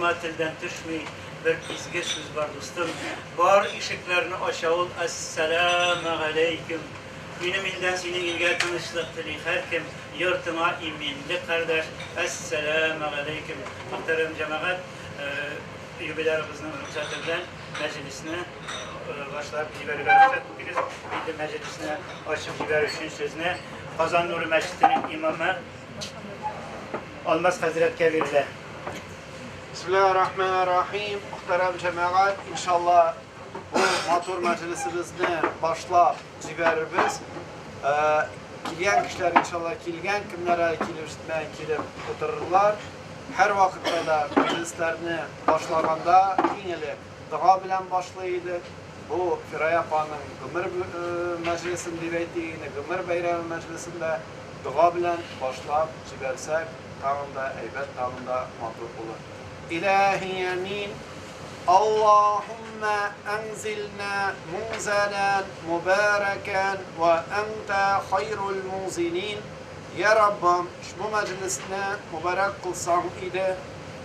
Миңа телдән төшми бер изге сүз бар, дустым. Бар ишекләрне ача ул, Әссәламегаләйкем. Минем илдән синең илгә тынычлык тели һәркем, Йортыңа иминлек, кардәш, Әссәламегаләйкем. Мөхтәрәм җәмәгать, юбилярыбызның рөхсәте белән мәҗлесне башлап җибәрергә рөхсәт итегез. Инде мәҗлесне ачып җибәрү өчен сүзне Казан нуры мәчетенең имамы Алмаз хәзрәткә бирелә. Бисмиллаһир-рахманир-рахим. Мөхтәрәм җәмәгать, иншалла бу матур мәҗлесебезне башлап җибәрербез. Килгән кешеләр иншалла килгән, кемнәр әле килеп җитмәгән, килеп утырырлар. Һәр вакытта да мәҗлесләрне башлаганда иң элек дога белән башлый идек. Бу Фирая апаның гомер мәҗлесен дип әйтик инде, гомер бәйрәме мәҗлесендә дога белән башлап җибәрсәк, тагын да әйбәт, тагын да матур булыр. Илаһи амин. Аллаһумма анзилна мунзалан мубаракан ва анта хайрул мунзилин. Я Раббым, ошбу мәҗлесне мубарак кылсаң иде.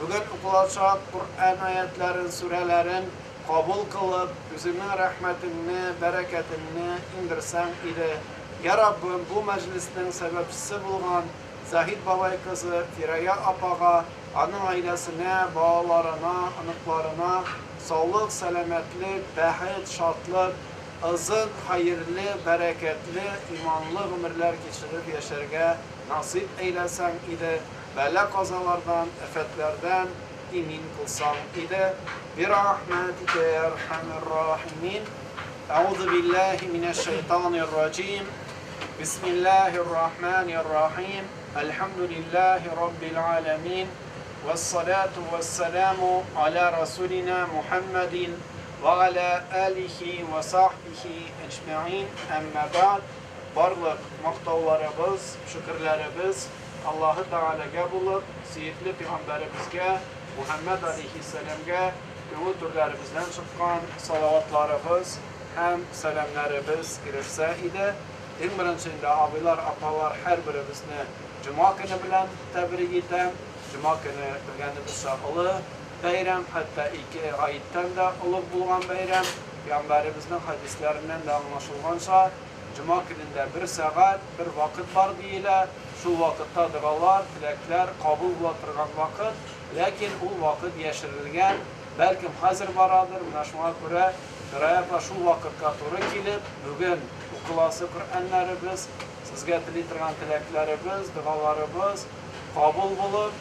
Бүген укылачак Коръән аятларын, сүрәләрен кабул кылып, үзеңнең рәхмәтеңне, бәрәкәтеңне иңдерсәң иде. Я Раббым, бу мәҗлеснең сәбәпчесе булган Заһид бабай кызы Фирая апага, аның гаиләсенә, балаларына, оныкларына саулык, сәламәтлек, бәхет, шатлык, озын, хәерле, бәрәкәтле, иманлы гомерләр кичереп яшәргә насыйп әйләсәң иде, бәла-казалардан, афәтләрдән имин кылсаң иде. Бирахмәтикә йә әрхәмер рахимин. Әгъузу биллаһи минәш шайтанир раҗим. Бисмиллаһир рахманир рахим. Әлхәмдүлиллаһи раббил галәмин. Вәссалату вәссәламу аля расулина Мухаммадин ва аля алихи ва сахбихи әҗмәгин. Әмма бәгъд. Барлык мактауларыбыз, шөкерләребез Аллаһы Тәгаләгә булып, сөекле пәйгамбәребезгә Мухаммад алейһиссәламгә күңел түрләребездән чыккан салаватларыбыз һәм сәламнәребез ирешсә иде. Иң беренче инде абыйлар, апалар һәрберебезне җома көне белән тәбрик итәм. Җома көне белгәнебезчә олы бәйрәм, хәтта ике гаеттән дә олуг булган бәйрәм. Пәйгамбәребезнең хәдисләреннән дә аңлашылганча, җома көнендә бер сәгать, бер вакыт бар диелә. Шул вакытта догалар, теләкләр кабул була торган вакыт. Ләкин ул вакыт яшерелгән, бәлкем хәзер барадыр. Менә шуңа күрә Фирая апа шул вакытка туры килеп, бүген укыласы Коръәннәребез, сезгә тели торган теләкләребез, догаларыбыз кабул булып,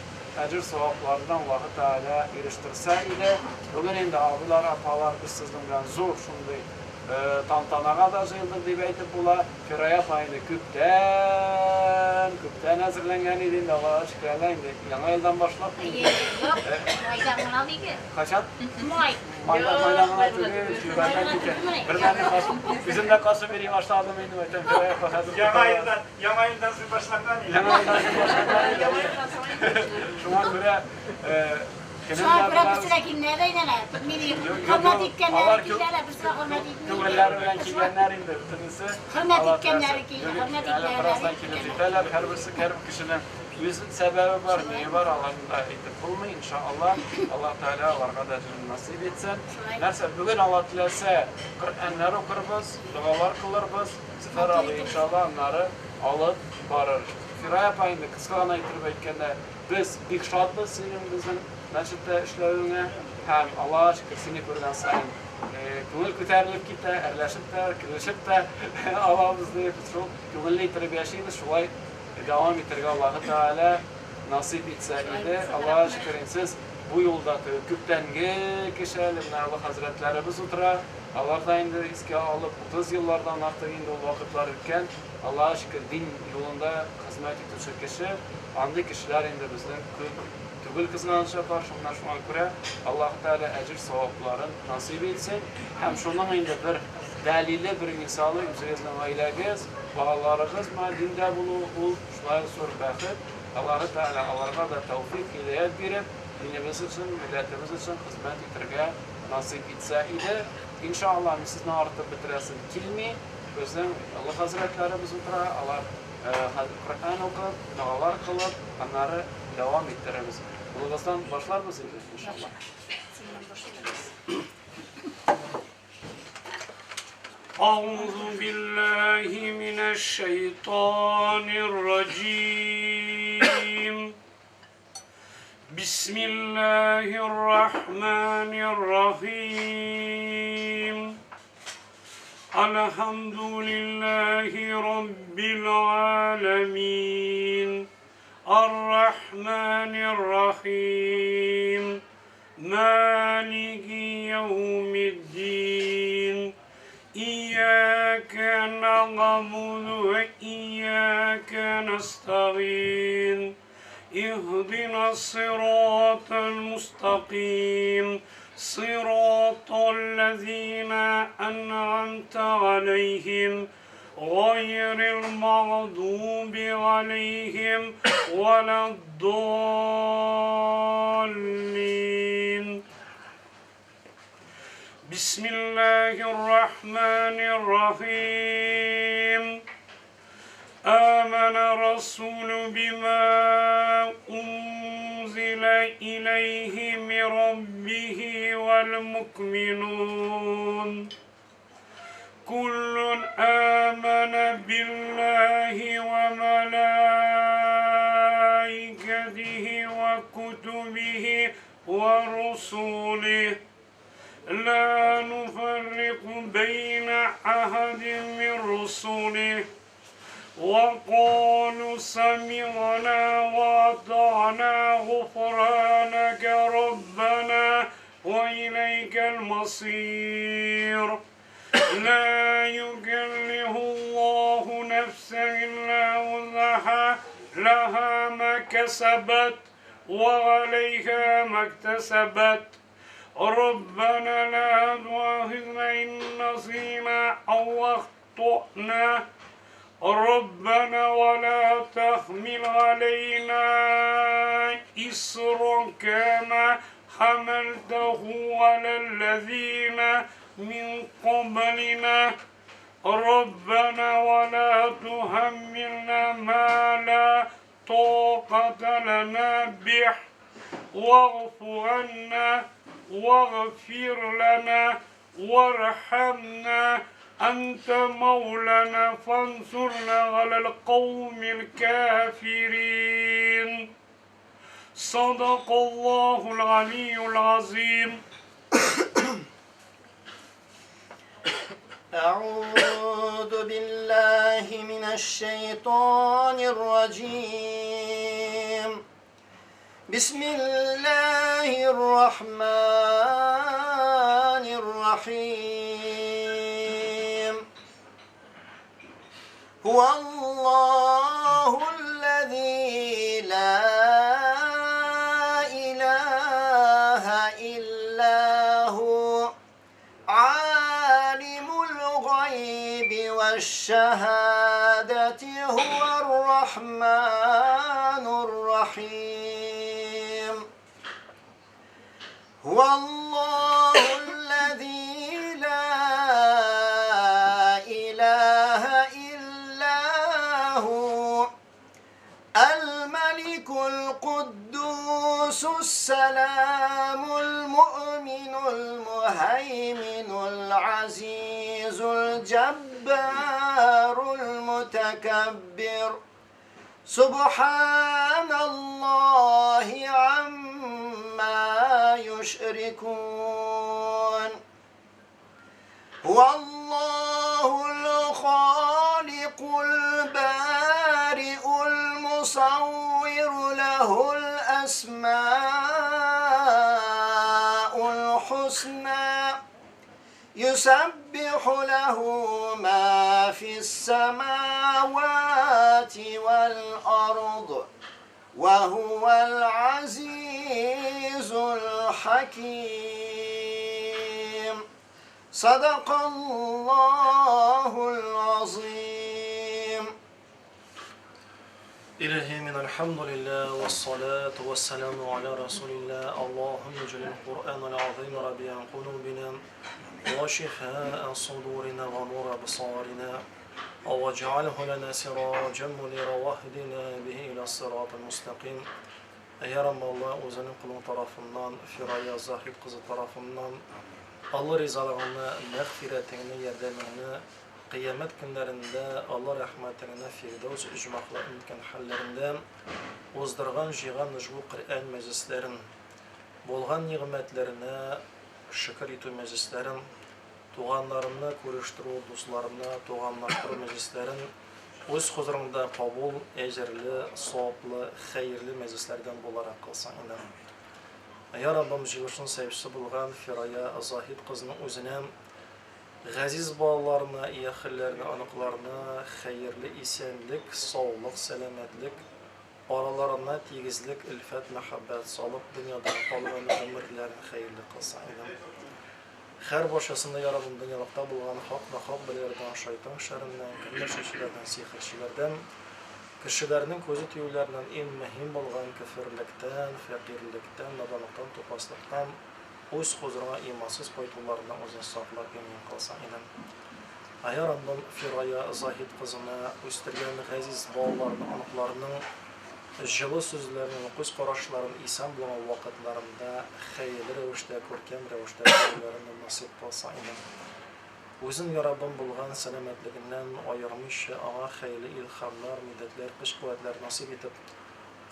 әҗер-савапларына Аллаһы Тәгалә ирештерсә иде. Бүген инде абыйлар, апалар, без сезнең белән зур шундый тантанага да җыелдык дип әйтеп була. Фирая апа инде күптән, күптән әзерләнгән иде инде, Аллага шөкер, әллә инде яңа елдан башлап инде. Юк, майда гына диде. Кайчан? Май. Майда, майда гына түгел, февральдә китә. Бер мәлне касып, үзем дә касып йөри башладым инде, әйтәм, Фирая апа хәзер. Яңа елдан, яңа елдан соң башланган инде. Яңа елдан соң башланган инде. Шуңа күрә, Шуңа күрә берсенә килмәде әйләнә. Мине хөрмәт иткәннәре килә, берсенә хөрмәт итми. Күңелләре белән килгәннәр инде бөтенесе. Хөрмәт иткәннәре килде, хөрмәт иткәннәре. Бераздан килеп җитәләр. Һәрберсе, һәрбер кешенең үз сәбәбе бар, ние бар, аларны да әйтеп булмый, иншалла. Аллаһ Тәгалә аларга да әҗерен насыйп итсен. Нәрсә, бүген Алла теләсә, Коръәннәр укырбыз, догалар кылырбыз. Зөфәр абый, иншалла, аннары алып барыр. Фирая апа инде кыска гына иттереп әйткәндә, без бик шатбыз синең безнең мәчеттә эшләвеңә һәм Аллага шөкер, сине күргән саен күңел күтәрелеп китә, әрләшеп тә, көлешеп тә алабыз дип, шул күңелле иттереп яшибез, шулай дәвам итәргә Аллаһы Тәгалә насыйп итсә иде. Аллага шөкер, инде сез бу юлда теге күптәнге кеше әле, менә олы хәзрәтләребез утыра, алар да инде искә алып, 30 еллардан артык инде ул вакытлар үткән. Аллага шөкер, дин юлында хезмәт итүче кеше, андый кешеләр инде безнең күп түгел, кызганычка каршы. Менә шуңа күрә Аллаһы Тәгалә әҗер-савапларын насыйп итсен. Һәм шуның инде бер дәлиле, бер мисалы үзегезнең гаиләгез, балаларыгыз менә диндә булу, ул шулай ук зур бәхет. Аллаһы Тәгалә аларга да тәүфыйк, һидаять биреп, динебез өчен, милләтебез өчен хезмәт итәргә насыйп итсә иде. Иншалла, мин сезне артып бетерәсем килми. Безнең олы хәзрәтләребез утыра, алар Коръән укып, догалар кылып, аннары дәвам иттерербез. Кулыгыздан башларбыз инде, иншалла. Синнән башлыйбыз. أعوذ بالله من الشيطان الرجيم. بسم الله الرحمن الرحيم. الحمد لله رب العالمين الرحمن الرحيم مالك يوم الدين إياك نعبد وإياك نستعين اهدنا الصراط المستقيم صراط الذين أنعمت عليهم غير المغضوب عليهم ولا الضالين. بسم الله الرحمن الرحيم. آمن الرسول بما أنزل إليه من ربه والمؤمنون كل آمن بالله وملائكته وكتبه ورسله لا نفرق بين أحد من رسله وقالوا سمعنا وأطعنا غفرانك ربنا وإليك المصير. لا يكلف الله نفسا إلا وسعها لها ما كسبت وعليها ما اكتسبت. ربنا لا تؤاخذنا إن نسينا أو أخطأنا ربنا ولا تحمل علينا إصرا كما حملته على الذين من قبلنا ربنا ولا تحملنا ما لا طاقة لنا به واعف عنا واغفر لنا وارحمنا أنت مولانا فانصرنا على القوم الكافرين. صدق الله العلي العظيم. أعوذ بالله من الشيطان الرجيم. بسم الله الرحمن الرحيم. هو الله الذي لا إله إلا هو عالم الغيب والشهادة هو الرحمن الرحيم. هو الله الذي لا إله إلا هو الملك القدوس السلام المؤمن المهيمن العزيز الجبار المتكبر سبحان الله عما يشركون. هو الله الخالق البارئ المصور له الأسماء الحسنى يسبح له ما في السماوات والأرض وهو العزيز الحكيم. صدق الله العظيم. إلهي من الحمد لله والصلاة والسلام على رسول الله. اللهم اجعل القرآن العظيم ربيع قلوبنا وشفاء صدورنا ونور أبصارنا واجعله لنا سراجا منيرا واهدنا به إلى الصراط المستقيم. Я Раббым Алла, үзенең колың тарафыннан, Фирая Заһид кызы тарафыннан Алла ризалыгыңны, мәгъфирәтеңне, ярдәмеңне, кыямәт көннәрендә Алла рәхмәтеңне Фирдәүс оҗмахлы иткән хәлләрендә уздырган җыйган ошбу Коръән мәҗлесләрен, булган нигъмәтләренә шөкер итү мәҗлесләрен, туганнарны күрештерү, дусларны туганлаштыру мәҗлесләрен үз хозурыңда кабул, әҗерле, саваплы, хәерле мәҗлесләрдән буларак кылсаң иде. Я Раббым, җыелышның сәбәпчесе булган Фирая Заһид кызының үзенә, газиз балаларына, яхелләренә, оныкларына хәерле исәнлек, саулык, сәламәтлек, араларына тигезлек, өлфәт, мәхәббәт салып, дөньяда калган гомерләрен хәерле кылсаң иде. Һәр барчасында, я Раббым, дөньялыкта булган хак нахак бәлаләрдән, шайтан шәреннән, көнләшүчеләрдән, сихерчеләрдән, кешеләрнең күзе тиюләреннән иң мөһим булган көферлектән, фәкыйрьлектән, наданлыктан, тупаслыктан, үз хозурыңа имансыз кайтуларыннан үзең саклап имин кылсаң иде. Я Раббым, Фирая Заһид кызына үстергән газиз балаларының, оныкларының җылы сүзләрен, күз карашларын исән булган вакытларында хәерле рәвештә, күркәм рәвештә күрүләрен насыйп кылсаң иде. Үзен, я Раббым, булган сәламәтлегеннән аермыйча, аңа хәерле илһамнар, мидәтләр, көч-куәтләр насыйп итеп,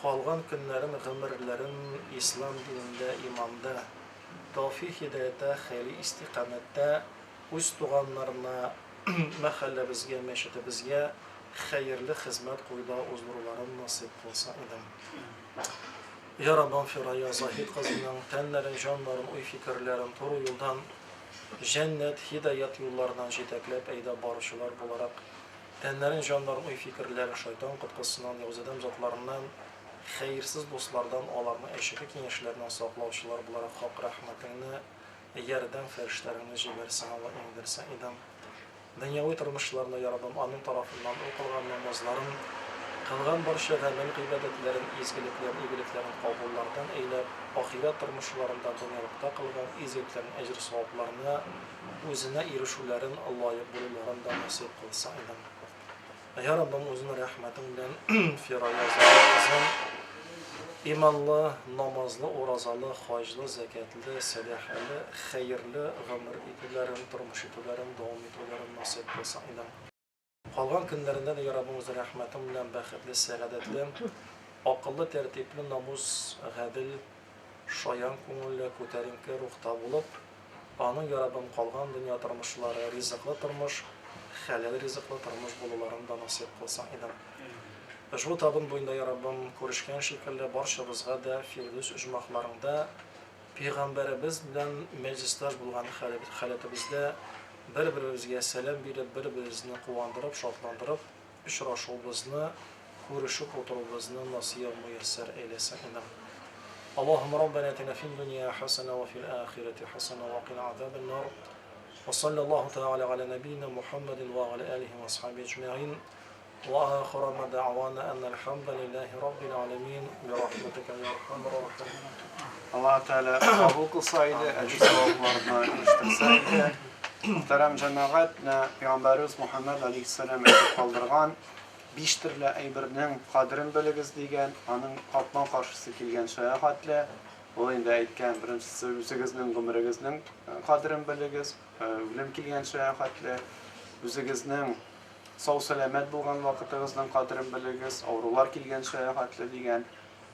калган көннәрен, гомерләрен ислам динендә, иманда, тәүфик һидаяттә, хәерле истикамәттә үз туганнарына, мәхәлләбезгә, мәчетебезгә хәерле хезмәт куюда уздыруларын насыйп кылса иде. Я Раббым, Фирая Заһид кызының тәннәрен, җаннарын, уй-фикерләрен туры юлдан, җәннәт, һидаят юлларынан җитәкләп әйдәп баручылар буларак, тәннәрен, җаннарын, уй-фикерләрен шайтан коткысыннан, явыз адәм затларыннан, хәерсез дуслардан, аларның әшәке киңәшләреннән саклаучылар буларак хак рәхмәтеңне, ярдәм фәрештәләреңне җибәрсәң, Алла иңдерсәң иде. Дөньяви тормышларында, я Раббым, аның тарафыннан укылган намазларын, кылган барча гамәл гыйбадәтләрен, изгелекләрен, игелекләрен кабуллардан әйләп, ахирәт тормышларында дөньялыкта кылган изгелекләрнең әҗер-савапларына үзенә ирешүләрен, лаек булуларын да насыйп кылса иде. Я Раббым, үзеңнең рәхмәтең белән Фирая Заһид кызын иманлы, намазлы, уразалы, хаҗлы, зәкятлы, сәдакалы, хәерле гомер итүләрен, тормыш итүләрен, дәвам итүләрен насыйп кылса иде. Калган көннәрендә дә, я Раббым, үз рәхмәтең белән бәхетле, сәгадәтле, акыллы, тәртипле, намус, гадел, шаян күңелле, күтәренке рухта булып, аның, я Раббым, калган дөнья тормышлары ризыклы тормыш, хәләл ризыклы тормыш булуларын да насыйп кылсаң иде. Ошбу табын буенда, я Раббым, күрешкән шикелле барчабызга да Фирдүс оҗмахларыңда пәйгамбәребез белән мәҗлестәш булган халәтебездә бер-беребезгә сәлам биреп, бер-беребезне куандырып, шатландырып, очрашуыбызны, күрешеп утыруыбызны насыйп мөяссәр әйләсәң иде. اللهم ربنا اتنا في الدنيا حسنة وفي الآخرة حسنة وقنا عذاب النار وصلى الله تعالى على نبينا محمد وعلى آله وأصحابه أجمعين وآخر ما دعوانا أن الحمد لله رب العالمين برحمتك يا أرحم الراحمين. Аллаһ Тәгалә кабул кылса иде, әҗер савапларына ирештерсә иде. Мөхтәрәм җәмәгать, менә Пәйгамбәребез Мухаммад алейхиссалам әйтеп калдырган, биш төрле әйбернең кадерен белегез дигән, аның капма-каршысы килгәнчә хәтле. Ул инде әйткән, беренчесе үзегезнең гомерегезнең кадерен белегез, үлем килгәнчә хәтле. Үзегезнең сау-сәламәт булган вакытыгызның кадерен белегез, авырулар килгәнчә хәтле дигән.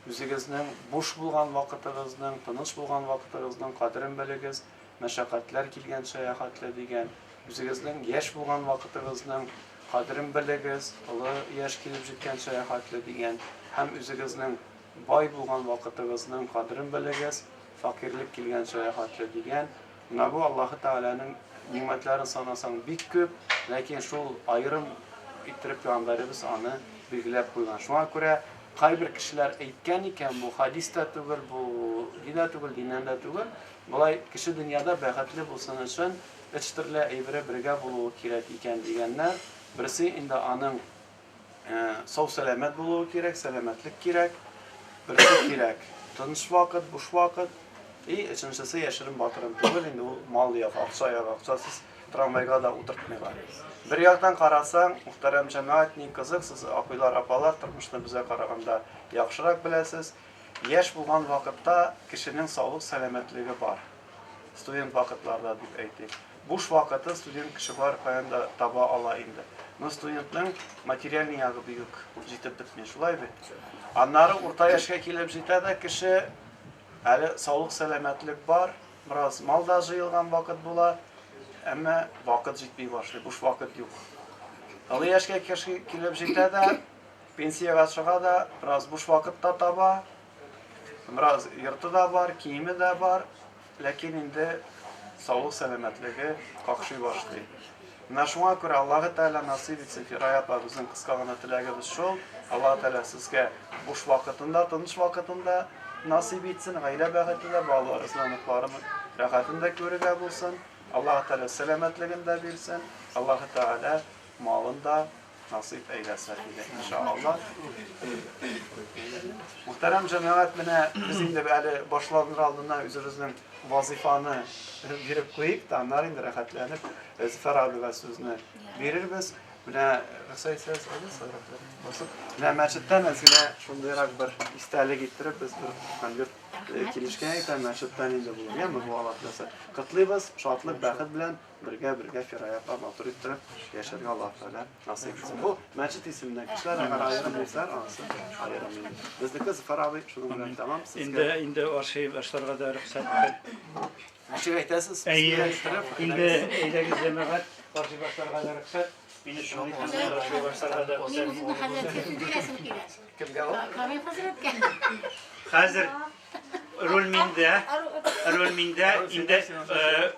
Үзегезнең буш булган вакытыгызның, тыныч булган вакытыгызның кадерен белегез, мәшәкатьләр килгәнчә хәтле дигән. Үзегезнең яшь булган вакытыгызның кадерен белегез, олы яшь килеп җиткәнчә хәтле дигән. Һәм үзегезнең бай булган вакытыгызның кадерен белегез, фәкыйрьлек килгәнчә хәтле дигән. Менә бу Аллаһы Тәгаләнең ни'мәтләрен санасаң бик күп, ләкин шул аерым иттереп пәйгамбәребез аны билгеләп куйган. Шуңа күрә кайбер кешеләр әйткән икән, бу хадис та түгел, бу ни дә түгел, диннән дә түгел. Болай кеше дөньяда бәхетле булсын өчен өч төрле әйбере бергә булуы кирәк икән дигәннәр. Берсе инде аның сау сәламәт булуы кирәк, сәламәтлек кирәк. Берсе кирәк тыныч вакыт, буш вакыт. И өченчесе яшерен батырын түгел, инде ул мал ягы, акча ягы, акчасыз трамвайга да утыртмыйлар. Бер яктан карасаң, мөхтәрәм җәмәгать, ни кызык, сез апайлар, апалар тормышны безгә караганда яхшырак беләсез. Яшь булган вакытта кешенең саулык сәламәтлеге бар. Студент вакытларда дип әйтик. Буш вакыты студент кеше бар каян да таба ала инде. Но студентның материальный ягы бик җитеп бетми, шулай бит? Аннары урта яшькә килеп җитә дә кеше әле саулык сәламәтлек бар, бераз мал да җыелган вакыт була, әмма вакыт җитми башлый, буш вакыт юк. Олы яшькә кеше килеп җитә дә, пенсиягә чыга да, бераз буш вакыт та таба, бераз йорты да бар, киеме дә бар, ләкин инде саулык сәламәтлеге какшый башлый. Менә шуңа күрә Аллаһы Тәгалә насыйп итсен, Фирая апа, безнең кыска гына теләгебез шул. Аллаһы Тәгалә сезгә буш вакытында, тыныч вакытында насыйп итсен, гаилә бәхете дә, балаларыгызның, оныкларының рәхәтен дә күрергә булсын. Аллаһы Тәгалә сәламәтлеген дә бирсен. Аллаһы Тәгалә малын да насыйп әйләсә иде, иншалла. Мөхтәрәм җәмәгать, менә без инде әле башланыр алдыннан үзебезнең вазифаны биреп куйыйк та, аннары инде рәхәтләнеп Зөфәр абыйга сүзне бирербез. Менә рөхсәт итсәгез, басып. Менә мәчеттән әз генә шундыйрак бер истәлек иттереп без бер конверт килешкән икән, мәчеттән инде булыр. Яме бу Алла теләсә. Котлыйбыз, шатлык, бәхет белән бергә-бергә Фирая апа матур иттереп яшәргә Аллаһ Тәгалә насыйп итсен. Бу мәчет исеменнән кешеләр әгәр аерым булсалар, анысы аерым инде. Безнеке Зөфәр абый шуның белән тәмам. Инде инде ашый башларга да рөхсәт итер. Ничек әйтәсез? Әйе, инде әйдәгез җәмәгать, ашый башларга да рөхсәт. Мине тыңлыйсыз, ашый башларга да Мин рөхсәт. үземнең хәзрәткә сүз бирәсем килә. Кемгә ул? Камил хәзрәткә. Хәзер руль миндә. Руль миндә. Инде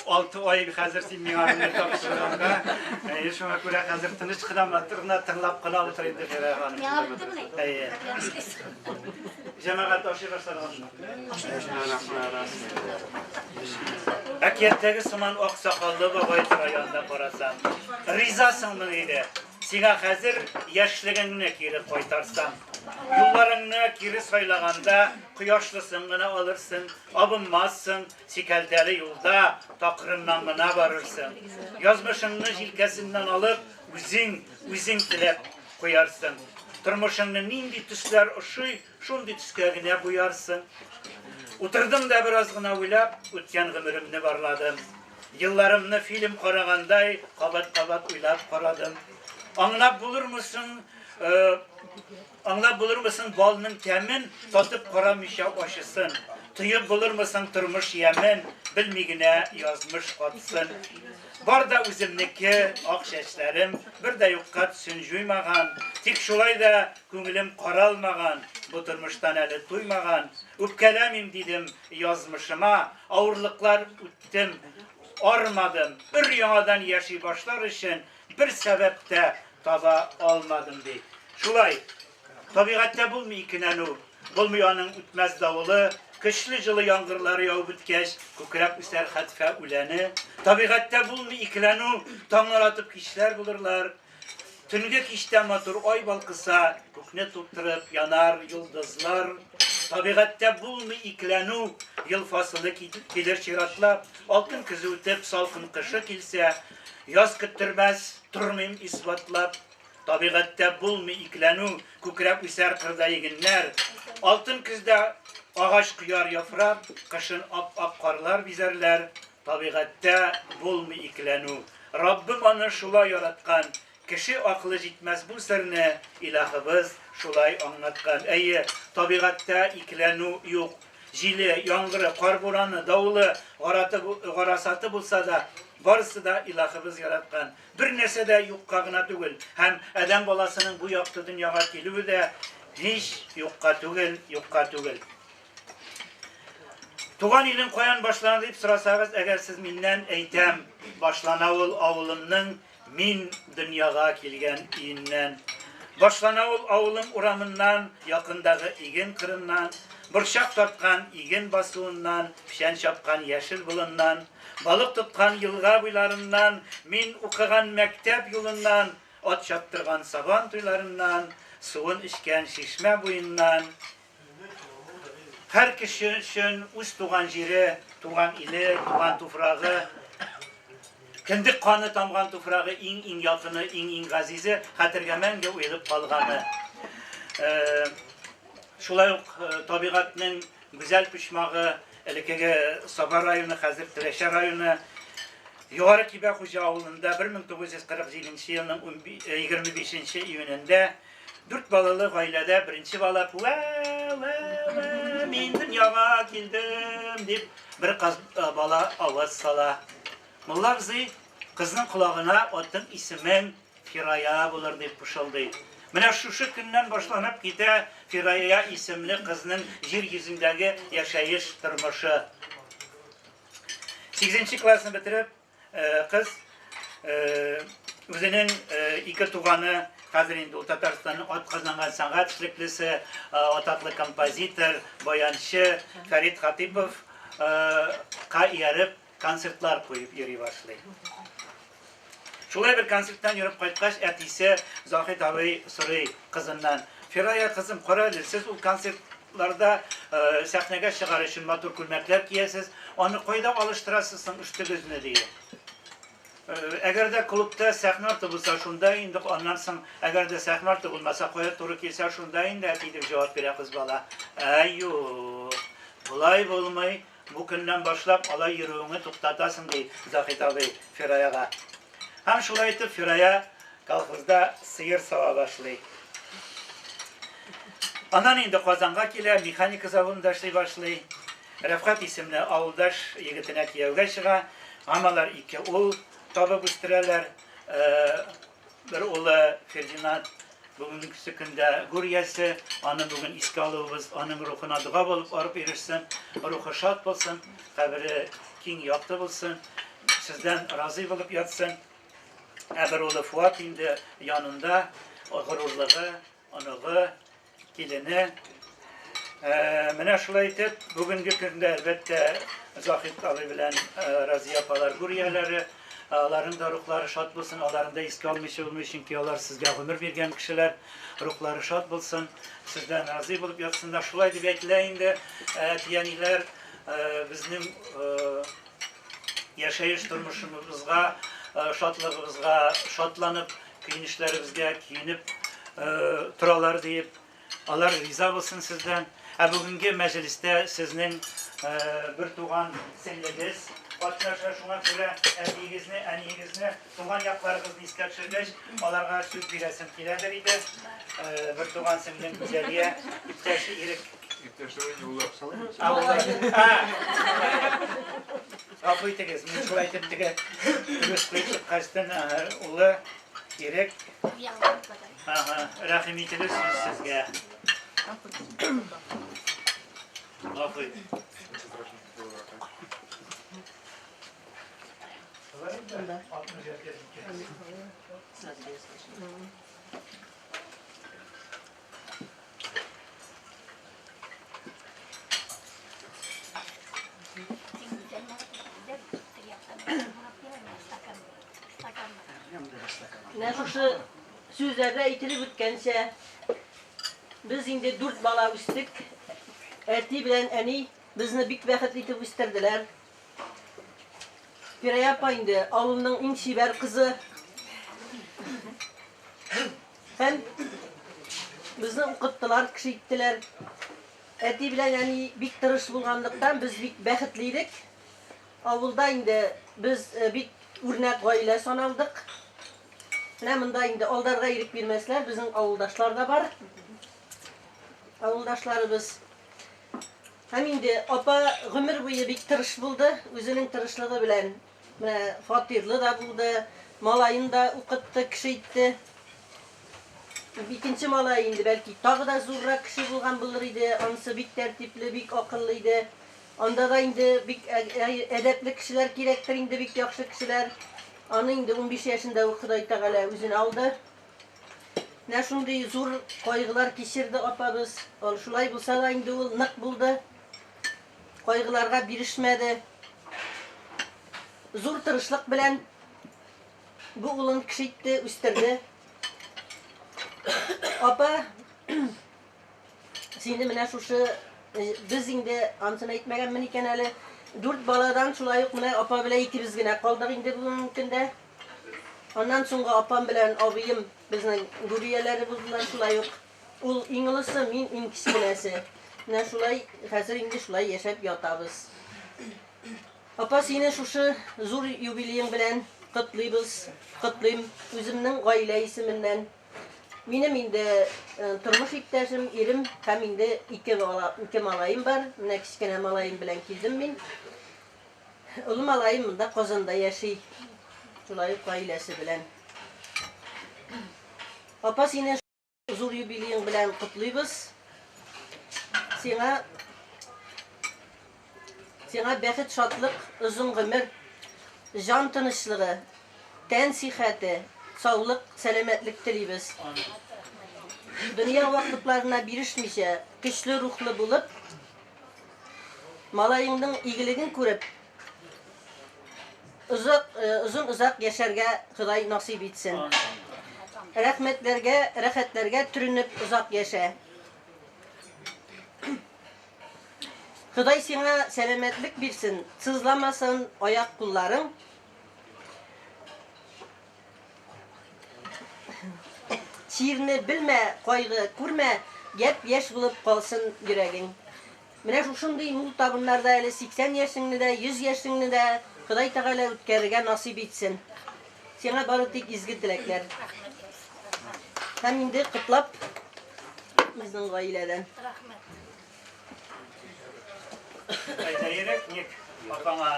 6 ай хәзер син миңа рульне тапшырганга. Әйе, шуңа күрә хәзер тыныч кына матур гына тыңлап кына утыр инде Фирая ханым. Миңа беттемени? Әйе. Җәмәгать ашый башларга. Әкияттәге сыман ак сакаллы бабай тора янында карасам. Ризасыңмы диде. Сиңа хәзер яшьлегеңне кире кайтарсам. Юлларыңны кире сайлаганда кояшлысын гына алырсың, абынмассың, сикәлтәле юлда такырыннан гына барырсың. Язмышыңны җилкәсеннән алып, үзең, үзең теләп куярсың. Тормышыңны нинди төсләр ошый, шундый төскә генә буярсың. Утырдым да бераз гына уйлап, үткән гомеремне барладым. Елларымны фильм карагандай кабат-кабат уйлап карадым. Аңлап булырмы соң, аңлап булырмы соң балның тәмен, татып карамыйча ачысын. Тоеп булырмы соң тормыш ямен, белми генә язмыш катсын. Бар да үземнеке, ак чәчләрем, бер дә юкка төсен җуймаган. Тик шулай да күңелем каралмаган, бу тормыштан әле туймаган. Үпкәләмим дидем язмышыма, авырлыклар үттем, армадым. Өр яңадан яши башлар өчен бер сәбәп тә таба алмадым ди. Шулай, табигатьтә булмый икеләнү, булмый аның үтмәс давылы, көчле җылы яңгырлары явып үткәч, күкрәп үсәр хәтфә үләне. Табигатьтә булмый икеләнү, таңнар атып кичләр булырлар. Төнге кичтә матур ай балкыса, күкне тутырып янар йолдызлар. Табигатьтә булмый икеләнү, ел фасылы килер чиратлап, алтын көзе үтеп, салкын кышы килсә, яз көттермәс, тормыйм исбатлап. Табигатьтә булмый икеләнү, күкрәп үсәр кырда игеннәр. Алтын көздә агач кояр яфрак, кышын ап-ак карлар бизәрләр. Табигатьтә булмый икеләнү. Раббым аны шулай яраткан. Кеше акылы җитмәс бу серне, илаһыбыз шулай аңлаткан. Әйе, табигатьтә икеләнү юк. Җиле, яңгыры, кар бураны, давылы, гарасаты булса да, барысы да илаһыбыз яраткан. Бер нәрсә дә юкка гына түгел. Һәм адәм баласының бу якты дөньяга килүе дә һич юкка түгел, юкка түгел. Туган илең каян башлана дип сорасагыз, әгәр сез миннән, әйтәм, башлана ул авылымның мин дөньяга килгән өеннән. Башлана ул авылым урамыннан, якындагы иген кырыннан, борчак тарткан иген басуыннан, печән чапкан яшел болыннан, балык тоткан елга буйларыннан, мин укыган мәктәп юлыннан, ат чаптырган сабан туйларыннан, суын эчкән чишмә буеннан. Һәр кеше өчен үз туган җире, туган иле, туган туфрагы, кендек каны тамган туфрагы иң-иң якыны, иң-иң газизе, хәтергә мәңге уелып калганы. Шулай ук табигатьнең гүзәл почмагы, элеккеге Саба районы, хәзер Теләче районы, Югары Кибәхуҗа авылында 1947 елның 25 июнендә дүрт балалы гаиләдә беренче бала вә вә вә мин дөньяга килдем дип бер кыз бала аваз сала. Мулла абзый кызның колагына атың исемең Фирая булыр дип пышылдый. Менә шушы көннән башланып китә Фирая исемле кызның җир йөзендәге яшәеш тормышы. Сигезенче классны бетереп, кыз үзенең ике туганы, хәзер инде ул Татарстанның атказанган сәнгать эшлеклесе, атаклы композитор, баянчы Фәрит Хатипов ка ияреп концертлар куеп йөри башлый. Шулай бер концерттан йөреп кайткач, әтисе Заһид абый сорый кызыннан: "Фирая кызым, кара әле, сез ул концертларда сәхнәгә чыгар өчен матур күлмәкләр киясез, аны кайда алыштырасыз соң өстегезне?" ди. Әгәр дә клубта сәхнә арты булса, шунда инде, аннан соң, әгәр дә сәхнә арты булмаса, кая туры килсә, шунда инде, әти, дип җавап бирә кыз бала. Әй, юк, болай булмый, Бу көннән башлап алай йөрүеңне туктатасың, ди Заһит абый Фираяга. Һәм шулай итеп Фирая колхозда сыер сава башлый. Аннан инде Казанга килә, механика заводында эшли башлый. Рәфкать исемле авылдаш егетенә кияүгә чыга. Һәм алар ике ул табып үстерәләр. Бер улы Фердинанд бүгенгесе көндә гүр иясе, аны бүген искә алуыбыз, аның рухына дога булып арып ирешсен, рухы шат булсын, кабере киң якты булсын, сездән разый булып ятсын. Ә бер улы Фуат инде янында, горурлыгы, оныгы, килене. Менә шулай итеп, бүгенге көндә, әлбәттә, Заһид абый белән Разия апалар гүр ияләре, аларның да рухлары шат булсын, аларны да искә алмыйча булмый, чөнки алар сезгә гомер биргән кешеләр, рухлары шат булсын, сездән разый булып ятсыннар. Шулай дип әйтелә инде, әти-әниләр безнең яшәеш тормышыбызга, шатлыгыбызга шатланып, көенечләребезгә көенеп торалар диеп, алар риза булсын сездән. Ә бүгенге мәҗлестә сезнең бер туган сеңлегез катнаша, шуңа күрә әтиегезне, әниегезне, туган якларыгызны искә төшергәч, аларга сүз бирәсем киләдер иде. Бер туган сеңлем Гүзәлия, иптәше Ирек. Иптәшләре юллап салыйм. Гафу итегез, мин шулай итеп теге дөрес куеп чыккачтын, улы Ирек. Ага, рәхим итегез, сүз сезгә. Гафу ит. Менә шушы сүзләрдә әйтелеп үткәнчә, без инде дүрт бала үстек. Әти белән әни безне бик бәхетле итеп үстерделәр. Фирая апа инде авылның иң чибәр кызы. Һәм безне укыттылар, кеше иттеләр. Әти белән әни бик тырыш булганлыктан без бик бәхетле идек. Авылда инде без бик үрнәк гаилә саналдык. Менә монда инде алдарга ирек бирмәсләр, безнең авылдашлар да бар. Авылдашларыбыз. Һәм инде апа гомер буе бик тырыш булды, үзенең тырышлыгы белән менә фатирлы да булды, малаен да укытты, кеше итте. Икенче малай инде бәлки тагы да зуррак кеше булган булыр иде, анысы бик тәртипле, бик акыллы иде. Анда да инде бик әдәпле кешеләр кирәктер инде, бик яхшы кешеләр. Аны инде 15 яшендә үк Ходай Тәгалә үзенә алды. Менә шундый зур кайгылар кичерде апабыз. Ул шулай булса да инде ул нык булды. Кайгыларга бирешмәде. Зур тырышлык белән бу улын кеше итте, үстерде. Апа, сине менә шушы без инде анысын әйтмәгәнмен икән әле. Дүрт баладан шулай ук менә апа белән икебез генә калдык инде бүгенге көндә. Аннан соңгы апам белән абыем безнең гүр ияләре булдылар шулай ук. Ул иң олысы, мин иң кечкенәсе. Менә шулай, хәзер инде шулай яшәп ятабыз. Апа, сине шушы зур юбилеең белән котлыйбыз, котлыйм үземнең гаилә исеменнән. Минем инде тормыш иптәшем, ирем һәм инде ике бала, ике малаем бар. Менә кечкенә малаем белән килдем мин. Олы малаем монда Казанда яши. Шулай ук гаиләсе белән. Апа, сине зур юбилеең белән котлыйбыз. Сиңа сиңа бәхет, шатлык, озын гомер, җан тынычлыгы, тән сихәте, саулык, сәламәтлек телибез. Дөнья ваклыкларына бирешмичә, көчле рухлы булып, малаеңның игелеген күреп, озак, озын озак яшәргә Ходай насыйп итсен. Рәхмәтләргә, рәхәтләргә төренеп озак яшә. Ходай сиңа сәламәтлек бирсен, сызламасын аяк кулларың. Чирне белмә, кайгы күрмә, япь-яшь булып калсын йөрәгең. Менә шушындый мул табыннарда әле 80 яшеңне дә, 100 яшеңне дә Ходай Тәгалә үткәрергә насыйп итсен. Сиңа бары тик изге теләкләр. Һәм инде котлап безнең гаиләдән. Рәхмәт. Әйтә йөрәк, ник апаңа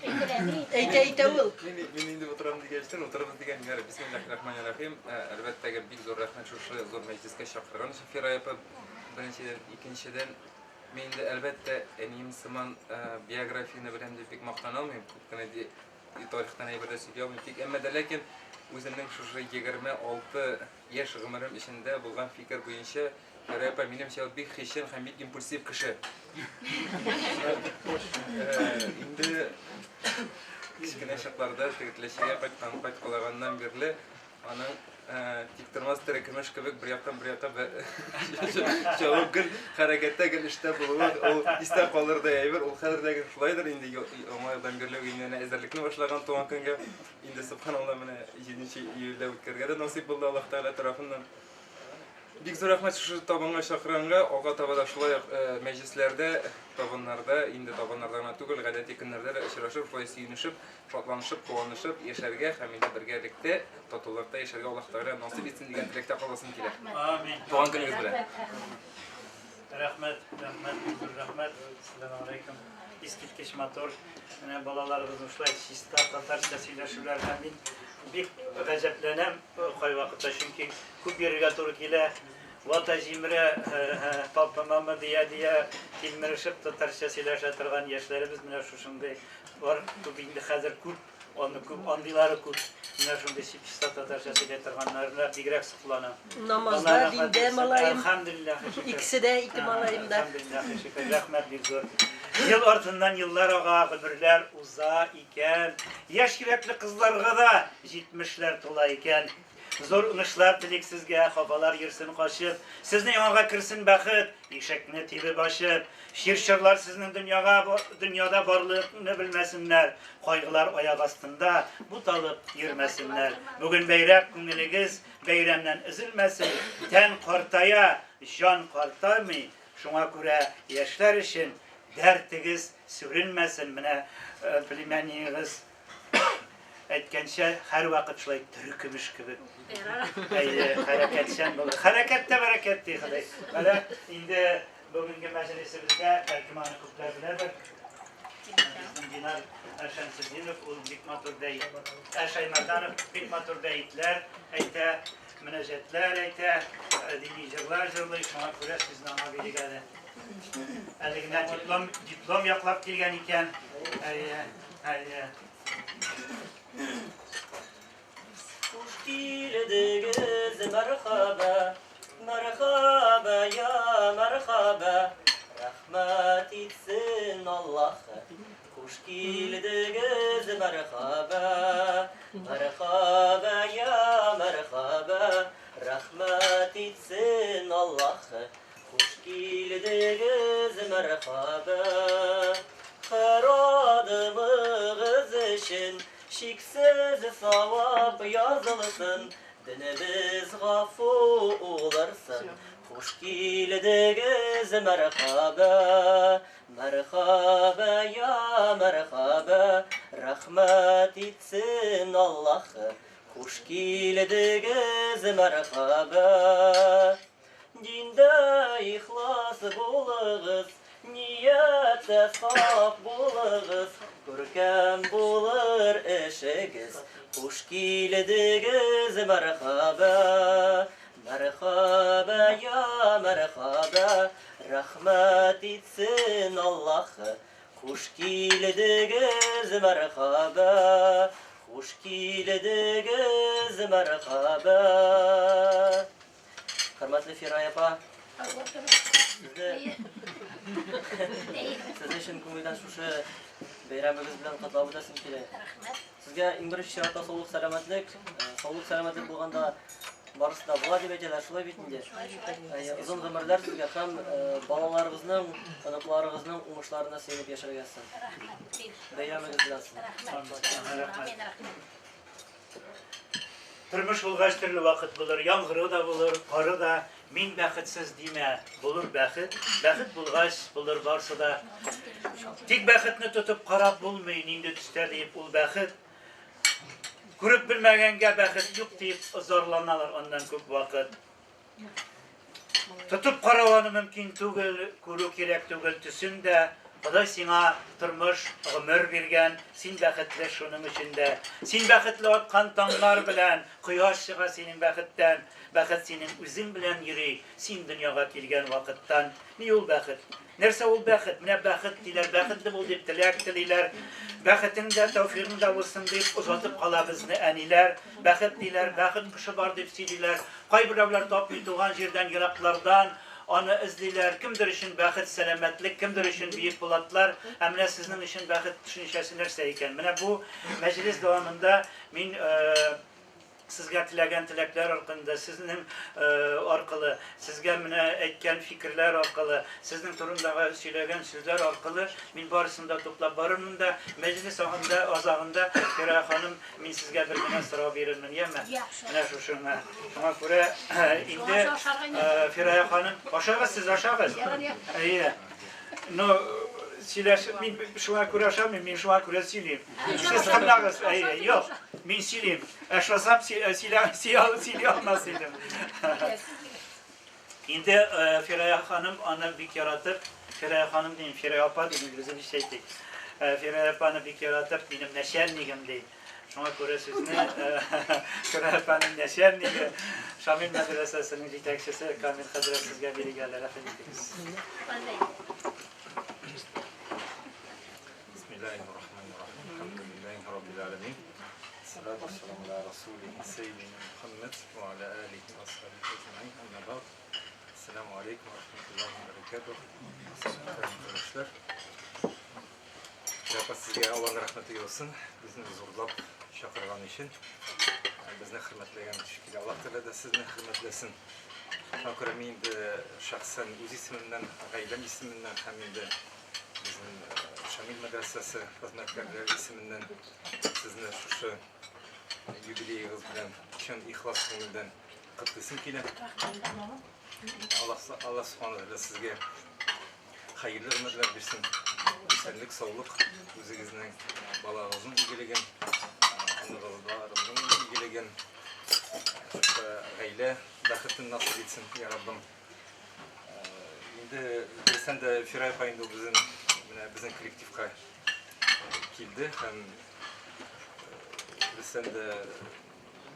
Әйтә, әйтә ул. Мин инде утырам дигәчтен, утырабыз дигән гәр. Бисмиллахир-рахманир-рахим. Әлбәттә, бик зур рәхмәт шушы зур мәҗлескә чакырган өчен Фирая апа. Беренчедән, икенчедән, мин инде әлбәттә әнием сыман биографияне беләм дип бик мактана алмыйм. Күп кенә тарихтан әйбер дә сөйли алмыйм. Тик әмма дә ләкин үземнең шушы 26 яшь гомерем эчендә булган фикер буенча Фирая апа, минемчә, ул бик хисчән һәм бик импульсив кеше. Инде кечкенә чакларда теге Теләчегә кайткан, кайткалаганнан бирле аның тиктормас тере көмеш кебек бер яктан бер якка чабып гел хәрәкәттә, гел эштә булуы, ул истә калырдай әйбер, ул хәзер дә гел шулайдыр инде, яңа елдан бирле үк инде әзерлекне башлаган туган көнгә. Инде сөбханалла, менә 7 июльдә үткәрергә дә насыйп булды Аллаһ Тәгалә тарафыннан. Бик зур рәхмәт шушы табынга чакырганга. Алга таба да шулай ук мәҗлесләрдә, табыннарда, инде табыннарда гына түгел, гадәти көннәрдә дә очрашып, шулай сөенешеп, шатланышып, куанышып яшәргә һәм инде бергәлектә, татулыкта яшәргә Аллаһ Тәгалә насыйп итсен дигән теләктә каласым килә. Амин. Туган көнегез белән. Рәхмәт, рәхмәт, бик зур рәхмәт. Ассаламу алейкум. Искиткеч матур. Менә балаларыбызның шулай чиста татарча сөйләшүләренә мин бик гаҗәпләнәм кайвакытта, чөнки күп йөрергә туры килә. Вата җимерә, папа, мама дия дия тилмерешеп татарча сөйләшә торган яшьләребез менә шушындый бар. Күп инде хәзер күп, аны күп, андыйлары күп. Менә шундый чиста татарча сөйли торганнарына бигрәк сокланам. Намазда, диндә малаем. Әлхәмдүлилләһ. Икесе дә, ике малаем да. Әлхәмдүлилләһ, шөкер. Рәхмәт бик зур. Ел артыннан еллар ага, гомерләр уза икән. Яшь йөрәкле кызларга да 70-ләр тула икән. Зур уңышлар телик сезгә, хафалар йөрсен качып. Сезнең яңага керсен бәхет, ишекне тибеп ачып. Чир-чорлар сезнең дөньяга, дөньяда барлыкны белмәсеннәр. Кайгылар аяк астында буталып йөрмәсеннәр. Бүген бәйрәм, күңелегез бәйрәмнән өзелмәсен. Тән картая, җан картаймый. Шуңа күрә яшьләр өчен дәртегез сүрелмәсен. Менә племяннигыгыз әйткәнчә, һәрвакыт шулай төркемеш кебек. Әйе, хәрәкәтчән булыр. Хәрәкәттә бәрәкәт ди Ходай. Менә инде бүгенге мәҗлесебездә, бәлкем аны күпләр беләдер. Безнең Динар Шәмсетдинов, ул бик матур бәет. Шаймарданов бик матур бәетләр әйтә, мөнәҗәтләр әйтә, дини җырлар җырлый. Шуңа күрә сүзне аңа бирик әле. Әле генә диплом, диплом яклап килгән икән. Әйе, әйе. Хуш килдегез, мәрхәбә, мәрхәбә, я мәрхәбә. Рәхмәт итсен Аллаһ. Хуш килдегез, мәрхәбә, мәрхәбә, я мәрхәбә. Рәхмәт итсен Аллаһ. Хуш килдегез, мәрхәбә. Һәр адымыгыз өчен чиксез савап язылсын, Динебез гафу улырсын. Хуш килдегез, мәрхабә, мәрхабә, я мәрхабә, рәхмәт итсен Аллаһ. Хуш килдегез, мәрхабә. Диндә ихлас булыгыз, нияттә саф булыгыз, күркәм булыр эшегез. Хуш килдегез, мәрхабә, мәрхабә, я мәрхабә, рәхмәт итсен Аллаһ. Хуш килдегез, мәрхабә, хуш килдегез, мәрхабә. Хөрмәтле Фирая апа, сезне сезне чын күңелдән шушы бәйрәмегез белән котлап үтәсем килә. Рәхмәт. Сезгә иң беренче чиратта саулык, сәламәтлек. Саулык, сәламәтлек булганда барысы да була дип әйтәләр, шулай бит инде. Әйе, озын гомерләр сезгә һәм балаларыгызның, оныкларыгызның уңышларына сөенеп яшәргә язсын. Рәхмәт. Бәйрәмегез белән сезне. Рәхмәт. Амин, рәхмәт. Тормыш булгач төрле вакыт булыр, яңгыры да булыр, кары да. Мин бәхетсез димә, булыр бәхет. Бәхет булгач, булыр барсы да. Тик бәхетне тотып карап булмый, нинди төстә диеп ул бәхет. Күреп белмәгәнгә бәхет юк диеп зарланалар аннан күп вакыт. Тотып карау аны мөмкин түгел, күрү кирәк түгел төсен дә. Ходай сиңа тормыш, гомер биргән, син бәхетле шуның өчен дә. Син бәхетле аткан таңнар белән, кояш чыга синең бәхеттән. Бәхет синең үзең белән йөри, син дөньяга килгән вакыттан. Ни ул бәхет? Нәрсә ул бәхет? Менә бәхет диләр, бәхетле бул дип теләк телиләр. Бәхетең дә, тәүфигың да булсын дип озатып кала безне әниләр. Бәхет диләр, бәхет кошы бар дип сөйлиләр. Кайберәүләр тапмый туган җирдән, ераклардан аны эзлиләр. Кемдер өчен бәхет сәламәтлек, кемдер өчен бөек булатлар. Ә менә сезнең өчен бәхет төшенчәсе нәрсә икән? Менә бу мәҗлес дәвамында мин сезгә теләгән теләкләр аркында, сезнең аркылы, сезгә менә әйткән фикерләр аркылы, сезнең турындагы сөйләгән сүзләр аркылы мин барысын да туплап барырмын да, мәҗлес азагында Фирая ханым, мин сезгә бер генә сорау бирермен, яме? Менә шушыңа. Шуңа күрә инде Фирая ханым, ашагыз сез, ашагыз. Әйе. Но сөйләш, мин шуңа күрә ашамыйм, мин шуңа күрә сөйлим. Сез тыңлагыз, әйе, юк, мин сөйлим. Ашасам сөйли алмас идем. Инде Фирая ханым аны бик яратып, Фирая ханым дим, Фирая апа дим, үзебезчә әйтик. Фирая апаны бик яратып, минем начальнигым ди. Шуңа күрә сүзне Фирая апаның начальнигы, Шамил мәдрәсәсенең җитәкчесе Камил хәзрәт сезгә бирик әле, рәхим итегез. Бисмиллаһир-рахманир-рахим. Әлхәмдүлиллаһи раббил аламин. Салату вассаламу аля расулихи сәййидина Мухаммад ва аля алихи ва асхабихи әҗмәин. Әмма бәгъд. Ассаламу алейкум ва рахматуллахи ва баракатуһ. Кардәшләр, Рәхмәт сезгә, Аллаһның рәхмәте яусын. Безне зурлап чакырган өчен, безне хөрмәтләгән өчен. Аллаһ Тәгалә дә сезне хөрмәтләсен. Шуңа күрә мин инде шәхсән үз исемемнән, гаиләм исеменнән һәм инде безнең Шамил мәдрәсәсе хезмәткәрләре исеменнән сезне шушы юбилеегыз белән чын ихлас күңелдән котлыйсым килә. Аллаһ Аллаһ Субхану ва Тәгалә сезгә хәерле гомерләр бирсен. Исәнлек, саулык, үзегезнең балагызның игелеген, оныгызларының игелеген, шушы гаилә бәхетен насыйп итсен, я Раббым. Инде дөрестән дә Фирая апа инде безнең менә безнең коллективка килде һәм дөрестән дә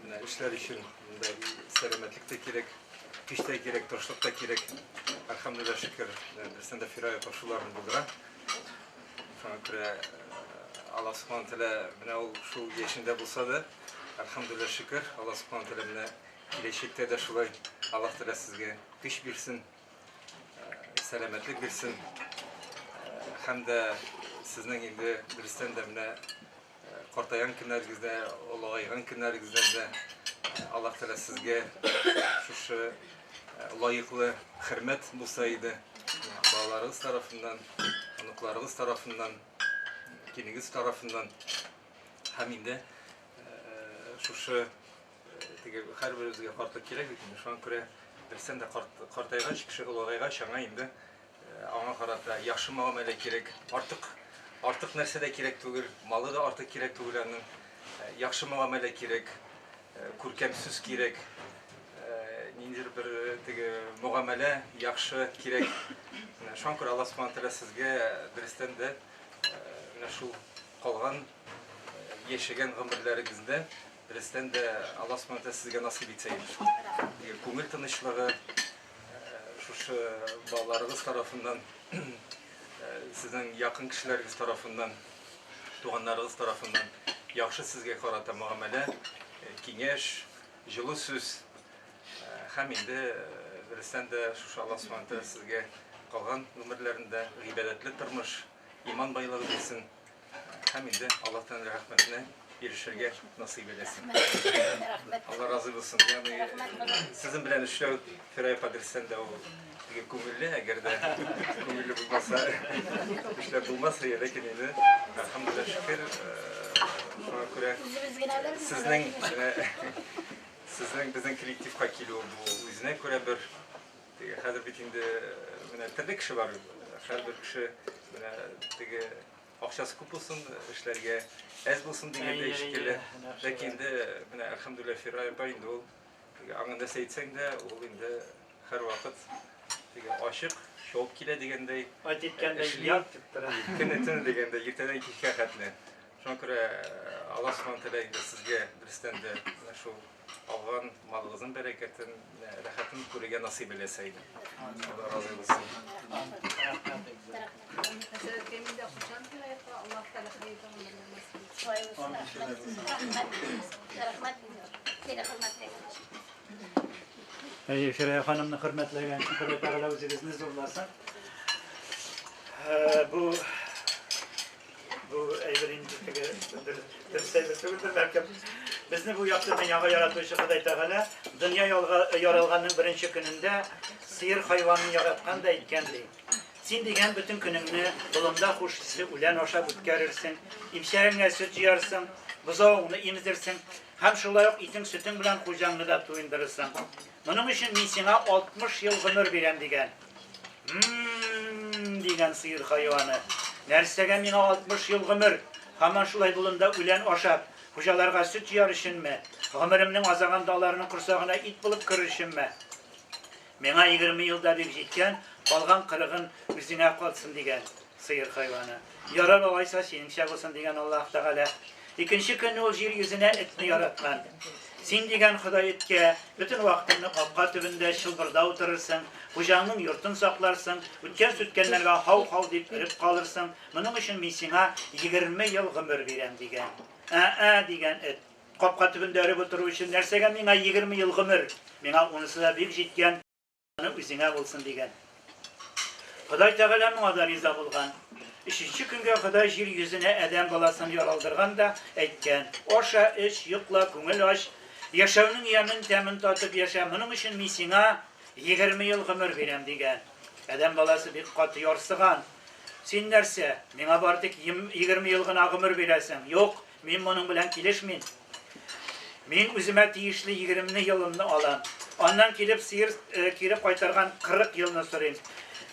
менә эшләр өчен монда сәламәтлек тә кирәк, көч тә кирәк, тырышлык та кирәк. Әлхәмдүлилләһ, шөкер, дөрестән дә Фирая апа шуларны булдыра. Шуңа күрә Аллаһ Субхану Тәгалә менә ул шул яшендә булса да, әлхәмдүлилләһ, шөкер, Аллаһ Субхану Тәгалә менә киләчәктә дә шулай Аллаһ Тәгалә сезгә көч бирсен, сәламәтлек бирсен. Һәм дә сезнең инде дөрестән дә менә картайган көннәрегездә, олыгайган көннәрегездә дә Аллаһ Тәгалә сезгә шушы лаеклы хөрмәт булса иде. Балаларыгыз тарафыннан, оныкларыгыз тарафыннан, киленегез тарафыннан һәм инде шушы теге һәрберебезгә картлык кирәк бит инде. Шуңа күрә Дөрестән дә картайгач, кеше олыгайгач, аңа инде аңа карата яхшы мөгамәлә кирәк. Артык артык нәрсә дә кирәк түгел, малы да артык кирәк түгел аның. Яхшы мөгамәлә кирәк, күркәм сүз кирәк. Ниндидер бер теге мөгамәлә яхшы кирәк. Менә шуңа күрә Аллаһ Субхану Тәгалә сезгә дөрестән дә менә шул калган яшәгән гомерләрегездә дөрестән дә Аллаһ Субхану Тәгалә сезгә насыйп итсә иде. Күңел тынычлыгы, шушы балаларыгыз тарафыннан, сезнең якын кешеләрегез тарафыннан, туганнарыгыз тарафыннан яхшы сезгә карата мөгамәлә, киңәш, җылы сүз һәм инде дөрестән дә шушы Аллаһ Субхану Тәгалә сезгә калган гомерләрендә гыйбадәтле тормыш, иман байлыгы бирсен. Һәм инде Аллаһтан рәхмәтенә ирешергә насыйп әйләсен. Рәхмәт. Алла разый булсын. Ягъни сезнең белән эшләү Фирая апа дөрестән дә ул теге күңелле, әгәр дә күңелле булмаса, эшләп булмас, ләкин инде әлхәмдүлилләһ шөкер, шуңа күрә Үзебез генә беләбез. сезнең менә сезнең безнең коллективка килү бу үзенә күрә бер теге хәзер бит инде менә төрле кеше бар. Һәрбер кеше менә теге акчасы күп булсын, эшләргә әз булсын дигәндәй шикелле. Ләкин инде менә әлхәмдүлилләһ Фирая апа инде ул теге аңа нәрсә әйтсәң дә, ул инде һәрвакыт теге ачык, чабып килә дигәндәй. Айт иткәндәй, эшли. ят дип тора. Көне төне дигәндәй, иртәдән кичкә хәтле. Шуңа күрә Аллаһ Субхану Тәгалә инде сезгә дөрестән дә менә шул алган малыгызның бәрәкәтен, рәхәтен күрергә насыйп әйләсә иде. Алла разый булсын. Шулай булсын. Рәхмәт. Рәхмәт. Сине хөрмәтләгән. Әйе, Фирая ханымны хөрмәтләгән өчен Ходай Тәгалә үзегезне зурласын. Бу әйбер инде теге дөрес әйбер түгелдер бәлкем. Безне бу якты дөньяга яратучы Ходай Тәгалә дөнья яралганның беренче көнендә сыер хайванын яраткан да әйткән ди. Син дигән бөтен көнеңне болында хуш исле үлән ашап үткәрерсең, имчәгеңә сөт җыярсың, бозавыңны имезерсең һәм шулай ук итең сөтең белән хуҗаңны да туендырырсың. Моның өчен мин сиңа 60 ел гомер бирәм дигән. М-м-м, дигән сыер хайваны. Нәрсәгә миңа 60 ел гомер? Һаман шулай болында үлән ашап, хуҗаларга сөт җыяр өченме? Гомеремнең азагында аларның корсагына ит булып керер өченме? Миңа 20 ел да бик җиткән, калган 40-ын үзеңә калсын дигән сыер хайваны. Ярар алайса синеңчә булсын дигән Аллаһ Тәгалә. Икенче көнне ул җир йөзенә этне яраткан. Син дигән Ходай эткә бөтен вакытыңны капка төбендә чылбырда утырырсың, хуҗаңның йортын сакларсың, үткән-сүткәннәргә һау-һау дип өреп калырсың. Моның өчен мин сиңа 20 ел гомер бирәм дигән. Ә-ә дигән эт. Капка төбендә өреп утыру өчен нәрсәгә миңа 20 ел гомер? Миңа унысы да бик җиткән. Үзеңә булсын дигән. Ходай Тәгалә моңа да риза булган. Өченче көнгә Ходай җир йөзенә адәм баласын яралдырган да әйткән: "Аша, эч, йокла, күңел ач, яшәүнең ямен, тәмен татып яшә. Моның өчен мин сиңа 20 ел гомер бирәм" дигән. Адәм баласы бик каты ярсыган. Син нәрсә, миңа бары тик 20 ел гына гомер бирәсең? Юк, мин моның белән килешмим. Мин үземә тиешле 20 елымны алам. Аннан килеп сыер кире кайтарган 40 елны сорыйм.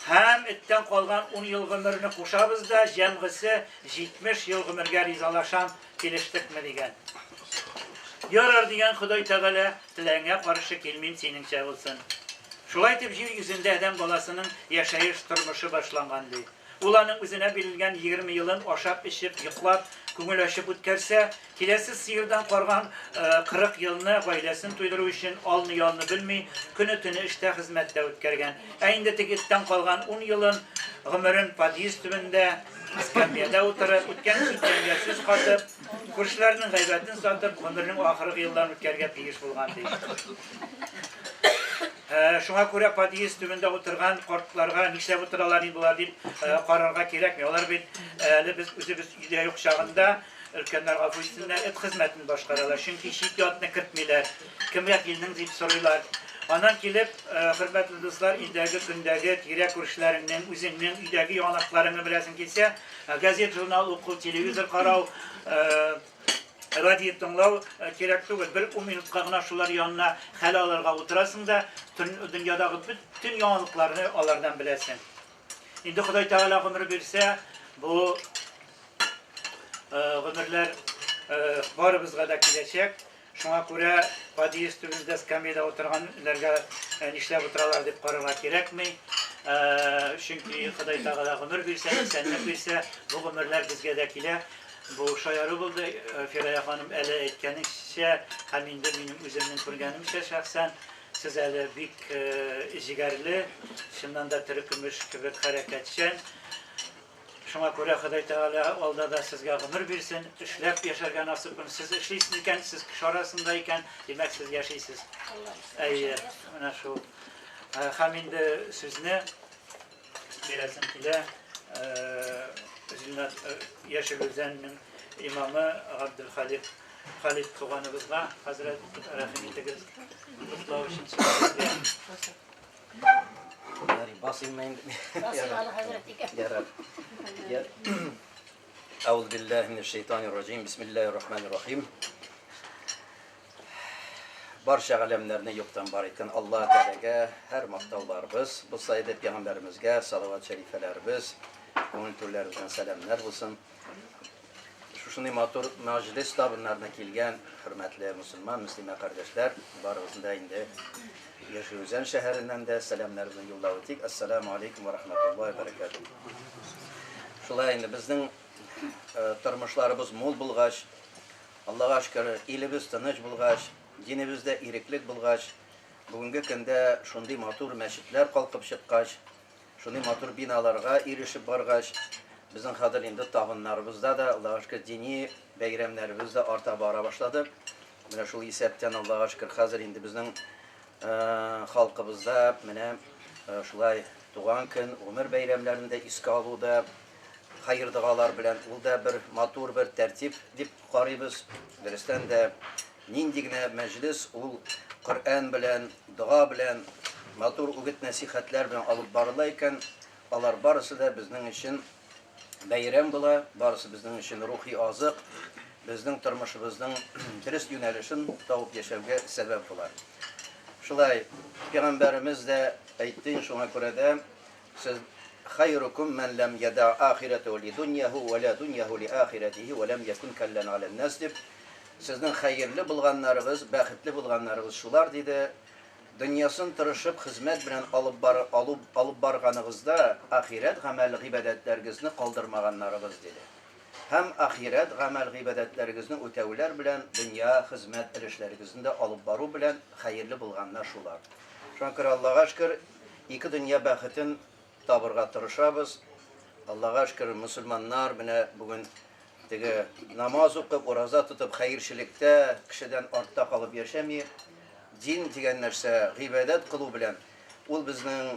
Һәм эттән калган 10 ел гомерне кушабыз да, җәмгысе 70 ел гомергә ризалашам, килештекме дигән. Ярар дигән Ходай Тәгалә, теләгеңә каршы килмим, синеңчә булсын. Шулай итеп җир йөзендә адәм баласының яшәеш тормышы башланган ди. Ул аның үзенә бирелгән 20 елын ашап, эчеп, йоклап, күңел ачып үткәрсә, киләсе сыердан карган 40 елны гаиләсен туйдыру өчен алны-ялны белми, көне-төне эштә, хезмәттә үткәргән. Ә инде теге эттән калган 10 елын гомерен подъезд төбендә, эскәмиядә утырып, үткән-сүткәнгә сүз катып, күршеләрнең гайбәтен сатып, гомеренең ахыргы елларын үткәрергә тиеш булган ди. Шуңа күрә подъезд төбендә утырган картларга нишләп утыралар инде болар дип карарга кирәкми. Алар бит әле без үзебез өйдә юк чагында өлкәннәр гафу итсеннәр, эт хезмәтен башкаралар. Чөнки чит ятны кертмиләр. Кемгә килдең дип сорыйлар. Аннан килеп, хөрмәтле дуслар, өйдәге көндәге тирә күршеләреңнең, үзеңнең өйдәге яңалыкларыңны беләсең килсә, газет, журнал уку, телевизор карау, радио тыңлау кирәк түгел. Бер 10 минутка гына шулар янына хәл алырга утырасың да, Дөньядагы бөтен яңалыкларны алардан беләсең. Инде Ходай Тәгалә гомер бирсә, бу гомерләр барыбызга да киләчәк. Шуңа күрә подъезд төбендә скамьяда утырганнарга нишләп утыралар дип карарга кирәкми. Чөнки Ходай Тәгалә гомер бирсә, исәнлек бирсә, бу гомерләр безгә дә килә. Бу шаяру булды. Фирая ханым әле әйткәнчә, һәм инде минем үземнең күргәнемчә шәхсән, сез әле бик җегәрле, чыннан да терекөмеш кебек хәрәкәтчән. Шуңа күрә Ходай Тәгалә алда да сезгә гомер бирсен, эшләп яшәргә насыйп кылсын. Сез эшлисез икән, сез кеше арасында икән, димәк, сез яшисез. Әйе, менә шул. Һәм инде сүзне бирәсем килә. Зиннат Яшел Үзәннең имамы Габделхалик Халид туганыбызга, хәзрәт, рәхим итегез, котлау өчен сүзегезгә. Ярый, басыйм инде. Басыйм әле, хәзрәт, икән. Ярар. Әүзу биллаһи минәш шайтанир раҗим. Бисмиллаһир рахманир рахим. Барча галәмнәрне юктан бар иткән Аллаһ Тәгаләгә һәр мактауларыбыз, булса иде пәйгамбәребезгә салават шәрифәләребез, күңел түрләребездән сәламнәр булсын. Шушындый матур мәҗлес табыннарына килгән хөрмәтле мусульман, мөслимә кардәшләр, барыгызны да инде Яшел Үзән шәһәреннән дә сәламнәребезне юллап үтик. Ассаламу алейкум ва рахматуллаһи ва баракатуһ. Шулай инде безнең тормышларыбыз мул булгач, Аллага шөкер, илебез тыныч булгач, динебездә иреклек булгач, бүгенге көндә шундый матур мәчетләр калкып чыккач, шундый матур биналарга ирешеп баргач, безнең хәзер инде табыннарыбызда да, Аллага шөкер, дини бәйрәмнәребез дә арта бара башлады. Менә шул исәптән, Аллага шөкер, хәзер инде безнең халкыбызда менә шулай туган көн, гомер бәйрәмнәрен дә искә алуда, хәер догалар белән ул да бер матур бер тәртип дип карыйбыз. Дөрестән дә, нинди генә мәҗлес ул Коръән белән, дога белән, матур үгет-нәсихәтләр белән алып барыла икән, алар барысы да безнең өчен бәйрәм була, барысы безнең өчен рухи азык, безнең тормышыбызның дөрес юнәлешен табып яшәүгә сәбәп була. Шулай, пәйгамбәребез дә әйтте, шуңа күрә дә сез хайрукум мән ләм яда ахирату ли дуньяху ва ла дуньяху ли ахиратихи ва ләм якун каллан аля нас дип, сезнең хәерле булганнарыгыз, бәхетле булганнарыгыз шулар диде. Дөньясын тырышып хезмәт белән алып бар, алып, алып барганыгызда ахирәт гамәл гыйбадәтләрегезне калдырмаганнарыгыз диде. Һәм ахирәт гамәл гыйбадәтләрегезне үтәүләр белән дөнья хезмәт өлешләрегезне дә алып бару белән хәерле булганнар шулар. Шуңа күрә Аллага шөкер, ике дөнья бәхетен табырга тырышабыз. Аллага шөкер, мусульманнар менә бүген теге намаз укып, ураза тотып, хәерчелектә кешедән артта калып яшәми. Дин дигән нәрсә гыйбадәт кылу белән ул безнең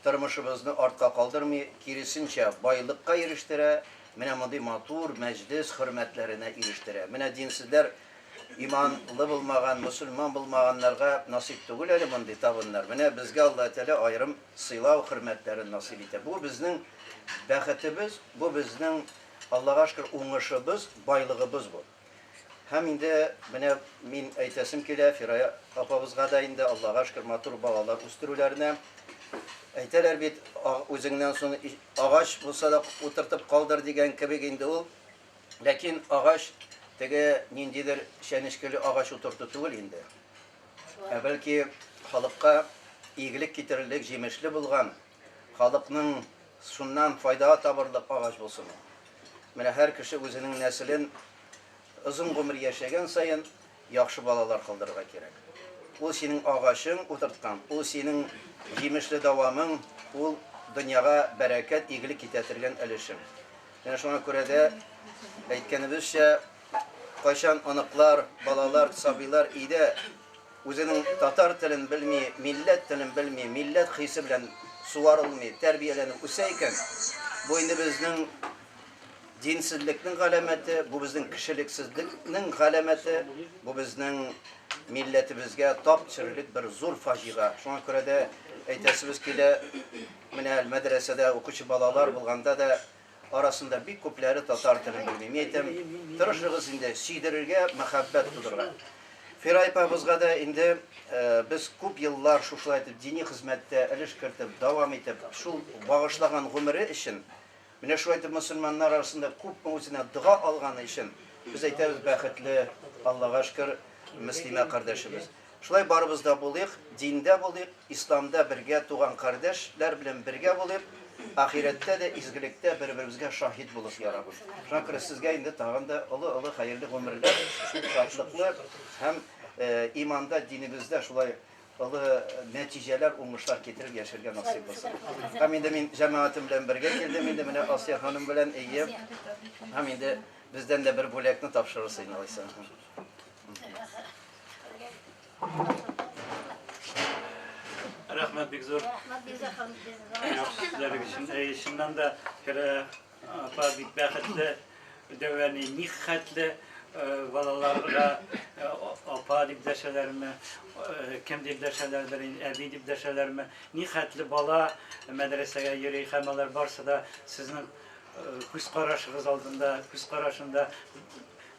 тормышыбызны артка калдырмый, киресенчә байлыкка ирештерә, менә мондый матур мәҗлес хөрмәтләренә ирештерә. Менә динсезләр, иманлы булмаган, мусульман булмаганнарга насыйп түгел әле мондый табыннар. Менә безгә Аллаһ Тәгалә аерым сыйлау хөрмәтләрен насыйп итә. Бу безнең бәхетебез, бу безнең Аллага шөкер уңышыбыз, байлыгыбыз бу. Һәм инде менә мин әйтәсем килә, Фирая апабызга да инде Аллага шөкер матур балалар үстерүләренә. Әйтәләр бит, үзеңнән соң агач булса да утыртып калдыр дигән кебек инде ул. Ләкин агач теге ниндидер чәнечкеле агач утырту түгел инде. Ә бәлки халыкка игелек китерерлек җимешле булган, халыкның шуннан файда табырлык агач булсын ул. Менә һәр кеше үзенең нәселен озын гомер яшәгән саен яхшы балалар калдырырга кирәк. Ул синең агачың утырткан, ул синең җимешле дәвамың, ул дөньяга бәрәкәт, игелек китәтергән өлешең. Менә шуңа күрә дә әйткәнебезчә, кайчан оныклар, балалар, сабыйлар өйдә үзенең татар телен белми, милләт телен белми, милләт хисе белән суарылмый, тәрбияләнеп үсә икән, бу инде безнең динсезлекнең галәмәте, бу безнең кешелексезлекнең галәмәте, бу безнең милләтебезгә тап төшерерлек бер зур фаҗига. Шуңа күрә дә әйтәсебез килә, менә мәдрәсәдә укучы балалар булганда да арасында бик күпләре татар телен белми. Мин әйтәм, тырышыгыз инде сөйдерергә, мәхәббәт тудырырга. Фирай апабызга да инде без күп еллар шушылай итеп дини хезмәттә өлеш кертеп, дәвам итеп, шул багышлаган гомере өчен, менә шулай итеп мөселманнар арасында күпме үзенә дога алганы өчен, без әйтәбез бәхетле, Аллага шөкер, мөслимә кардәшебез. Шулай барыбыз да булыйк, диндә булыйк, исламда бергә туган кардәшләр белән бергә булыйк, ахирәттә дә изгелектә бер-беребезгә шаһит булып ярабыз. Шуңа күрә сезгә инде тагын да олы-олы хәерле гомерләр, шатлыклы һәм иманда, динебездә шулай олы нәтиҗәләр, уңышлар китереп яшәргә насыйп булсын. Һәм инде мин җәмәгатем белән бергә килдем инде менә Асия ханым белән, әйе. Һәм инде бездән дә бер бүләкне тапшырырсың инде алайса. Рәхмәт бик зур. Рәхмәт бик зур. Яхшы сүзләрегез өчен. Әй, чыннан да Фирая апа бик бәхетле, дәүәни ни хәтле балаларга апа дип дәшәләрме, кем дип дәшәләрдер, әби дип дәшәләрме, ни хәтле бала мәдрәсәгә йөри һәм алар барсы да сезнең күз карашыгыз алдында, күз карашында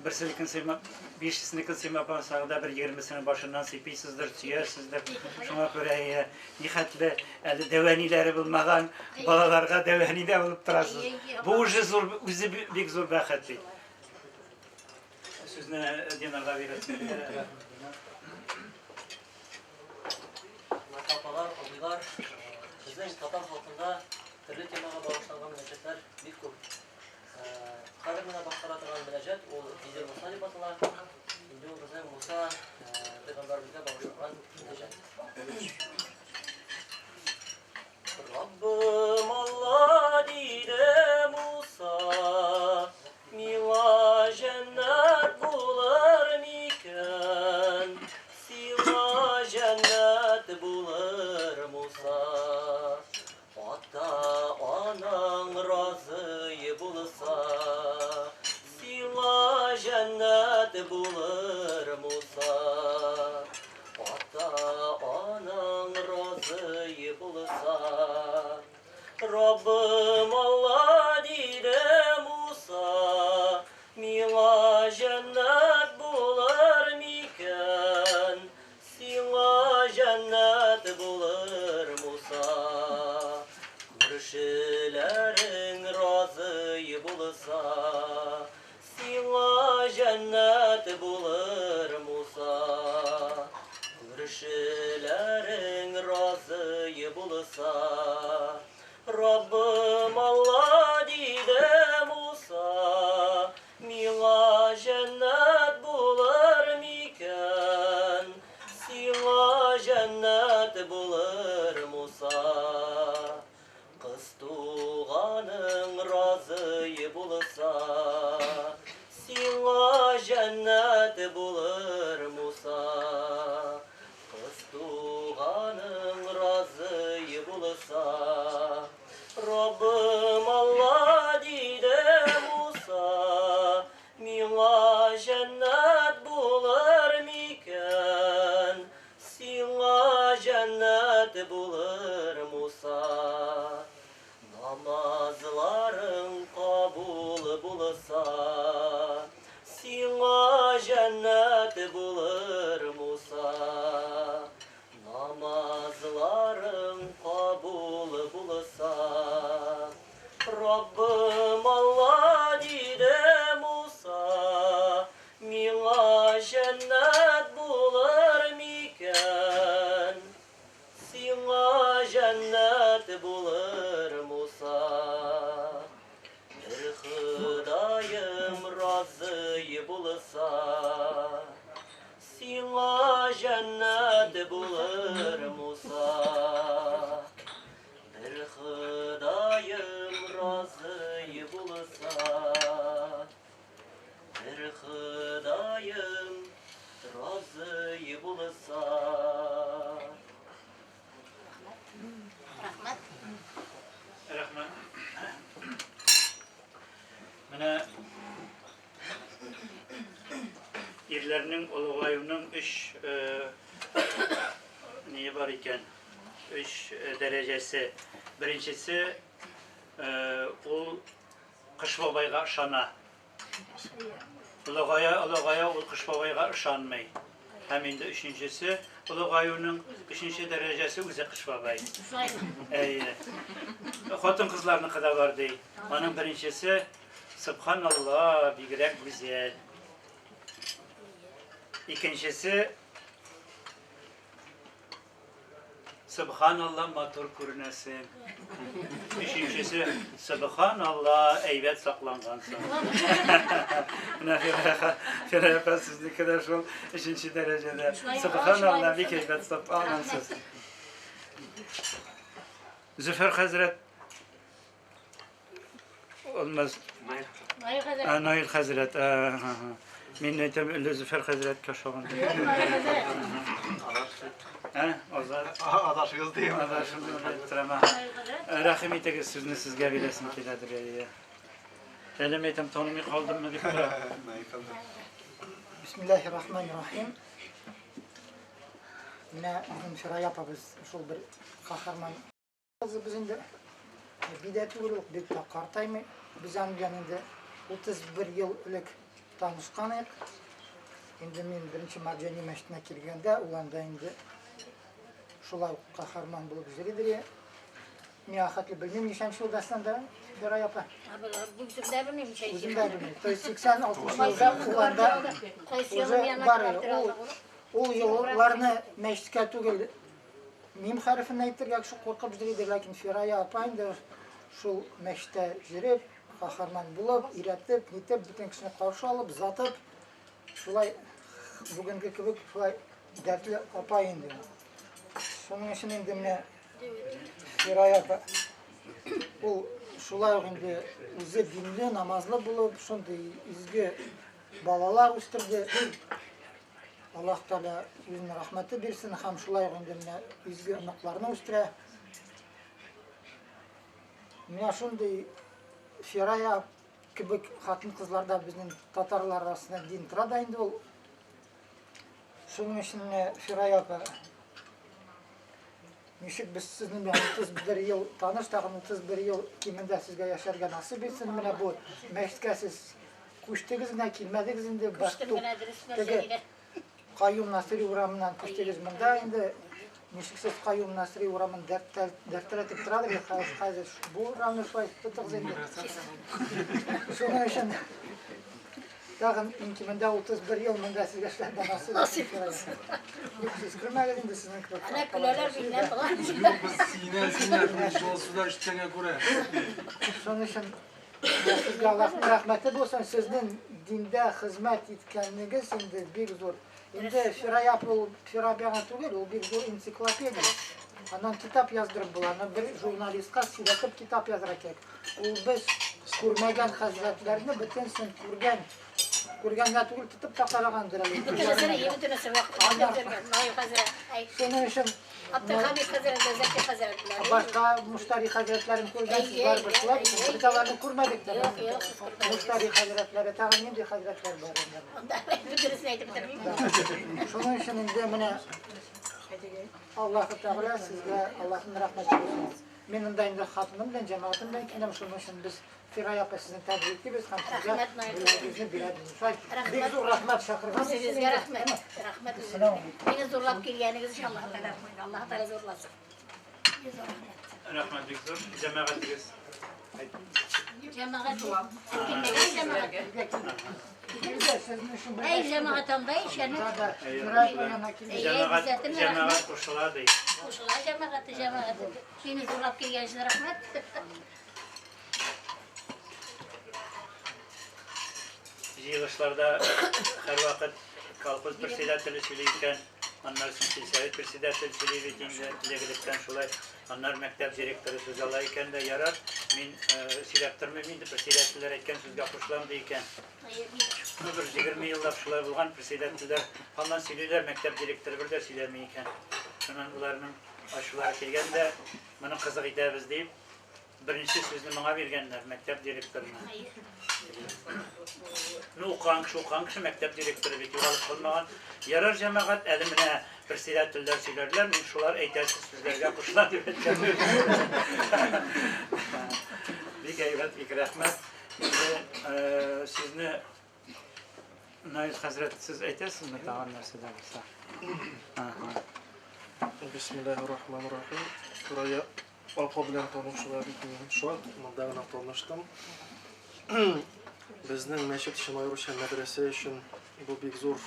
берсенекен сыйма, бишесенекен сыймапасагыз да бер егермесенең башыннан сыйпыйсыздыр, сөясездер. Шуңа күрә нихәтле әле дәвәниләре булмаган балаларга дәвәни дә булып торасыз. Бу уже зур, үзе бик зур бәхет бит. Сүзне Динарга бирәсем килә. Апалар, абыйлар, безнең татар халкында төрле темага багышланган мөнәҗәтләр бик күп. Хәзер менә башкара торган мөнәҗәт ул Диде Муса дип атала. Инде ул безнең Муса пәйгамбәребезгә багышланган мөнәҗәт. Раббым Алла диде Муса, миңа җәннәт булыр микән? Сиңа җәннәт булыр, Муса. Ата-анаң разый булса, сиңа җәннәт булыр, Муса. Ата-анаң разый булса. Раббым Алла диде Муса, миңа җәннәт булыр микән? Сиңа җәннәт булыр, Муса. Күршеләрең разый булса, сиңа җәннәт булыр, Муса. Күршеләрең разый булса. Раббым Алла диде Муса, миңа җәннәт булыр микән? Сиңа җәннәт булыр, Муса. Кыз туганың разый булса, сиңа җәннәт булыр, Муса. Кыз туганың разый булса. Раббым Алла диде Муса, миңа җәннәт булыр микән? Сиңа җәннәт булыр, Муса. Намазларың кабул булса, сиңа җәннәт булыр, Муса. Намазларың кабул булса. Раббым Алла диде Муса, миңа җәннәт булыр микән? Сиңа җәннәт булыр, Муса. Бер Ходаем разый булса, сиңа җәннәт булыр, Муса. Бер Ходаем разый булса, бер Ходаем разый булса. Рәхмәт. Рәхмәт. Менә ирләрнең олыгаюның өч ние бар икән? Өч дәрәҗәсе. Беренчесе ул Кыш бабайга ышана. Олыгая, олыгая ул Кыш бабайга ышанмый. Һәм инде өченчесе олыгаюның өченче дәрәҗәсе үзе Кыш бабай. Әйе. Хатын-кызларныкы да бар ди. Аның беренчесе Субханалла, бигрәк гүзәл. Икенчесе Субханалла, матур күренәсең. Өченчесе, Субханалла, әйбәт саклангансың. Менә Фирая апа сезнеке дә шул өченче дәрәҗәдә. Субханалла, бик әйбәт саклангансыз. Зөфәр хәзрәт Алмаз. Наил хәзрәт. Наил хәзрәт. Мин әйтәм, әллә Зөфәр хәзрәткә ошаган. Ә, Азат. Адашыгыз дим. Адашыгыз торама. Рәхим итегез, сүзне сезгә бирәсем киләдер, әйе. Әле мин әйтәм, танымый калдыммы дип тора. Бисмиллахи рахмани рахим. Менә безнең Фирая апабыз шул бер каһарман. Без инде бидә түгел, ул бик тә картаймый. Без аның белән инде 31 ел элек танышкан идек. Инде мин беренче Марҗани мәчетенә килгәндә, ул анда инде шулай ук каһарман булып йөридер. Мин хәтле белмим, ничәнче елда анда Фирая апа. Үзем дә белмим, ничәнче Үзем дә белмим. То есть 86 елда ул анда уже бар иде. Ул елларны мәчеткә түгел, мим хәрефен әйтергә кеше куркып йөри, ләкин Фирая апа инде шул мәчеттә йөреп, каһарман булып, өйрәтеп, нитеп, бөтен кешене каршы алып, затып, шулай бүгенге кебек шулай дәртле апа инде. Шуның өчен инде менә Фирая апа ул шулай ук инде үзе динле, намазлы булып, шундый изге балалар үстерде. Аллаһ Тәгалә үзенең рәхмәте бирсен һәм шулай ук инде менә изге оныкларны үстерә. Менә шундый Фирая кебек хатын-кызларда безнең татарлар арасында дин тора да инде ул. Шуның өчен менә Фирая апа, ничек без сезнең белән 31 ел таныш, тагын 31 ел кимендә сезгә яшәргә насыйп итсен. Менә бу мәчеткә сез күчтегез генә, килмәдегез инде. Күчтем генә, дөрес нәрсә диде. Каюм Насыйри урамыннан күчтегез монда инде. Ничек сез Каюм Насыйри урамын дәртләтеп торадыр, хәзер бу урамны шулай тотыгыз инде. Шуның өчен тагын иң кимендә 31 ел монда сезгә эшләргә насыйп итсен. Юк, сез күрмәгез инде сезнең кебек. Әнә көләләр миннән болар. Юк, без сөенә-сөенә шул сүзләр ишеткәнгә күрә. Шуның өчен сезгә Аллаһның рәхмәте булсын, сезнең диндә хезмәт иткәнегез инде бик зур. Инде Фирая апа ул Фирая гына түгел, ул бик зур энциклопедия. Аннан китап яздырып була, аны бер журналистка сөйләтеп китап язырга кирәк. Ул без күрмәгән хәзрәтләрне бөтенсен күргән, күргәнгә түгел, тотып та карагандыр әле. Бөтенесен, бөтенесен вакыт. Наил хәзрәт. Шуның өчен Абдулхамид хәзрәт, Зәки хәзрәт белән. Башка Муштари хәзрәтләрен күргәнсез, барыбер шулай бит. Без аларны күрмәдек тә. Юк, юк, сез күрмәдегез. Муштари хәзрәтләре, тагын нинди хәзрәтләр бар инде? Анда бөтенесен әйтеп бетермим. Шуның өчен инде менә Аллаһ Тәгалә сезгә Аллаһның рәхмәте булсын. Мин монда инде хатыным белән, җәмәгатем белән киләм, шуның өчен без Фирая апа сезне тәбрик итәбез һәм сезгә бүләгегезне бирәбез. Шулай бик зур рәхмәт чакырган өчен. Сезгә рәхмәт. Рәхмәт үзегезгә. Мине зурлап килгәнегез өчен Аллаһ Тәгалә рәхмәт. Аллаһ Тәгалә зурласын. Бик зур рәхмәт. Рәхмәт бик зур. Җәмәгатегез. Җәмәгать килмәгән җәмәгать. Әй, җәмәгать анда ишәне. Җәмәгать, җәмәгать кушыла ди. Кушыла җәмәгате, җәмәгате. Мине зурлап килгән өчен рәхмәт. Җыелышларда һәрвакыт колхоз председателе сөйли икән, аннан соң сельсовет председателе сөйли бит инде, элек-электән шулай. Аннан мәктәп директоры сүз ала икән дә, ярар, мин сөйләп тормыйм инде, председательләр әйткән сүзгә кушылам ди икән. Ну, бер 20 еллап шулай булган, председательләр һаман сөйлиләр, мәктәп директоры бер дә сөйләми икән. Шуннан уларның ачулары килгән дә, моны кызык итәбез дип, беренче сүзне моңа биргәннәр, мәктәп директорына. Ну, укыган кеше, укыган кеше, мәктәп директоры бит югалып калмаган. Ярар, җәмәгать, әле менә председательләр сөйләрләр, мин шулар әйтәсе сүзләргә кушылам дип әйткән. Бик әйбәт, бик рәхмәт. Инде сүзне Наил хәзрәт, сез әйтәсезме тагын нәрсә дә булса? Ага. Бисмиллаһир-рахманир-рахим. Фирая апа белән танышуга бик мин шат, монда гына таныштым. Безнең мәчет өчен, аеруча мәдрәсә өчен бу бик зур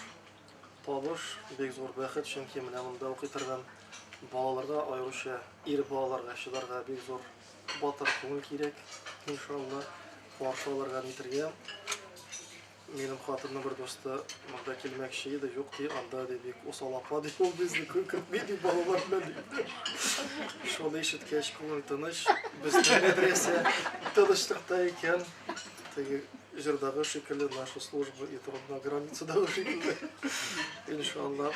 табыш, бик зур бәхет, чөнки менә монда укый торган балаларга, аеруча ир балаларга чыдарга бик зур батыр күңел кирәк, иншалла, каршы алырга, нитергә. Минем хатынның бер дусты монда килмәкче иде, юк ди, анда ди бик усал апа ди, ул безне кертми ди балалар белән ди. Шуны ишеткәч, күңел тыныч, безнең мәдрәсә тынычлыкта икән. Теге җырдагы шикелле, наша служба и труд на границадагы шикелле. Иншалла.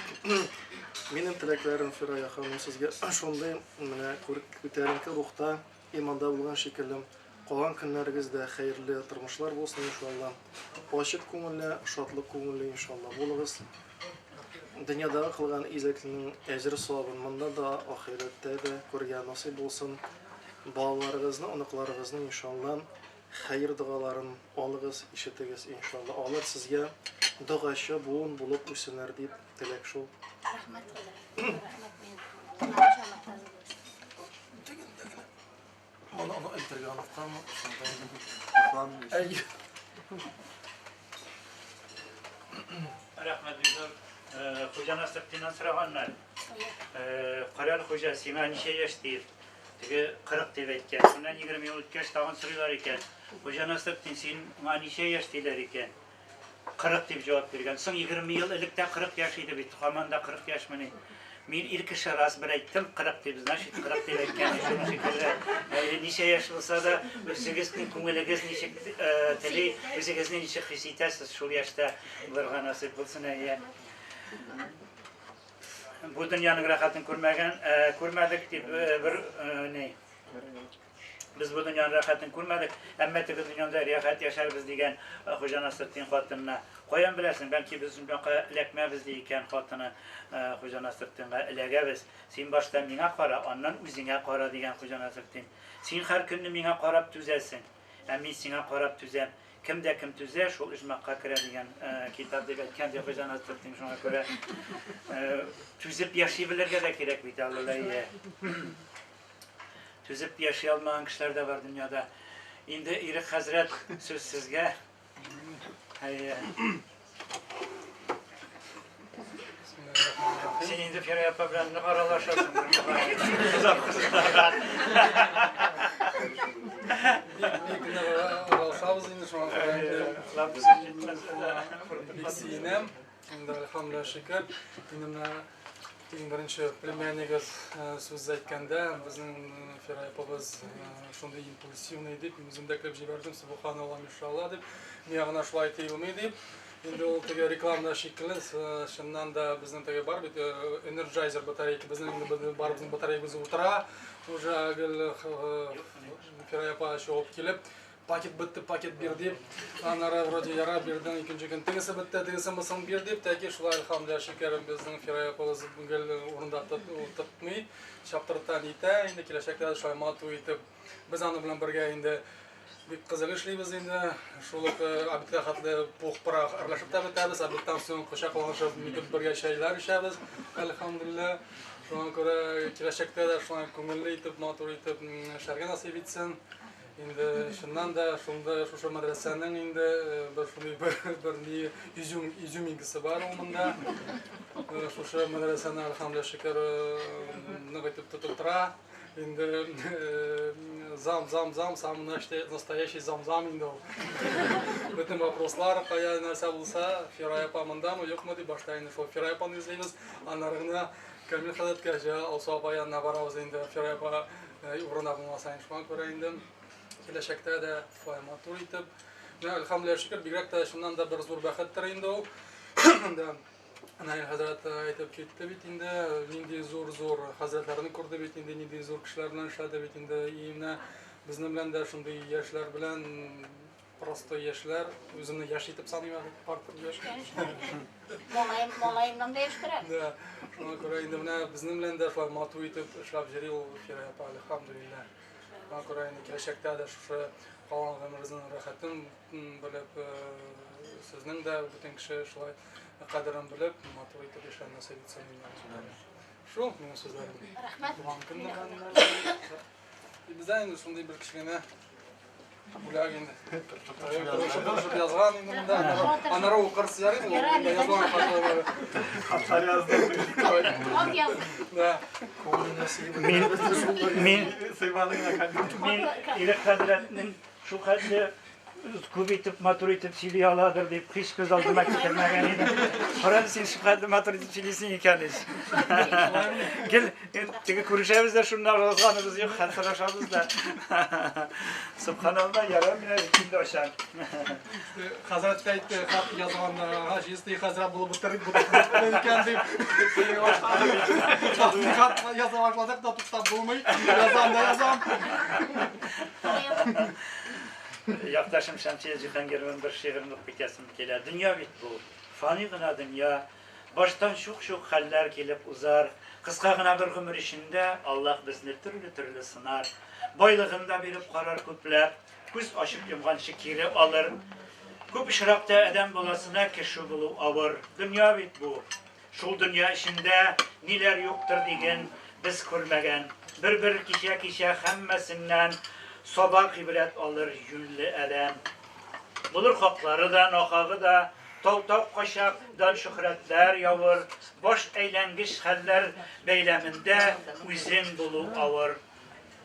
Минем теләкләрем, Фирая ханым, сезгә шундый менә күтәренке рухта, иманда булган шикелле, калган көннәрегездә хәерле тормышлар булсын, иншалла. Ачык күңелле, шатлык күңелле, иншалла, булыгыз. Дөньядагы кылган изгелекнең әҗер савабын монда да, ахирәттә дә күрергә насыйп булсын. Балаларыгызны, оныкларыгызны, иншалла, хәер догаларын алыгыз, ишетегез, иншалла. Алар сезгә догачы буын булып үсеннәр дип теләк шул. Рәхмәт, хәзрәт. Рәхмәт мин. Иншалла, разый булсын. Моны аны әйтергә онытканмын, шунда. Әй. Рәхмәт бик зур. Хуҗа Насретдиннән сораганнар. Карал хуҗа, сиңа ничә яшь диеп. Теге 40 дип әйткән. Шуннан 20 ел үткәч тагын сорыйлар икән. Хуҗа Насретдин, сиңа ничә яшь диләр икән. 40 дип җавап биргән. Соң 20 ел элек тә 40 яшь иде бит. Һаман да 40 яшьмени? Мин ир кеше раз бер әйттем 40 дип, значит 40 дип әйткән шуның шикелле. Ничә яшь булса да, үзегезнең күңелегез ничек тели, үзегезне ничек хис итәсез, шул яшьтә булырга насыйп булсын, әйе. Бу дөньяның рәхәтен күрмәгән, күрмәдек дип бер ни. Без бу дөньяның рәхәтен күрмәдек, әмма теге дөньяда рәхәт яшәрбез дигән Хуҗа Насретдин хатынына. Каян беләсең, бәлки без дөньяга эләкмәбез ди икән хатыны Хуҗа Насретдинга. Эләгәбез. Син башта миңа кара, аннан үзеңә кара дигән Хуҗа Насретдин. Син һәр көнне миңа карап түзәсең, ә мин сиңа карап түзәм. Кем дә кем түзә, шул оҗмахка керә дигән китап дип әйткән ди Хуҗа Насретдин. Шуңа күрә түзеп яши белергә дә кирәк бит, Алла. Түзеп яши алмаган кешеләр дә бар дөньяда. Инде Ирек хәзрәт, сүз сезгә. Әйе. Син инде Фирая апа белән нык аралашасың. Озак. Бик нык аралашабыз инде, шуңа күрә бик сөенәм. Инде әлхәмдүлилләһ шөкер. Инде менә иң беренче племяннигыз сүз әйткәндә, безнең Фирая апабыз шундый импульсивный дип, мин үзем дә көлеп җибәрдем, субханалла, иншалла дип, миңа гына шулай тоелмый дип. Инде ул теге рекламада шикелле, чыннан да безнең теге бар бит энерджайзер батарейка, безнең инде барыбызның батарейкабыз утыра, уже гел Фирая апа чыгып килеп, пакет бетте, пакет бир дип, аннары вроде яра бирдең, икенче көн тегесе бетте, тегесе мысын бир дип, тәки шулай әлхәмдүлилләһ шөкер, безнең Фирая апабыз гел урында тотмый, чаптырта нитә, инде киләчәктә дә шулай матур итеп, без аның белән бергә инде бик кызык эшлибез инде, шул ук обедка хәтле пух-пырах әрләшеп тә бетәбез, обедтан соң кочакланышып нитеп бергә чәйләр эчәбез, әлхәмдүлилләһ. Шуңа күрә киләчәктә дә шулай күңелле итеп, матур итеп эшләргә насыйп итсен. Инде чыннан да шунда шушы мәдрәсәнең инде бер шундый бер ни изюм изюминкасы бар ул монда. Шушы мәдрәсәне әлхәмдүлилләһ шөкер нык итеп тотып тора. Инде зам зам зам самый настоящий зам-зам инде ул. Бөтен вопрослар кая нәрсә булса, Фирая апа мондамы, юкмы дип башта инде шул Фирая апаны эзлибез. Аннары гына Камил хәзрәткә, Алсу апа янына барабыз инде. Фирая апа урында булмаса инде, шуңа күрә инде киләчәктә дә шулай матур итеп. Менә әлхәмдүлилләһ шөкер, бигрәк тә чыннан да бер зур бәхеттер инде ул. Монда Наил хәзрәт әйтеп китте бит инде, нинди зур-зур хәзрәтләрне күрде бит инде, нинди зур кешеләр белән эшләде бит инде. И менә безнең белән дә шундый яшьләр белән, простой яшьләр, үземне яшь итеп саныйм әле, карт яшь. Малаем, малаемнан да яшь керә. Да, шуңа күрә инде менә безнең белән дә шулай матур итеп эшләп йөри ул Фирая апа, әлхәмдүлилләһ. Шуңа күрә инде киләчәктә дә шушы калган гомерегезнең рәхәтен белеп, сезнең дә бөтен кеше шулай кадерен белеп, матур итеп яшәргә насыйп итсен. Шул минем сүзләрем. Рәхмәт. Туган көн белән. Бездә инде шундый бер кечкенә бүләк инде. Тырышып язган инде монда. Аннары укырсыз ярый инде. Язган хатлары. Хатлар язды. Хат язды. Да. Мин мин Ирек хәзрәтнең шул хәтле күп итеп, матур итеп сөйли аладыр дип һич күз алдыма китермәгән идем. Карады, син шул хәтле матур итеп сөйлисең икән ич. Гел теге күрешәбез дә, шуннан аралашканыбыз юк, хәл сорашабыз да. Субханалла, ярар, менә инде ачам. Хәзрәт тә әйтте, хат язганда, чистый хәзрәт булып бетереп икән дип. Хат яза башладык та туктап булмый. Язам да язам. Якташым Шәмсия Җиһангированың бер шигырен укып китәсем килә. Дөнья бит бу, фани гына дөнья. Баштан шук-шук хәлләр килеп узар. Кыска гына бер гомер эчендә Аллаһ безне төрле-төрле сынар. Байлыгын да биреп карар күпләп, күз ачып йомганчы кире алыр. Күп очракта адәм баласына кеше булу авыр. Дөнья бит бу. Шул дөнья эчендә ниләр юктыр диген, без күрмәгән. Бер-бер кичә-кичә һәммәсеннән сабак гыйбрәт алыр юньле адәм. Булыр хаклары да, нахагы да, тау-тау качак дан шөһрәтләр явыр, баш әйләнгеч хәлләр бәйләмендә үзең булу авыр.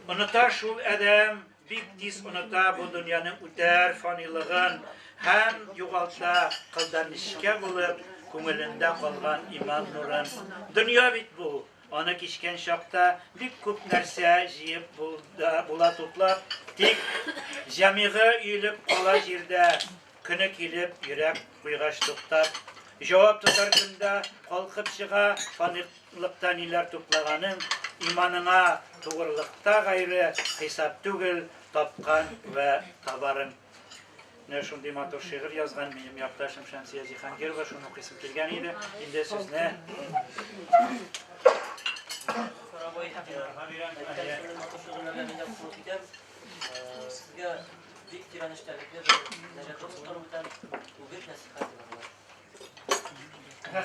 Оныта шул адәм, бик тиз оныта бу дөньяның үтәр фанилыгын һәм югалта кылдан нечкә булып күңелендә калган иман нурын. Дөнья бит бу, аны кичкән чакта бик күп нәрсә җыеп була туплап, тик җәмигы өелеп кала җирдә, көне килеп йөрәк куйгач туктап. Җавап тотар көндә калкып чыга фанилыкта ниләр туплаганың, иманыңа тугрылыкта гайре хисап түгел тапкан вә табарың. Менә шундый матур шигырь язган минем якташым Шәмсия Җиһангирова, шуны укыйсым килгән иде. Инде сүзне Сарабай, әйткән шундый матур шигырьләргә мин дә кушылып китәм. Сезгә бик тирән эчтәлекле бер нәҗәтле укып үтәм. Үгет нәсихәт дип атала.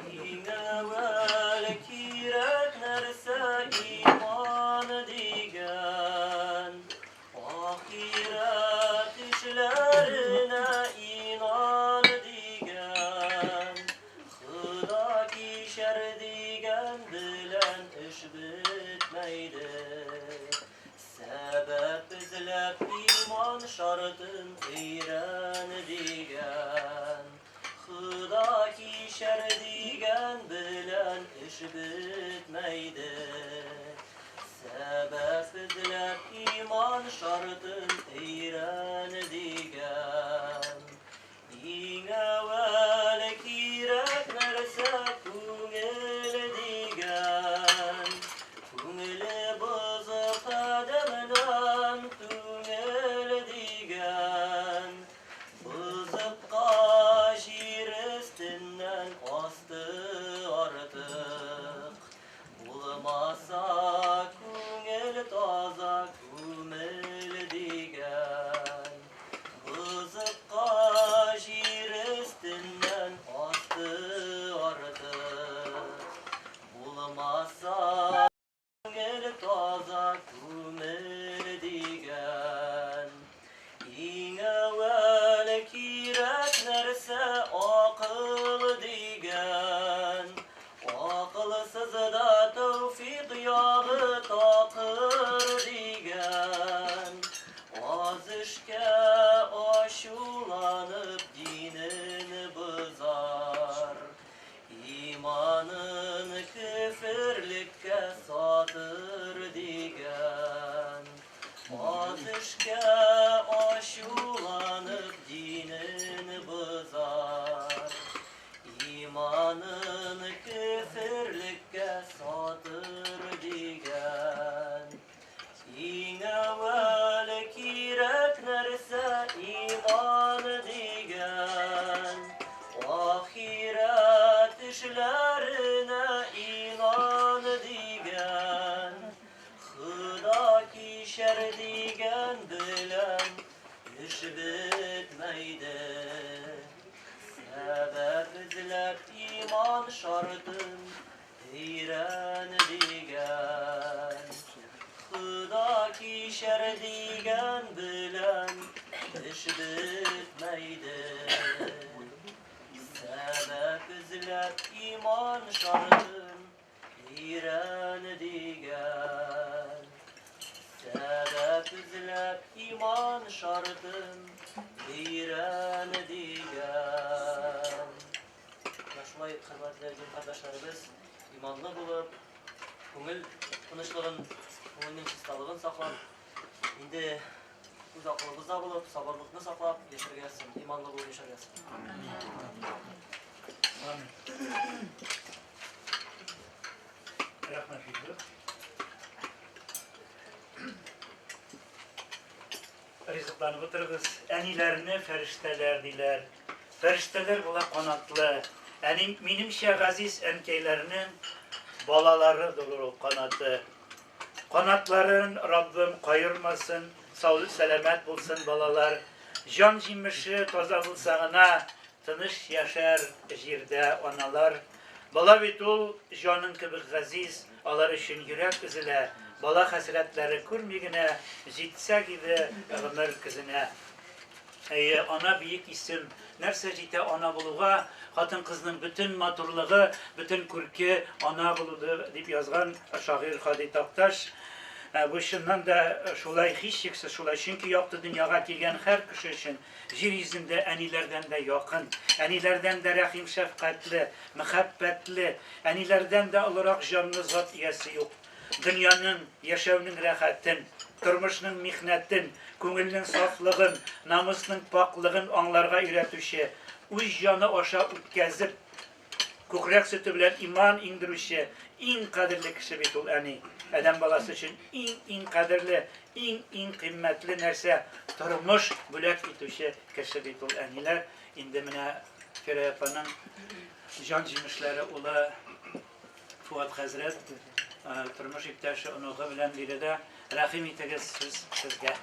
Иң әүвәл кирәк нәрсә иман дигән, ахирәт эшләренә инан дигән, Хода кичәр дигән белән эш бетмәйде. Сәбәп эзләп иман шартын өйрән дигән, Хода кичәр дигән белән эш бетмәйде. Сәбәп эзләп иман шартын өйрән дигән. Иң әүвәл кирәк нәрсә күңел дигән, күңеле бозык адәмнән түңел дигән. Бозыкка җир өстеннән асты артык, булмаса күңел таза күмел дигән. Бозыкка җир өстеннән асты артык, булмаса күңел таза күмел дигән. Иң әүвәл кирәк нәрсә акыл дигән, акылсыз да тәүфыйк ягы такыр дигән. Аз эшкә ачуланып динен бозар, иманын көферлеккә сатыр дигән. Аз эшкә ачуланып динен бозар, иманын көферлеккә сатыр дигән. Иң әүвәл кирәк нәрсә иман дигән, ахирәт эшләренә инан дигән. иман шартын өйрән дигән. Худа кичер дигән белән эш бетмәйде. Сәбәп эзләп иман шартын өйрән дигән. Сәбәп эзләп иман шартын өйрән дигән. Менә шулай, хөрмәтле дин кардәшләребез, иманлы булып, күңел тынычлыгын, күңелнең чисталыгын саклап, инде үз акылыбызда булып, сабырлыкны саклап яшәргә язсын, иманлы булып яшәргә язсын. Амин. Рәхмәт, Фидус. Ризыкланып утырыгыз. Әниләрне фәрештәләр диләр. Фәрештәләр була канатлы. Әни, минемчә, газиз әнкәйләрнең балалары булыр ул канаты. Канатларын Раббым каермасын, сау сәламәт булсын балалар. Җан җимеше таза булса гына тыныч яшәр җирдә аналар. Бала бит ул җаның кебек газиз, алар өчен йөрәк өзелә. Бала хәсрәтләре күрми генә җитсәк иде гомер көзенә. Әйе, ана биек исем. Нәрсә җитә ана булуга? Хатын-кызның бөтен матурлыгы, бөтен күрке ана булуды, дип язган шагыйрь Һади Такташ. Бу чыннан да шулай, һичшиксез шулай. Чөнки якты дөньяга килгән һәр кеше өчен җир йөзендә әниләрдән дә якын, әниләрдән дә рәхим-шәфкатьле, мәхәббәтле, әниләрдән дә олырак җанлы зат иясе юк. Дөньяның, яшәүнең рәхәтен, тормышның михнәтен, күңелнең сафлыгын, намусның пакьлыгын аңларга өйрәтүче, үз җаны аша үткәзеп, күкрәк сөте белән иман иңдерүче иң кадерле кеше бит ул әни. Адәм баласы өчен иң-иң кадерле, иң-иң кыйммәтле нәрсә, тормыш бүләк итүче кеше бит ул әниләр. Инде менә Фирая апаның җан җимешләре улы Фуат хәзрәт, тормыш иптәше, оныгы белән биредә. Рәхим итегез, сүз сезгә.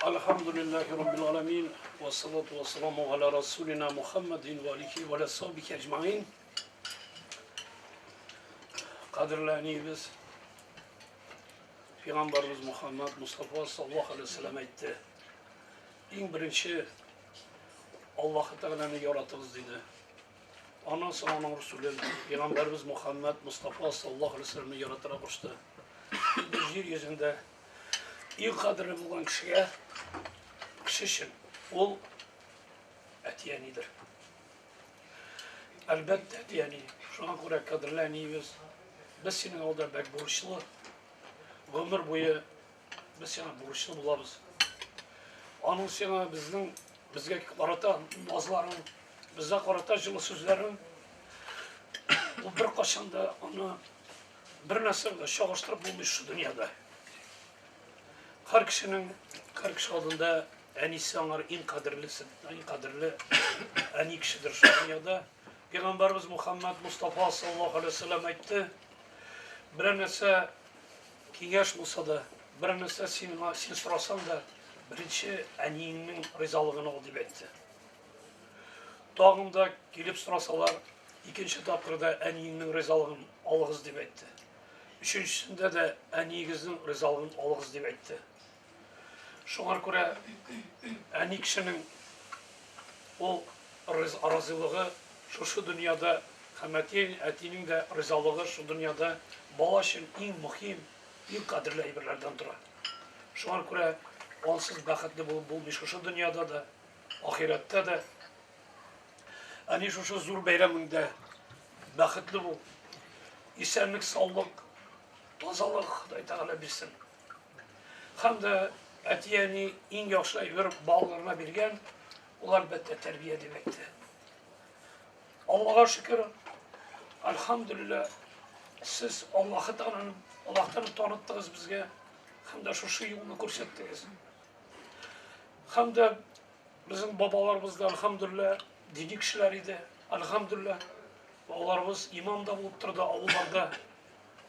Альхамдулиллахи Раббил аламин, вассалату вассаламу аля расулина Мухаммадин ва алихи ва аля сахбихи әҗмаин. Кадерле әниебез, Пәйгамбәребез Мухаммад Мустафа саллаллаху алейһи вәсәлләм әйтте. Иң беренче Аллаһ Тәгаләне яратыгыз диде. Аннан соң аның Расулен, Пәйгамбәребез Мухаммад Мустафа саллаллаху алейһи вәсәлләмне яратырга кушты. Инде җир йөзендә иң кадерле булган кешегә, кеше өчен ул әти-әнидер. Әлбәттә, әти-әни. Шуңа күрә, кадерле әниебез, без синең алда бәк бурычлы. Гомер буе без сиңа бурычлы булабыз. Аның сиңа безнең безгә карата назларын, безгә карата җылы сүзләрен ул беркайчан да аны бер нәрсә белән чагыштырып булмый шушы дөньяда. Һәр кешенең, һәр кеше алдында әнисе аңар иң кадерлесе, иң кадерле әни кешедер шул дөньяда. Пәйгамбәрбез Мухаммад Мустафа саллаллаху алейһи вәсәлләм әйтте, берәр нәрсә киңәш булса да, берәр нәрсә сиңа син сорасаң да, беренче әниеңнең ризалыгын ал дип әйтте. Тагын да килеп сорасалар, икенче тапкыр да әниеңнең ризалыгын алыгыз дип әйтте. Өченчесендә дә әниегезнең ризалыгын алыгыз дип әйтте. Шуңа күрә әни кешенең ул разыйлыгы шушы дөньяда һәм әти, әтинең дә ризалыгы шул дөньяда бала өчен иң мөһим, иң кадерле әйберләрдән тора. Шуңа күрә ансыз бәхетле булып булмый шушы дөньяда да, ахирәттә дә. Әни шушы зур бәйрәмеңдә бәхетле бул. Исәнлек, саулык, тазалык Ходай Тәгалә бирсен. Һәм дә әти-әни иң яхшы әйбер балаларына биргән, ул әлбәттә тәрбия дип әйтте. Аллага шөкер, альхамдулилла, сез Аллаһы Тәгаләне, Аллаһтан таныттыгыз безгә һәм дә шушы юлны күрсәттегез. Һәм дә безнең бабаларыбыз да, альхамдулилла, дини кешеләр иде. Альхамдулилла, бабаларыбыз имам да булып торды авылларда.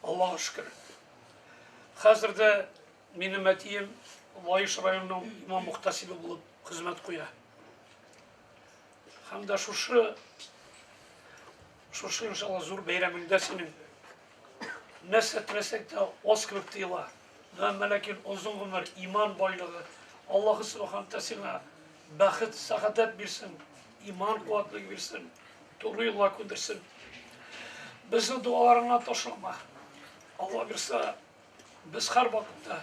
Аллага шөкер. Хәзер дә минем әтием, Лаеш районының имам мөхтәсибе булып хезмәт куя. Һәм дә шушы шушы иншалла зур бәйрәмеңдә синең нәрсә теләсәк тә аз кебек тоела. Әмма ләкин озын гомер, иман байлыгы, Аллаһы Субхану Тәгалә сиңа бәхет, сәгадәт бирсен, иман куәтлеге бирсен, туры юлга күндерсен. Безне дуаларыңа ташлама. Алла бирсә, без һәр вакытта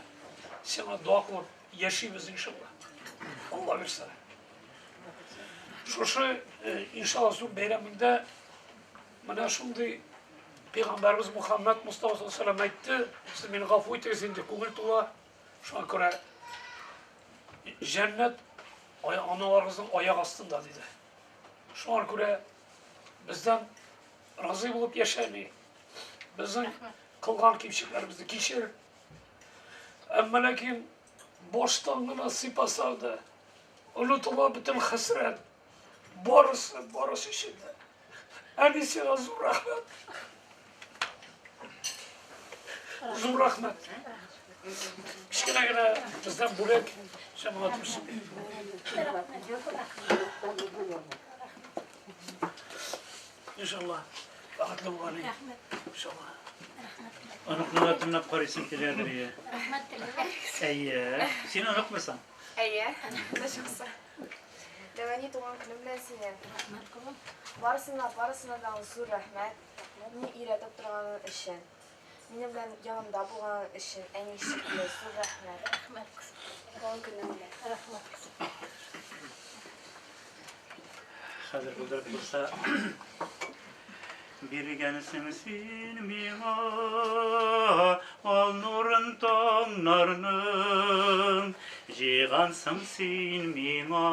сиңа дуа кылып яшибез иншалла. Алла бирсә. Шушы иншалла зур бәйрәмендә менә шундый Пәйгамбәрбез Мухаммад Мустафа саллаллаху алейһи әйтте, сез мине гафу итегез инде, күңел тула. Шуңа күрә җәннәт аналарыгызның аяк астында диде. Шуңа күрә бездән разый булып яшәми. Безнең кылган кимчелекләребезне кичер. Әмма ләкин баштан гына сыйпасаң да, онытыла бөтен хәсрәт. Барысы, барысы өчен дә. Әни сиңа зур рәхмәт. Зур рәхмәт. Кечкенә генә бездән бүләк җәмәгать өчен. Иншалла, бәхетле бул, әни. Иншалла. Оныкны да тыңлап карыйсың киләдер, иә. Рәхмәт телиләр. Әйе. Син оныкмысың? Әйе, да чыкса. Дәвәни туган көнем белән сине. Рәхмәт, кызым. Барысына, барысына да зур рәхмәт. Мине өйрәтеп торганың өчен. Минем белән янымда булганың өчен, әни шикелле, зур рәхмәт. Рәхмәт, кызым. Туган көнем белән. Рәхмәт, кызым. Хәзер булдырып булса, биргәнсең син миңа ал нурын таңнарның, җыйгансың син миңа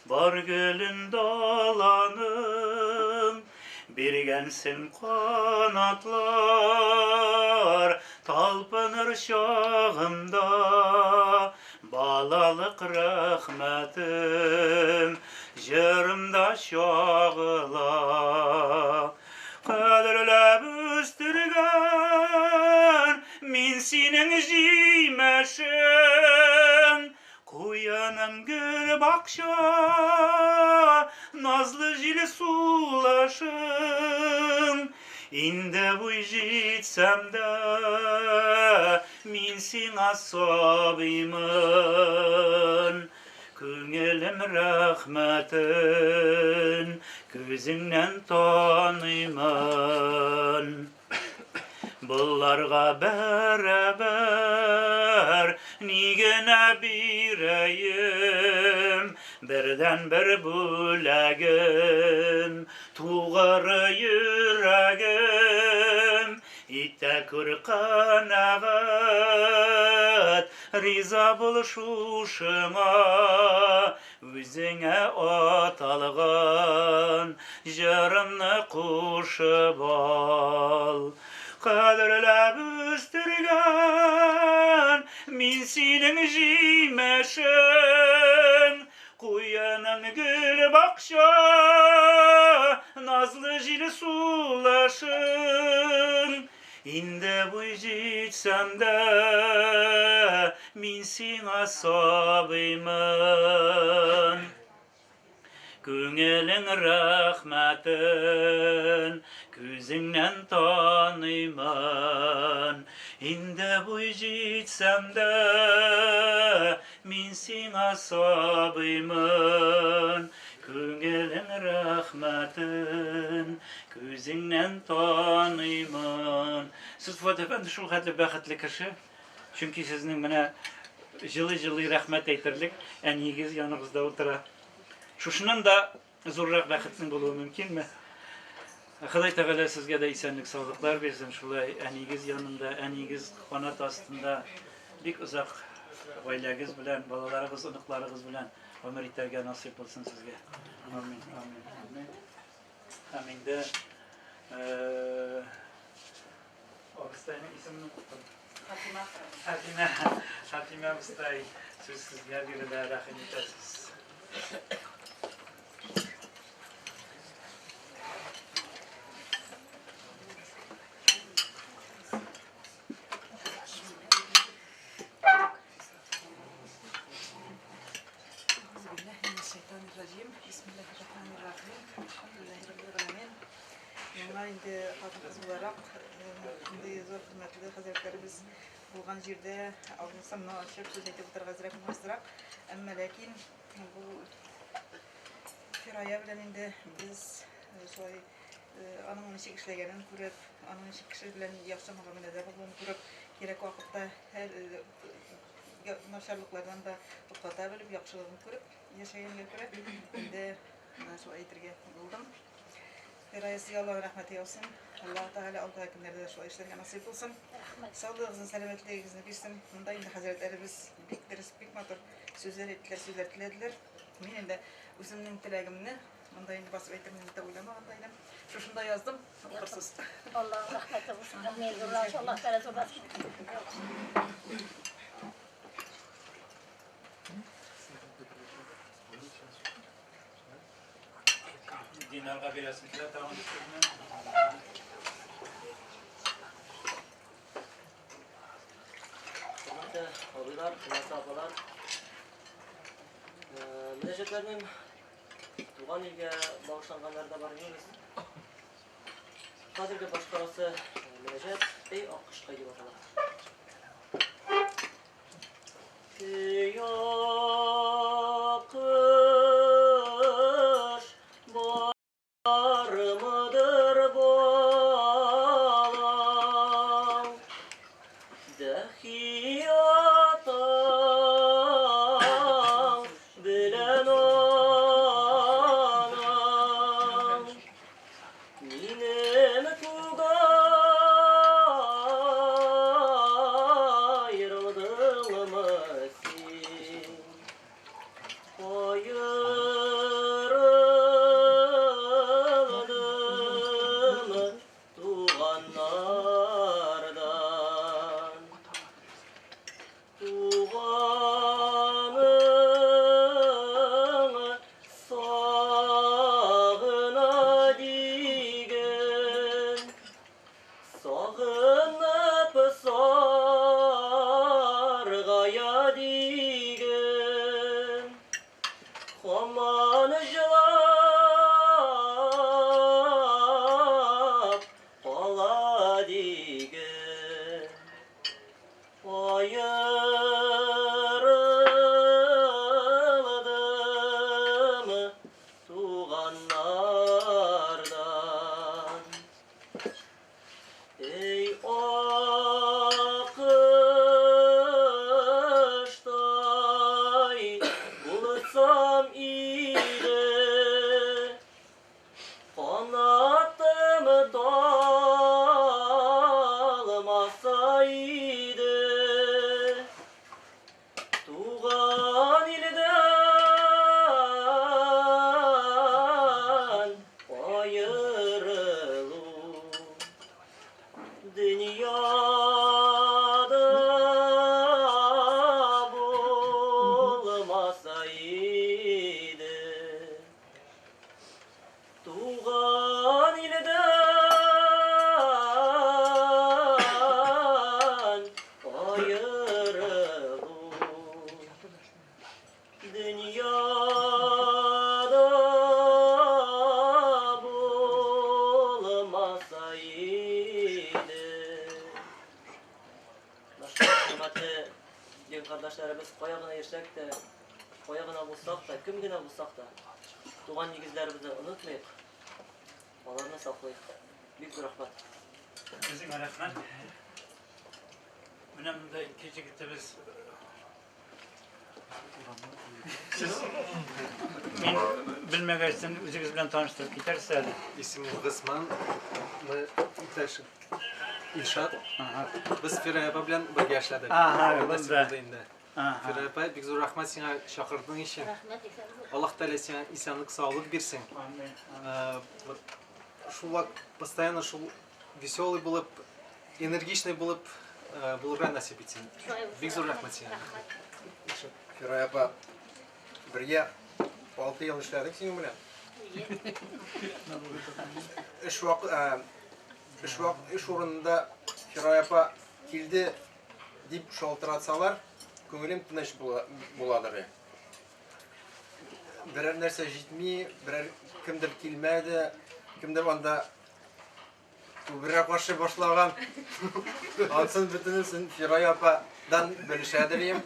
бар гөлен даланың, биргәнсең канатлар талпыныр чагымда, балалык рәхмәтем җырымда чагыла. Кадерләп үстергән мин синең җимешең, куеның гөл бакча, назлы җил сулышың. Инде буй җитсәм дә, мин сиңа сабыймын. Күңелем рәхмәтен күзеңнән таныймын. Болларга бәрабәр ни генә бирәем, бердән бер бүләгем, тугры йөрәгем. Итә күр канәгать, риза бул шушыңа, үзеңә аталган җырымны кушып ал. Кадерләп үстергән мин синең җимешең, куеның гөл бакча, назлы җил сулышың. Инде буй җитсәм дә, мин сиңа сабыймын. Күңелең рәхмәтен күзеңнән таныймын. Инде буй җитсәм дә, мин сиңа сабыймын. Күңелең рәхмәтен күзеңнән таныймын. Сез, Фуат әфәнде, шул хәтле бәхетле кеше. Чөнки сезнең менә җылы-җылы рәхмәт әйтерлек әниегез яныгызда утыра. Шушыннан да зуррак бәхетнең булуы мөмкинме? Ходай Тәгалә сезгә дә исәнлек, саулыклар бирсен. Шулай әниегез янында, әниегез канат астында бик озак гаиләгез белән, балаларыгыз, оныкларыгыз белән гомер итәргә насыйп булсын сезгә. Амин, амин, амин. Һәм инде абыстайның исемен оныттым. Фатима. Фатима, Фатима абыстай, сүз сезгә бирелә, рәхим итәсез. Бисмиллаһир-рахманир-рахим. Әлхәмдүлиллаһи раббил галәмин. Миңа инде хатын-кыз буларак, шундый зур хөрмәтле хәзрәтләребез булган җирдә авызымны ачып сүз әйтеп утырырга әзрәк уңайсызрак. Әмма ләкин бу Фирая белән инде без шулай аның ничек эшләгәнен күреп, аның ничек кеше белән яхшы мөгамәләдә булуын күреп, кирәк вакытта һәр начарлыклардан да туктата белеп, яхшылыгын күреп яшәгәнгә күрә, инде менә шулай әйтергә булдым. Фирая, сезгә Аллаһның рәхмәте яусын. Аллаһ Тәгалә алдагы көннәрдә дә шулай эшләргә насыйп булсын. Саулыгыгызны, сәламәтлегегезне бирсен. Монда инде хәзрәтләребез бик дөрес, бик матур сүзләр әйттеләр, сүзләр теләделәр. Мин инде үземнең теләгемне монда инде басып әйтермен дип тә уйламаган да идем. Шушында яздым, укырсыз. Аллаһ рәхмәте булсын. Мин зурласын, Аллаһ Тәгалә зурласын. Динарга бирәсем килә тагын сүзне. Хөрмәтле абыйлар, хөрмәтле апалар. Мөнәҗәтләрнең туган илгә багышланганнары да бар инде. Хәзерге башкарасы мөнәҗәт Эй аккошкай дип атала. Эй аккош, бармыдыр балаң? Дәхи атаң белән анаң минем күк аерылдыңмы син? Аерылдым туганнардан. Туганың сагына диген, сагынып саргая диген, һаман җылап кала диген. Аерылдым туганнардан. Эй, аккоштай булсам иде, канатым талмаса иде, туган илдән аерылу дөньяда булмаса иде. Туган илдән аерылу дөньяда булмаса иде. Башка хөрмәтле дин кардәшләребез, кая гына йөрсәк тә, кая гына булсак та, кем генә булсак та, туган нигезләребезне онытмыйк, аларны саклыйк. Бик зур рәхмәт. Үзеңә рәхмәт. Менә монда ике җегетебез. Сез мин белмәгәчтен үзегез белән таныштырып китәрсез әле. Исемем Госман, мы иптәш Илшат. Без Фирая апа белән бергә эшләдек. Ага, Насип булды. булды инде. Ага. Фирая апа, бик зур рәхмәт сиңа чакырдың өчен. Рәхмәт, исәнмесез. Аллаһ Тәгалә сиңа исәнлек, саулык бирсен. Амин. Вот шул вак постоянно шул веселый булып, энергичный булып булырга насип итсен. Бик зур рәхмәт сиңа. Фирая апа, бергә 6 ел эшләдек синең белән. Эш вак, эш вак, эш урынында Фирая апа килде дип шалтыратсалар, күңелем тыныч буладыр. берәр нәрсә җитми, берәр кемдер килмәде, кемдер анда күбрәк ашый башлаган. Ансын бөтенесен Фирая ападан белешәдер идем.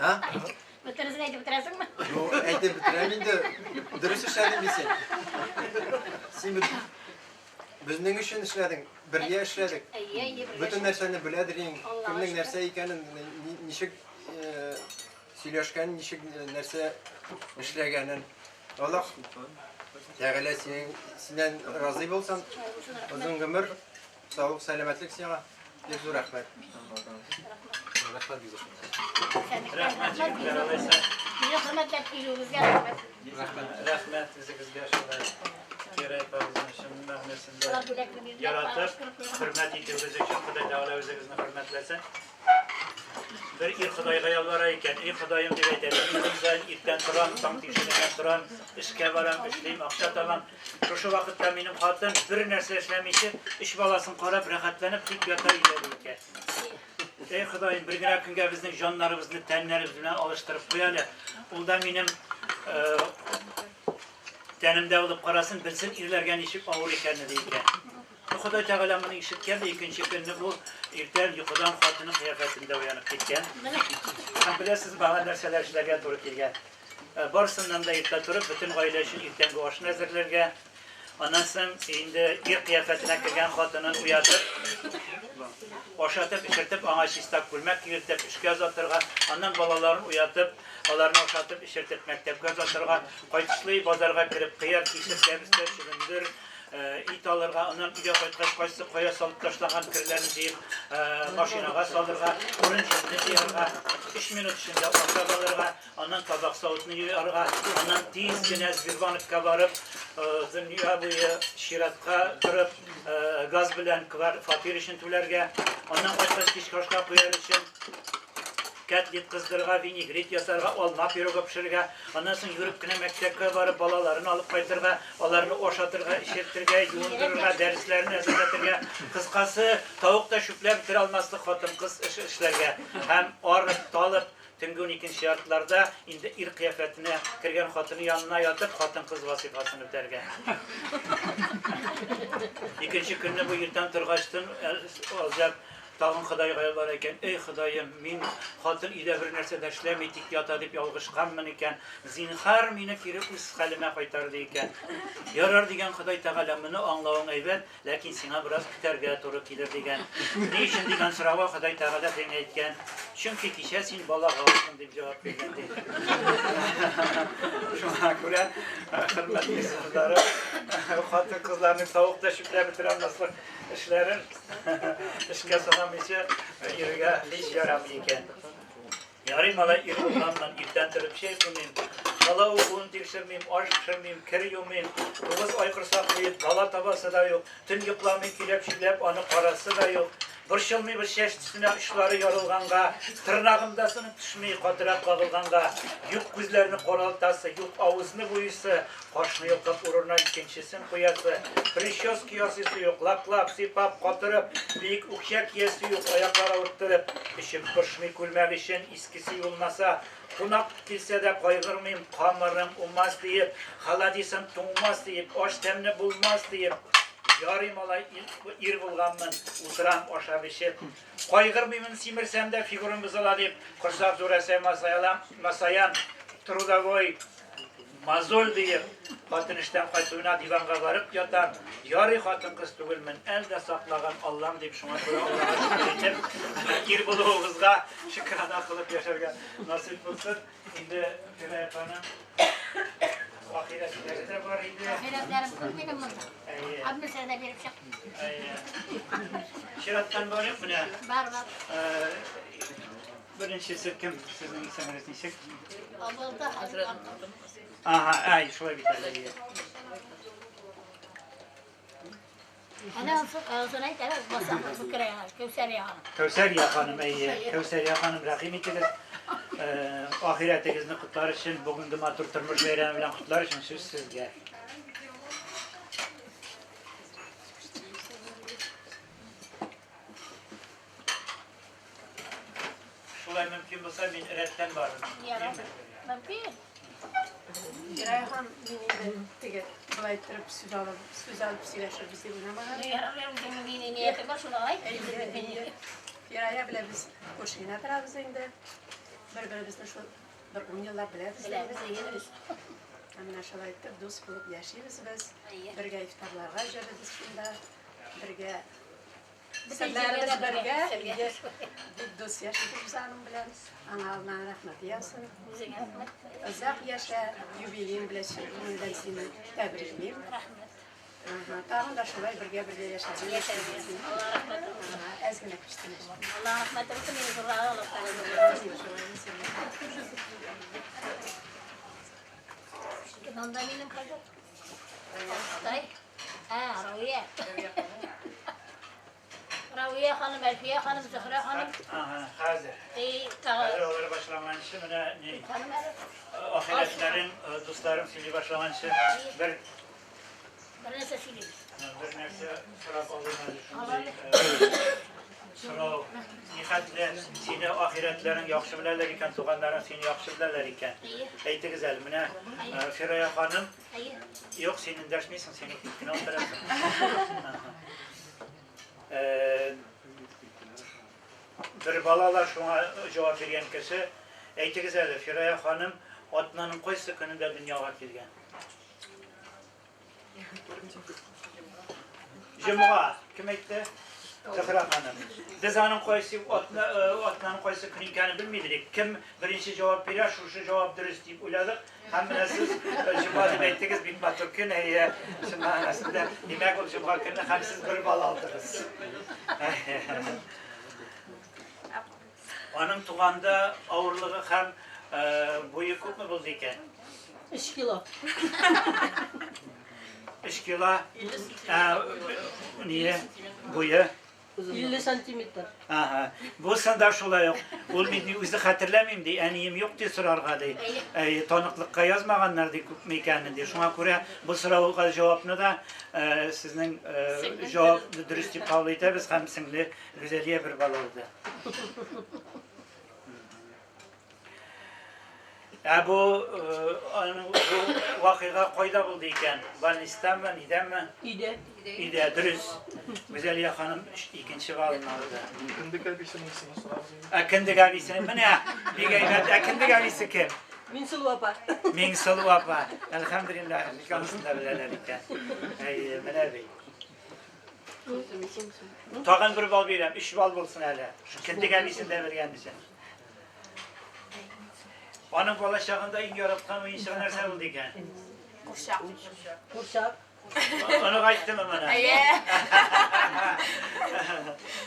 А? Бөтенесен әйтеп бетерәсеңме? Ну, әйтеп бетерәм инде. Дөрес эшләдең бит син. Син бит безнең өчен эшләдең, бергә эшләдек. Әйе, әйе, бергә Бөтен нәрсәне беләдер инең, Аллага кемнең шөкер. нәрсә икәнен, ничек сөйләшкәнен, ничек нәрсә эшләгәнен. Аллаһ Тәгалә синең синнән разый булсын. Озын гомер, саулык, сәламәтлек сиңа. Бик зур рәхмәт. Рәхмәт бик зур. Рәхмәт, егетләр, алайса. Мине хөрмәтләп килүегезгә рәхмәт. Рәхмәт үзегезгә шулай. Фирая апабызны чын мәгънәсендә Алар бүләкне бирделәр, яратып, алар шөкер. хөрмәт итүегез өчен Ходай Тәгалә үзегезне хөрмәтләсен. Бер ир Ходайга ялвара икән, эй Ходаем дип әйтә, мин көн саен иртән торам, таң тишегеннән торам, эшкә барам, эшлим, акча табам. Шушы вакытта минем хатын бер нәрсә эшләмичә, өч баласын карап, рәхәтләнеп тик ята иде ди икән. Эй Ходаем, бер генә көнгә безнең җаннарыбызны тәннәребез белән алыштырып куй әле. Ул да минем тәнемдә булып карасын, белсен ирләргә ничек авыр икәнне ди икән. Ходай Тәгалә моны ишеткән дә икенче көнне ул иртән йокыдан хатыны кыяфәтендә уянып киткән. Һәм беләсез, аңа нәрсәләр эшләргә туры килгән. Барысыннан да иртә торып, бөтен гаилә өчен иртәнге ашны әзерләргә. Аннан соң инде ир кыяфәтенә кергән хатынын уятып, ашатып, эчертеп, аңа чиста күлмәк кигертеп, эшкә озатырга, аннан балаларын уятып, аларны ашатып, эчертеп, мәктәпкә озатырга, кайтышлый базарга кереп, кыяр, кишер, кәбестә, чөгендер, ит алырга, аннан өйгә кайткач, кайсы кая салып ташлаган керләрен җыеп, машинага салырга, урын-җирне җыярга, 3 минут эчендә ашап алырга, аннан табак савытны юарга, аннан тиз генә Сбербанкка барып, дөнья буе чиратка торып, газ белән фатир өчен түләргә, аннан кайткач кичке ашка куяр өчен котлет кыздырырга, винегрет ясарга, алма пирогы пешерергә, аннан соң йөреп кенә мәктәпкә барып балаларын алып кайтырга, аларны ашатырга, эчертергә, юындырырга, дәресләрен әзерләтергә, кыскасы, тавык та чүпләп бетерә алмаслык хатын-кыз эше эшләргә һәм арып, талып, төнге 12 яртыларда инде ир кыяфәтенә кергән хатыны янына ятып, хатын-кыз вазифасын үтәргә. Икенче көнне бу иртән торгачтын алҗап тагын Ходайга ялвара икән. Эй Ходаем, мин хатын өйдә бер нәрсә дә эшләми, тик ята дип ялгышканмын икән. Зинһар мине кире үз хәлемә кайтар ди икән. Ярар дигән Ходай Тәгалә, моны аңлавың әйбәт, ләкин сиңа бераз көтәргә туры килер дигән. Ни өчен дигән сорауга Ходай Тәгалә сиңа әйткән: чөнки кичә син балага алдың дип җавап биргән ди. Шуңа күрә, хөрмәтле кызлары, хатын-кызларның тавык та чүпләп бетерә алмаслык эшләрен эшкә санамыйча йөрергә һич ярамый икән. Ярый малай ир булганмын, иртән торып чәй куймыйм, бала укуын тикшермим, аш пешермим, кер юмыйм, 9 ай корсак куеп, бала табасы да юк, төн йокламый көйләп-чөйләп аны карасы да юк. Борчылмыйбыз чәч төсенә очлары ярылганга, тырнагым да сынып төшми, катырак кагылганга. Юк күзләрне каралтасы, юк авызны буйысы, кашны йолкып урынына икенчесен куясы, прическа ясыйсы юк, лаклап, сыйпап, катырып, биек үкчә киясе юк, аяклар авырттырып, эчем пошмый күлмәк өчен искесе юлмаса, кунак килсә дә кайгырмыйм, камырым умас диеп, холодисым туңмас диеп, аш тәмле булмас диеп. Ярый малай ир булганмын, утырам ашап эчеп. Кайгырмыймын симерсәм дә фигурам бозыла дип, корсак зурайса масаям, трудовой мозоль диеп, хатын эштән кайтуына диванга барып ятам. Ярый хатын-кыз түгелмен, әл дә саклаган Аллам дип, шуңа күрә Аллага шөкер итеп, ир булуыгызга шөкрана кылып яшәргә насыйп булсын. Инде Фирая ханым, ахирәтләре дә бар иде. Ахирәтләрем күп минем монда. Әйе. Әбмесә дә биреп чык. Әйе. Чираттан барыйк менә. Бар, бар. Беренчесе кем? Сезнең исемегез ничек? Авылда хәзрәт. Ага, әй, шулай бит әле. Әйе. Әнә аны әйт, әле басам, Зөкрия, Кәүсәрия ханым. Кәүсәрия ханым, әйе. Кәүсәрия ханым, рәхим итегез. Ахирәтегезне котлар өчен, бүгенге матур тормыш бәйрәме белән котлар өчен сүз сезгә. Шулай мөмкин булса, мин рәттән барырмын. Мөмкинме? Мөмкин. Фирая ханым, мин инде теге болай иттереп сүз алып, сүз алып сөйләшербез дип уйламаган. Ярар, үзеңнең ни ниятең бар, шуны айт. Әйе, әйе. Фирая белән без күрше генә торабыз инде. Бер-беребезне шул бер 10 еллап беләбез. Беләбез, әйе, дөрес. Ә менә шулай итеп дус булып яшибез без. Әйе. Бергә ифтарларга йөрибез шунда. Бергә Бөтен серләребез җиргә дә бергә. бергә, Әйе. Бик дус яшибез без аның белән. Аңа Аллаһның рәхмәте яусын. Үзеңә рәхмәт. Озак яшә, юбилеең белән чын күңелдән сине тәбриклим. Рәхмәт. Ага, Тагын да шулай бергә-бергә яшәргә Яшәргә. Алла рәхмәте булсын. Ага, Әз генә күчтәнәч. Алла рәхмәте булсын, мине зуррак алып Кем анда минем хәзер? Абыстай. Ә, Рауия. Рауия ханым, Әлфия ханым, Зөһрә ханым. Ага, хәзер. Эй, тагы. Хәзер алар башламанчы менә ни Ханым әле. ахирәтләрең, дусларың сөйли башламанчы бер Бер нәрсә сөйлибез. бер нәрсә сорап алыйм әле Алалы. шундый сорау. Нихәтле сине ахирәтләрең яхшы беләләр икән, туганнарың сине яхшы беләләр икән. Әйе. Әйтегез әле, менә Фирая ханым, Әйе. юк, син эндәшмисең, син генә утырасың. Бер балалар шуңа җавап биргән кеше, әйтегез әле, Фирая ханым атнаның кайсы көнендә дөньяга килгән? Җомга. Кем әйтте? Зөһрә ханым. Без аның кайсы атна, атнаның кайсы көн икәнен белмидек. Кем беренче җавап бирә, шушы җавап дөрес дип уйладык. Һәм менә сез җомга дип әйттегез, бик матур көн, әйе, чын мәгънәсендә. Димәк, ул җомга көне һәм сез бер бал алдыгыз. Аның туганда авырлыгы һәм буе күпме булды икән? 3 кило. 3 кило. Ние? Буе? 50 сантиметр. Ага. Булсын да шулай ук. Ул мин үзе хәтерләмим ди, әнием юк ди сорарга ди. Әй, таныклыкка язмаганнар ди күпме икәнен ди. Шуңа күрә бу сорауга җавапны да сезнең җавапны дөрес дип кабул итәбез һәм сеңле Гүзәлия бер бал алды. Ә бу аның бу вакыйга кайда булды икән? Больництамы, нидәме? Өйдә. Өйдә, дөрес. Гүзәлия ханым икенче балын алды. Кендек әбисенең исемен сорабыз инде. Ә кендек әбисенең менә бик әйбәт. Ә кендек әбисе кем? Миңсылу апа. Миңсылу апа. Әлхәмдүлилләһ, бик анысын да беләләр икән. Әйе, менә бит. Тагын бер балл бирәм, 3 балл булсын әле. Кендек әбисен дә белгән өчен. Аның бала чагында иң яраткан уенчыгы нәрсә булды икән? Курчак. Курчак. Оны әйттеме моны? Әйе.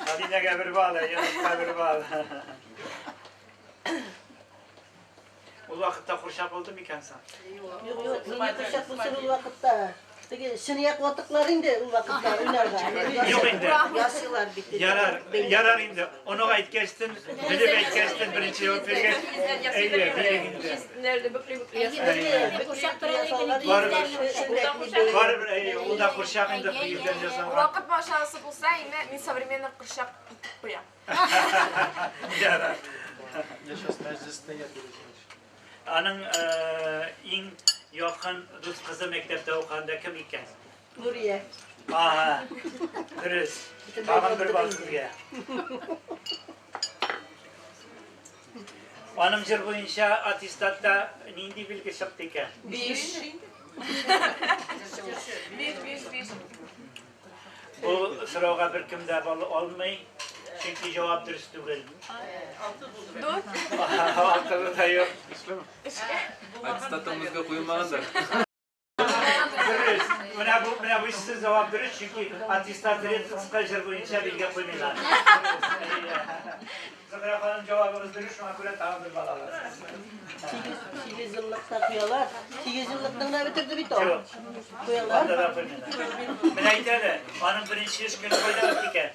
Адиләгә бер балл, Йонуска бер балл. Ул вакытта курчак булды микән соң? Юк, юк, нинди курчак булсын ул вакытта? Теге чынаяк ватыклар инде ул вакытта уйнарга. Юк инде. Ясыйлар бит. Ярар, ярар инде. Оны әйткәчтен, белеп әйткәчтен беренче җавап биргәч. Әйе, бирик инде. Курчак тора икән. Барыбер, барыбер, әйе, ул да курчак инде киездән ясалган. Вакыт машинасы булса, инде мин современный курчак итеп куям. Ярар. Я сейчас мәҗлестә ятып Аның иң якын дус кызы мәктәптә укыганда кем икән? Нурия. Ага, дөрес. Тагын бер балл сезгә. Аның җыр буенча аттестатта нинди билге чыкты икән? 5. 5, 5, 5. Бу сорауга беркем дә балл алмый, чөнки җавап дөрес түгел. Дүрт. Алтыны да юк. Аттестатымызга куелмагандыр. Дөрес. Менә бу сез җавап дөрес, чөнки аттестат редкоска җыр буенча билге куймыйлар. Зөһрә ханым җавабыгыз дөрес, шуңа күрә тагын бер балл аласыз. 8 еллыкта куялар. 8 еллыкны гына бетерде бит ул. Юк. Куялар. Анда да куймыйлар. Менә әйт әле, аның беренче эш көне кайда үтте икән?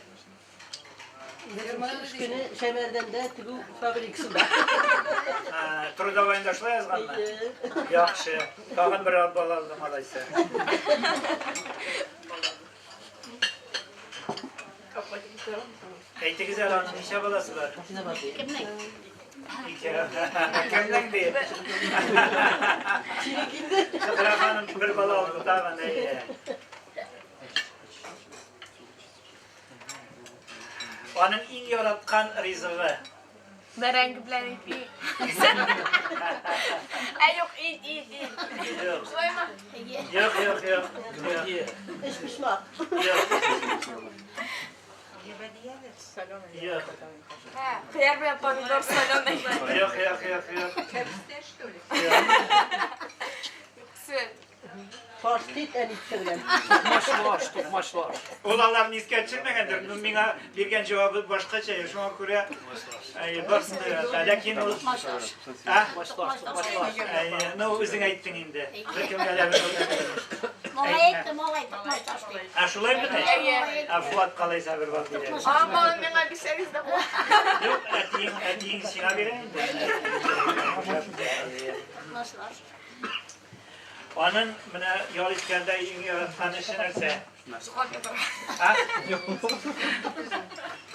Беренче эш көне Шәмәрдәндә тегү фабрикасында. Трудовойында шулай язганмы? Яхшы. Тагын бер балл алдым алайса. Әйтегез әле, аның ничә баласы бар? Кемнең? Икәү. Кемнең ди? Синеке инде. Зөһрә ханым бер бала алды тагын, әйе. Аның иң яраткан ризыгы. Бәрәңге белән ипи. Ә юк, ит, ит, ит. Юк. Шулаймы? Юк, юк, юк. Юк. Өчпочмак. Юк. Юк. Кыяр белән помидор соленый. Юк, юк, юк, юк. Кәбестә, что ли? Сөт. Паштет әни пешергән. Тукмачлар, тукмачлар. Ул аларны искә төшермәгәндер, но миңа биргән җавабы башкача, шуңа күрә әйе, барысын да ярата. Ләкин ул А? Әйе, ну үзең әйттең инде. Беркемгә дә бер Малай әйтте, малай, токмач таш дип. А шулаймыни? Әйе. А Фуат калайса бер бал бирә. Ама миңа бирсәгез дә була. Юк, әтиең, әтиең сиңа бирә инде. Әйе. Токмачлар. Аның менә ял иткәндә иң яраткан эше нәрсә? Йоклап ятырга. А?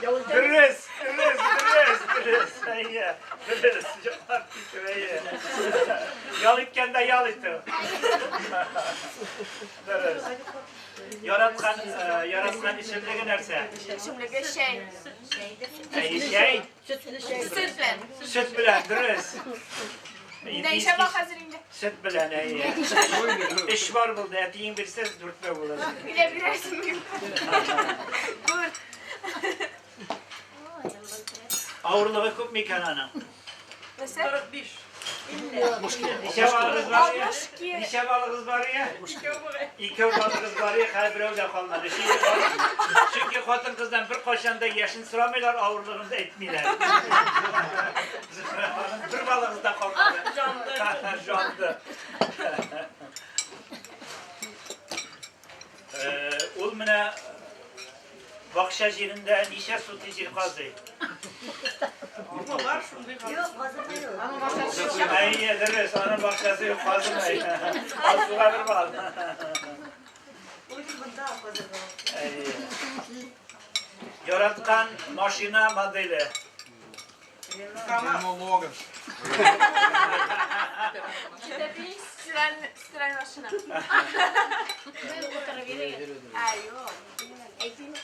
Дөрес, дөрес, дөрес, дөрес, әйе, дөрес, йоклап китү, әйе. Ял иткәндә ял итү. Дөрес. Яраткан, яраткан эчемлеге нәрсә? Эчемлеге чәй. Әйе, чәй. Сөтле чәй. Сөт белән. Сөт белән, дөрес. Нәйшә бар хәзер инде. Сөт белән, әйе. Өч бар булды, әтиең бирсә, дүртәү була. Килә бирәсең. Дүрт. Авырлыгы күп микән аның? Нәрсә? 45. Ничә балыгыз бар я? 62. Ничә балыгыз бар я? Икәү балыгыз бар я, хәзер берәү дә калмады. Чөнки хатын-кыздан бер кайчан да яшен сорамыйлар, авырлыгын да әйтмиләр. Бер балыгыз да калмады. Жанды. Ул менә бакча җирендә ничә сутый җир казый? Бар шундый Юк, казымый ул. Аның бакчасы юк. Әйе, дөрес, аның бакчасы юк, казымый. Алсуга бер бал. Ул монда казырга. Әйе. Яраткан машина моделе. Рено Логан. Стиральный, стиральный машина. А, юк. Әйтмим.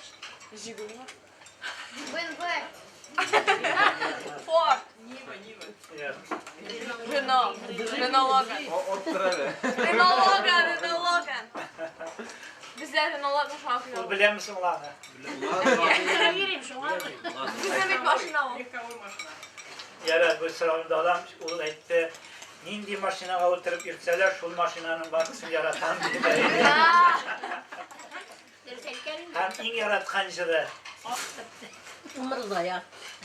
Жигули. БМВ. Форд. Нива, Нива. Юк. Рено. Рено Логан. Рено Логан, Рено Логан. Бездә Рено Логан шуңа Ул күрә. беләме соң ул аны? Йөрим шуңа. Бездә бит машина ул. Легковой машина. Ярар, бу сорауны да алам. Ул әйтте, нинди машинага утырып йөртсәләр, шул машинаның барысын яратам диде. Дөрес әйткән инде. Һәм иң яраткан җыры. Умырзая.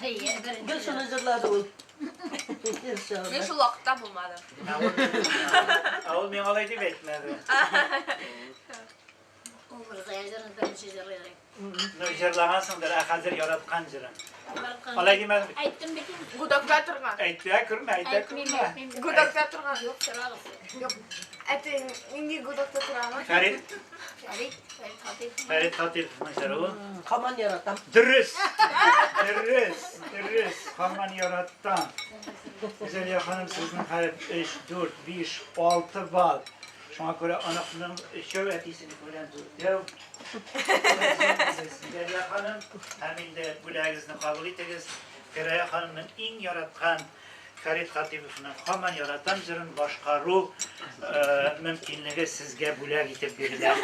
Әйе, беренче. Гел шуны җырлады ул. Мин шул вакытта булмадым. Ә ул миңа алай дип әйтмәде. Умырзая җырын беренче җырлый. Ну, җырлагансыңдыр, ә хәзер яраткан җырың. Алай димәдем. Әйттем бит инде. Гудокта торган. Әйтә күрмә, әйтә Әйтмим, күрмә. әйтмим. Гудокта торган. Юк, сорагыз. Юк. Әти, нинди гудокта торган? Фәрит, Фәрит, Фәрит Хатыйп. Фәрит Хатыйповның җыры ул. Хаман яратам. Дөрес! Дөрес, дөрес. Хаман яратам. Гүзәлия ханым, сезнең хәзер 3, 4, 5, 6 балл. Шуңа күрә оныкның өчәү, әтисенеке белән дүртәү. Гүзәлия ханым, һәм инде бүләгегезне кабул итегез. Фирая ханымның иң яраткан Фәрит Хатыйповның Хаман яратам җырын башкару мөмкинлеге сезгә бүләк итеп бирелә.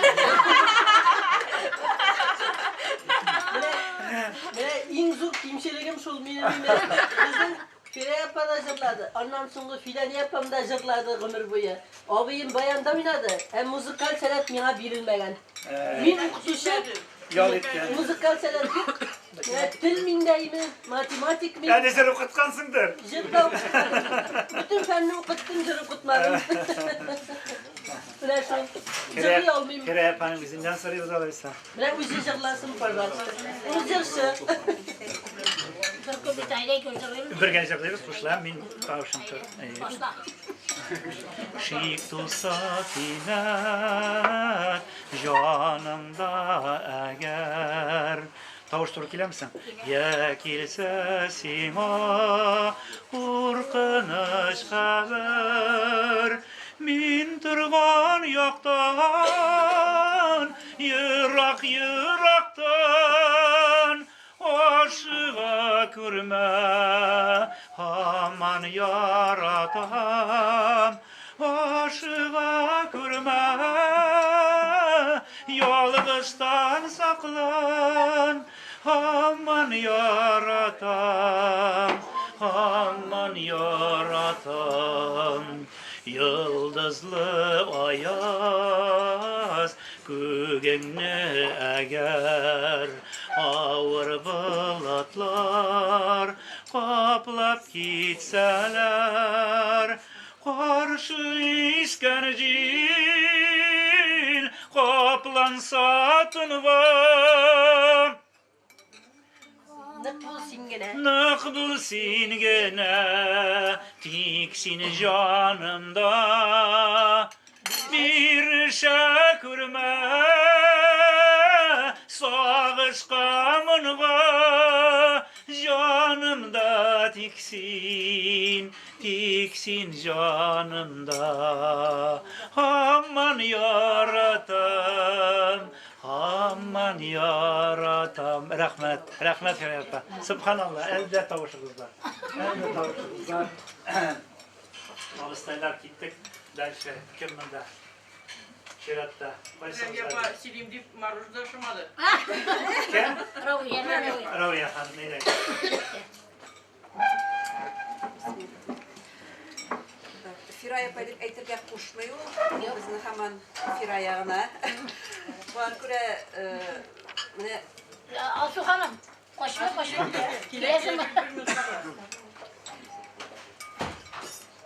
Менә иң зур кимчелегем шул минем. Безнең Фирая апа да җырлады. Аннан соңгы Фидания апам да җырлады гомер буе. Абыем баянда уйнады, ә музыкаль сәләт миңа бирелмәгән. Мин укытучы, Ял иткән. музыкаль сәләт юк. Менә тел миндә име, математик мин. Әле җыр укыткансыңдыр. Җыр да укыткан. Бөтен фәнне укыттым, җыр укытмадым. Менә шул. Җырлый алмыйм. Фирая апаның үзеннән сорыйбыз алайса. Менә үзе җырласын, пожалуйста. Ул җырчы. Бер күп бит әйдә икәү җырлыйбыз. Бергә җырлыйбыз, кушыла, мин тавышым тор. Әйе. Башла. Шик тулса кинәт җаныңда әгәр Тавыш туры киләме соң? Я килсә сиңа куркыныч хәбәр, мин торган яктан, ерак ерактан, ашыга күрмә, һаман яратам. Ашыга күрмә, ялгыштан саклан, һаман яратам, һаман яратам. Йолдызлы аяз күгеңне әгәр авыр болытлар каплап китсәләр, каршы искән җил капланса тынга, Нык бул син генә. Нык бул син генә, тик син җанымда. Бирешә күрмә сагышка моңга, җанымда тик син, тик син җанымда. Һаман яратам, һаман яратам. Рәхмәт, рәхмәт, Фирая апа. Субханалла, әлдә тавышыгыз бар. Әлдә тавышыгыз бар. Абыстайлар киттек. Дальше кем монда? Чиратта. Рәмзия апа сөйлим дип мороженое ашамады. Кем? Рауия. Рауия ханым, әйдә. Фирая апа дип әйтергә кушмый ул. Безне һаман Фирая гына. Шуңа күрә менә Алсу ханым, качма, качма. Киләсеңме?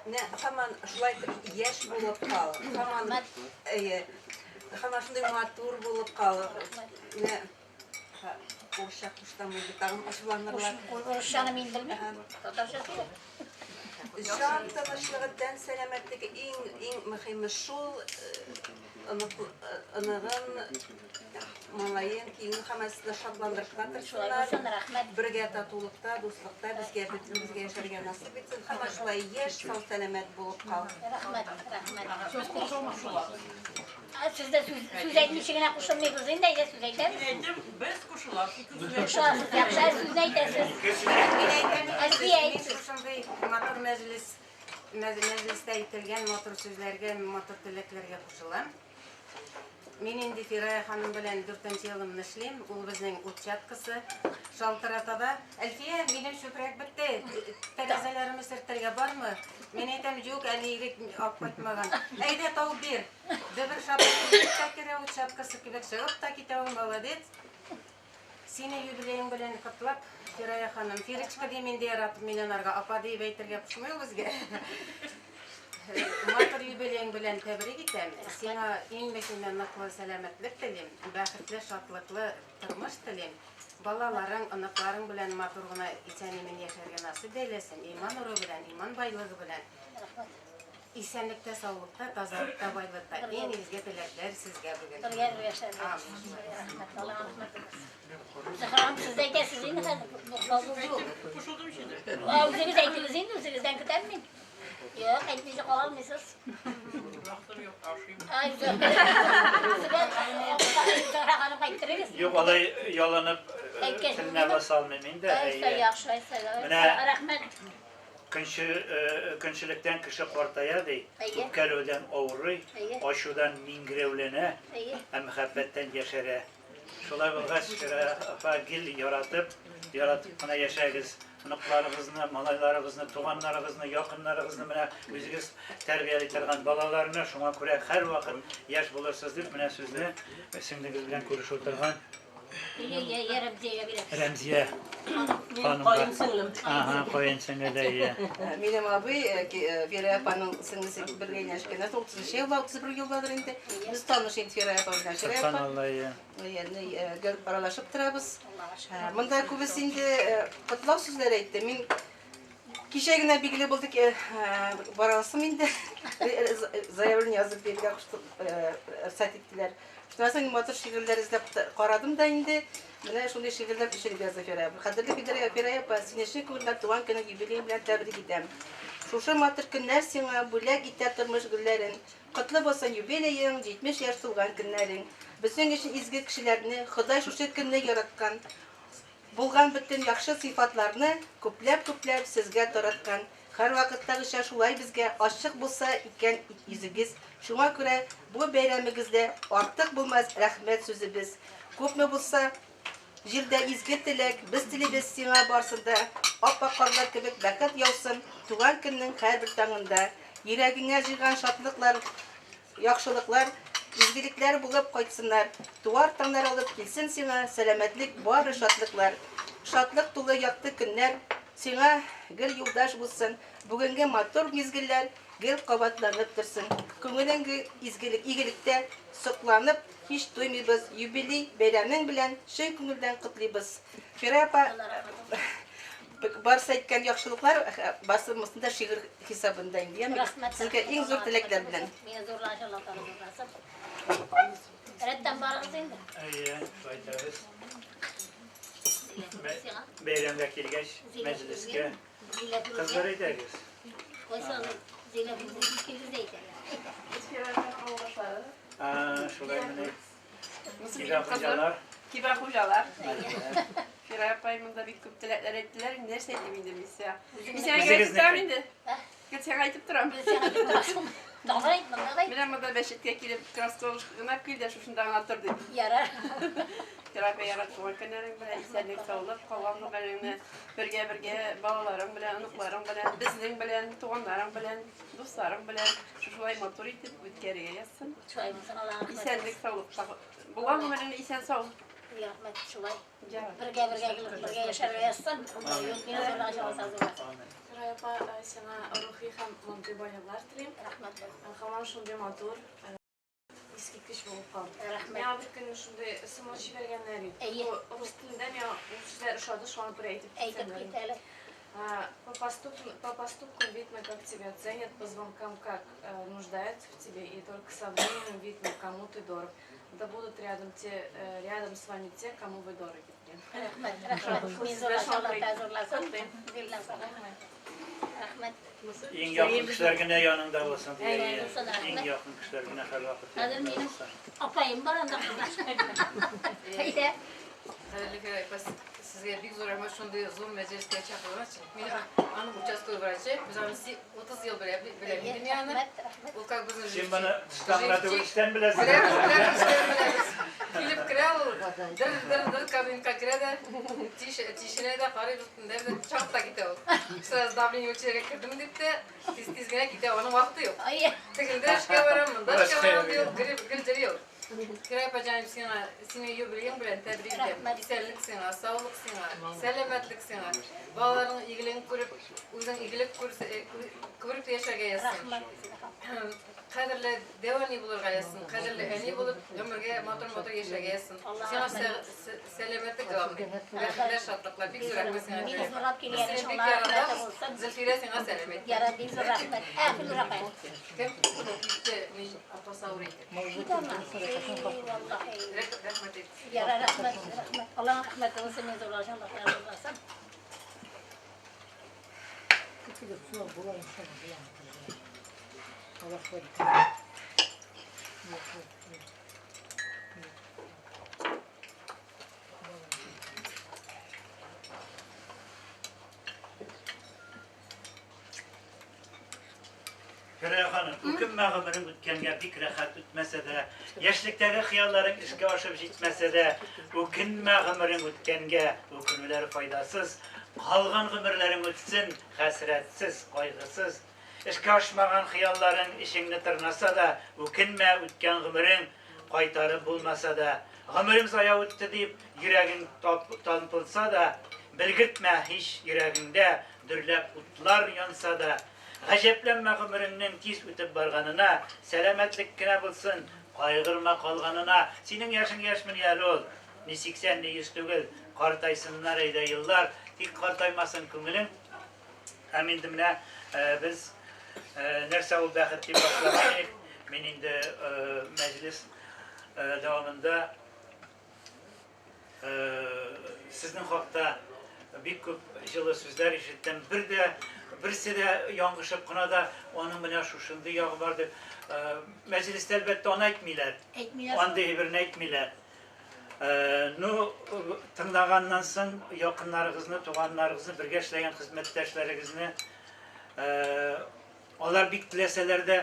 Менә һаман шулай итеп яшь булып кал. Һаман әйе. Һаман шундый матур булып кал. Менә урысча кушсам инде тагын ачуланырлар. Урысчаны мин белмим. Татарча сөйлә. Җан тынычлыгы, тән сәламәтлеге иң иң мөһиме шул. Оныгын, малаен, киленен һәммәсен дә шатландырып кына торсыннар. Бергә татулыкта, дуслыкта безгә бөтенебезгә яшәргә насыйп итсен. Һәммә шулай яшь, сау сәламәт булып кал. Рәхмәт, рәхмәт. Сез дә сүз сүз әйтмичә генә кушылмыйбыз инде, әйдә сүз әйтәбез. Мин әйтәм, без кушылабыз. Кушыласыз, яхшы, сүзне әйтәсез. Мин әйтәм, Әлфия мин әйтсен. шушындый матур мәҗлес мәҗлестә әйтелгән матур сүзләргә, матур теләкләргә кушылам. Мин инде Фирая ханым белән 4 елымны эшлим. Ул безнең учаткасы. Шалтырата да, Әлфия, минем чүпрәк бетте. Тәрәзәләремне сөртергә бармы? Мин әйтәм, юк, әле егет алып кайтмаган. Әйдә, тау бир. Бер шапка та керә, учаткасы кебек чыгып та китә ул, молодец. Сине юбилеең белән котлап, Фирая ханым. Фирочка дим инде яратып, мин анарга апа дип әйтергә кушмый ул безгә. Матур юбилеең белән тәбрик итәм. Сиңа иң мөһиме ныклы сәламәтлек телим, бәхетле, шатлыклы тормыш телим. Балаларың, оныкларың белән матур гына исән-имин яшәргә насыйп әйләсен. Иман нуры белән, иман байлыгы белән. Исәнлектә, саулыкта, тазалыкта, байлыкта. Иң изге теләкләр сезгә бүген. Бергә бергә яшәргә. Рәхмәт, Аллаһ рәхмәт итсен. Зөһрә ханым, сез дә әйтәсез инде хәзер. Кушылдым инде. Үзегез әйтегез инде, үзегездән көтәм мин. Юк, әйтмичә кала алмыйсыз. Вакытым юк, ашыйм. Ай, Зөһрә ханым әйттерегез. Юк, алай ялынып Әйткәч теленә баса алмыйм инде. Әйсә, Әйе. яхшы, әйсә. Менә Рәхмәт. Көнчелектән кеше картая ди, Әйе. үпкәләүдән авырый, Әйе. ачудан миңгерәүләнә, Әйе. ә мәхәббәттән яшәрә. Шулай булгач, Фирая апа гел яратып, яратып кына яшәгез. Оныкларыгызны, малайларыгызны, туганнарыгызны, якыннарыгызны менә үзегез тәрбияли торган балаларны, шуңа күрә һәрвакыт яшь булырсыз дип менә сүзне сеңлегез белән күрешеп утырган Әйе, Рәмзиягә бирәм. Рәмзия Минем ханымга. каен сеңлем. Ага, каен сеңле, әйе. Минем абый Фирая апаның сеңлесе бергә яшәгән. 33 елда, 31 елдадыр инде. Без таныш инде Фирая апа белән. Фирая апа. Субханалла, әйе. Ягъни гел аралашып торабыз. Монда күбесе инде котлау сүзләре әйтте. Мин кичә генә билгеле булды ки, барасым инде. заявление язып бирергә рөхсәт иттеләр. Шуннан соң матур шигырьләр эзләп карадым да инде, менә шундый шигырьләр төшереп язды Фирая апа. Кадерле Фирая Фирая апа, сине чын күңелдән туган көнең юбилеең белән тәбрик итәм. Шушы матур көннәр сиңа бүләк итә тормыш гөлләрен. Котлы булсын юбилеең, 70 яшь тулган көннәрең. Безнең өчен изге кешеләрне Ходай шушы көнне яраткан. Булган бөтен яхшы сыйфатларны күпләп-күпләп сезгә тараткан. Һәрвакыттагыча шулай безгә ачык булса икән йөзегез. Шуңа күрә бу бәйрәмегездә артык булмас рәхмәт сүзебез. Күпме булса җирдә изге теләк, без телибез сиңа барсын да. Ап-ак карлар кебек бәхет яусын туган көннең һәрбер таңында. Йөрәгеңә җыйган шатлыклар, яхшылыклар, изгелекләр булып кайтсыннар. Туар таңнар алып килсен сиңа сәламәтлек, бары шатлыклар. Шатлык тулы якты көннәр сиңа гел юлдаш булсын. Бүгенге матур мизгелләр гел кабатланып торсын. Күңелең гел изгелек, игелектә сокланып һич туймыйбыз. Юбилей бәйрәмең белән чын күңелдән котлыйбыз. Фирая апа, барысы әйткән яхшылыклар, барысы монысында шигырь хисабында инде, яме? Рәхмәт. Сезгә иң зур теләкләр белән. Мине зурлар Алла Тәгалә зурласын. Рәттән барыгыз инде. Әйе, шулай итәбез. Бәйрәмгә килгәч, мәҗлескә. Кызлар әйдәгез. Шулай менә. Кибә хуҗалар. Кибә хуҗалар. Фирая апай монда бик күп теләкләр әйттеләр. Инде нәрсә әйтим инде мин сиңа? Мин сиңа гел әйтеп торам инде. Гел сиңа әйтеп торам. Тагын әйт, монда да әйт. Менә монда мәчеткә килеп, красколыш гына кил дә шушында гына тор дип. Ярар. Фирая апай, ярар, туган көннәрең белән, исәнлек, саулык, калган гомереңне бергә-бергә балаларың белән, оныкларың белән, безнең белән, туганнарың белән, дусларың белән шушылай матур итеп үткәрергә язсын. Шулай булсын, Аллаһ рәхмәт. Исәнлек, саулык. Булган гомереңне исән сау. Рәхмәт, шулай. Бергә бергә килеп, бергә яшәргә язсын. Мине зурлар җавап зурласын. Фирая апа, сиңа рухи һәм матди байлыклар телим. Рәхмәт. Һаман шундый матур, искиткеч булып кал. Рәхмәт. Миңа бер көнне шундый смс җибәргәннәр иде. Әйе. Бу рус телендә миңа ул сүзләр ошады, шуңа күрә әйтеп Әйтеп китсәм. кит әле. По поступкам видно, как тебя ценят, по звонкам, как нуждаются в тебе, и только со временем видно, кому ты дорог. Да будут рядом те, рядом с вами те, кому вы дороги. Рәхмәт, рәхмәт. Мине зурлар Алла Тәгалә зурласын. Рәхмәт. Иң якын кешеләр генә яныңда булсын Әйе, дигән. булсын, Иң рәхмәт. якын кешеләр генә һәрвакыт Хәзер яныңда минем булсын. апаем бар анда кызлар. Әйдә. Кадерле Фирая апа, сезгә бик зур рәхмәт шундый зур мәҗлескә чакырган өчен. Мин аның участковый врачы, без аны 30 ел белә беләм инде мин аны. Ул как безнең Син моны тыштан гына түгел, эчтән беләсең. Беләбез, беләбез, эчтән беләбез. Килеп керә ул, дыр дыр дыр кабинетка керә дә, тишенә дә карый, дә чыгып та китә ул. Сразу давление үлчәргә кердем дип тә, тиз-тиз генә китә, аның вакыты юк. Тегендә эшкә барам, монда эшкә барам ди ул, гел гел йөри ул. Фирая апа җаным, сиңа, синең юбилеең белән тәбрик итәм. Исәнлек сиңа, саулык сиңа, сәламәтлек сиңа. Балаларның игелеген күреп, үзең игелек күреп яшәргә язсын. Кадерле дәү әни булырга язсын, кадерле әни булып, гомергә матур-матур яшәргә язсын. Сиңа сәламәтлек главный. Бәхетләр, шатлыклар. Бик зур рәхмәт сиңа. Мине зурлап Без килгән сине өчен бик Аллаһ рәхмәте яратабыз. булсын. Зөлфирә сиңа сәлам әйтте. Ярар, бик зур рәхмәт. Ә, Филүр апай. Кем? Китте, мин апасы авырый икән. Китәме? Эй, валлаһи. Рәхмәт әйт. Ярар, рәхмәт, рәхмәт. Аллаһның рәхмәте булсын, мине зурлар Аллаһ разый булсын. Фирая ханым, үкенмә гомерең үткәнгә бик рәхәт үтмәсә дә, яшьлектәге хыялларың эшкә ашып җитмәсә дә, үкенмә гомерең үткәнгә, үкенүләр файдасыз, калган гомерләрең үтсен, хәсрәтсез, кайгысыз. Эшкә ашмаган хыялларың эчеңне тырнаса да, үкенмә үткән гомерең кайтарып булмаса да, гомерем зая үтте дип, йөрәгең талпынса да, белгертмә һич йөрәгеңдә дөрләп утлар янса да, гаҗәпләнмә гомереңнең тиз үтеп барганына, сәламәтлек кенә булсын, кайгырма калганына. Синең яшең яшьмени әле ул, ни 80, ни 100 түгел, картайсыннар әйдә еллар, тик картаймасын күңелең. Һәм инде менә без нәрсә ул бәхет дип башлаган идек. Мин инде мәҗлес дәвамында сезнең хакта бик күп җылы сүзләр ишеттем. Бер дә берсе дә яңгышып кына да аның менә шушындый ягы бар дип мәҗлестә әлбәттә аны әйтмиләр. Әйтмиләр. Андый берне әйтмиләр. Ну, тыңлаганнан соң якыннарыгызны, туганнарыгызны, бергә эшләгән хезмәттәшләрегезне алар бик теләсәләр дә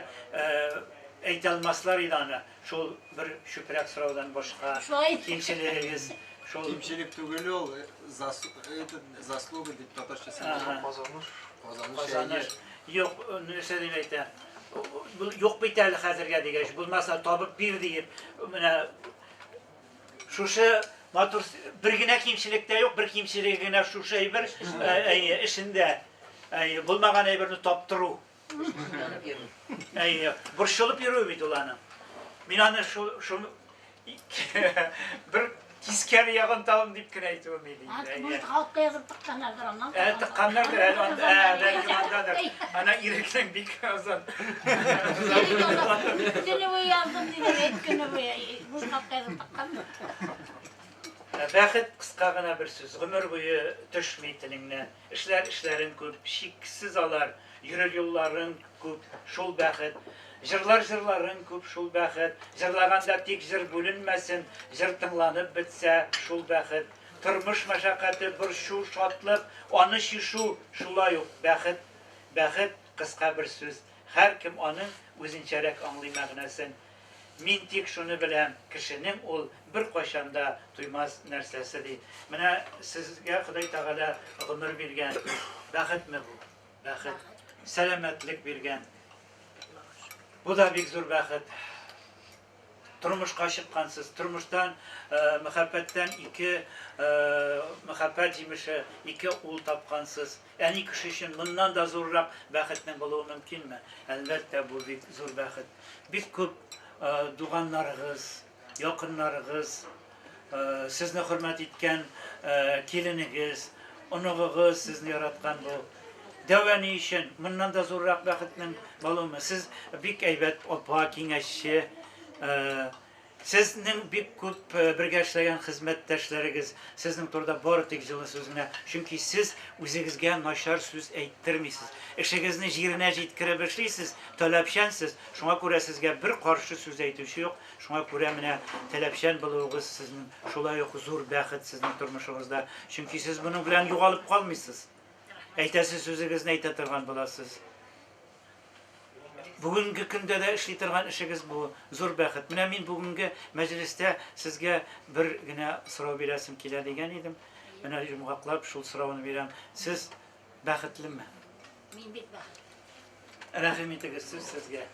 әйтә алмаслар иде аны. Шул бер чүпрәк сораудан башка кимчелегегез шул. Кимчелек түгел ул, заслуга дип татарча Казаныш. Казаныш. Юк, нәрсә дип әйтә? Юк бит әле хәзергә дигәч, булмаса табып бир диеп, менә шушы матур бер генә кимчелек тә юк, бер кимчелеге генә шушы әйбер эшендә. Булмаган әйберне таптыру. Әйе, борчылып йөрү бит ул аның. Мин аны шул бер тискәре ягын табым дип кенә әйтүем иде. Бу халыкка язып тыкканнардыр аннан. Ә, тыкканнардыр әле анда, бәлки андадыр. Ана ирекнең бик озын. Көне буе яздым диде, әйт көне буе. Бу халыкка язып тыккан. Бәхет кыска гына бер сүз. Гомер буе төшми телеңнән. Эшләр эшләрең күп, чиксез алар. Йөрер юлларың күп, шул бәхет. Җырлар җырларың күп, шул бәхет. Җырлаганда тик җыр бүленмәсен, җыр тыңланып бетсә, шул бәхет. Тормыш мәшәкате, борчу, шатлык, аны чишу, шулай ук бәхет. Бәхет кыска бер сүз. Һәркем аның үзенчәрәк аңлый мәгънәсен. Мин тик шуны беләм, кешенең ул бер кайчан да туймас нәрсәсе ди. Менә сезгә Ходай Тәгалә гомер биргән. Бәхетме бу? Бәхет. Сәламәтлек биргән. Бу да бик зур бәхет. Тормышка чыккансыз, тормыштан, мәхәббәттән ике мәхәббәт җимеше, ике ул тапкансыз. Әни кеше өчен моннан да зуррак бәхетнең булуы мөмкинме? Әлбәттә, бу бик зур бәхет. Бик күп туганнарыгыз, якыннарыгыз, сезне хөрмәт иткән киленегез, оныгыгыз сезне яраткан бу. Дәү әни өчен моннан да зуррак бәхетнең булуымы? Сез бик әйбәт апа, киңәшче, сезнең бик күп бергә эшләгән хезмәттәшләрегез сезнең турыда бары тик җылы сүз генә, чөнки сез үзегезгә начар сүз әйттермисез. Эшегезне җиренә җиткереп эшлисез, таләпчәнсез, шуңа күрә сезгә бер каршы сүз әйтүче юк, шуңа күрә менә таләпчән булуыгыз сезнең шулай ук зур бәхет сезнең тормышыгызда, чөнки сез моның белән югалып калмыйсыз. Әйтәсе сүзегезне әйтә торган буласыз. Бүгенге көндә дә эшли торган эшегез бу зур бәхет. Менә мин бүгенге мәҗлестә сезгә бер генә сорау бирәсем килә дигән идем. Менә йомгаклап шул сорауны бирәм. Сез бәхетлеме? Мин бик бәхетле. Рәхим итегез, сүз сезгә.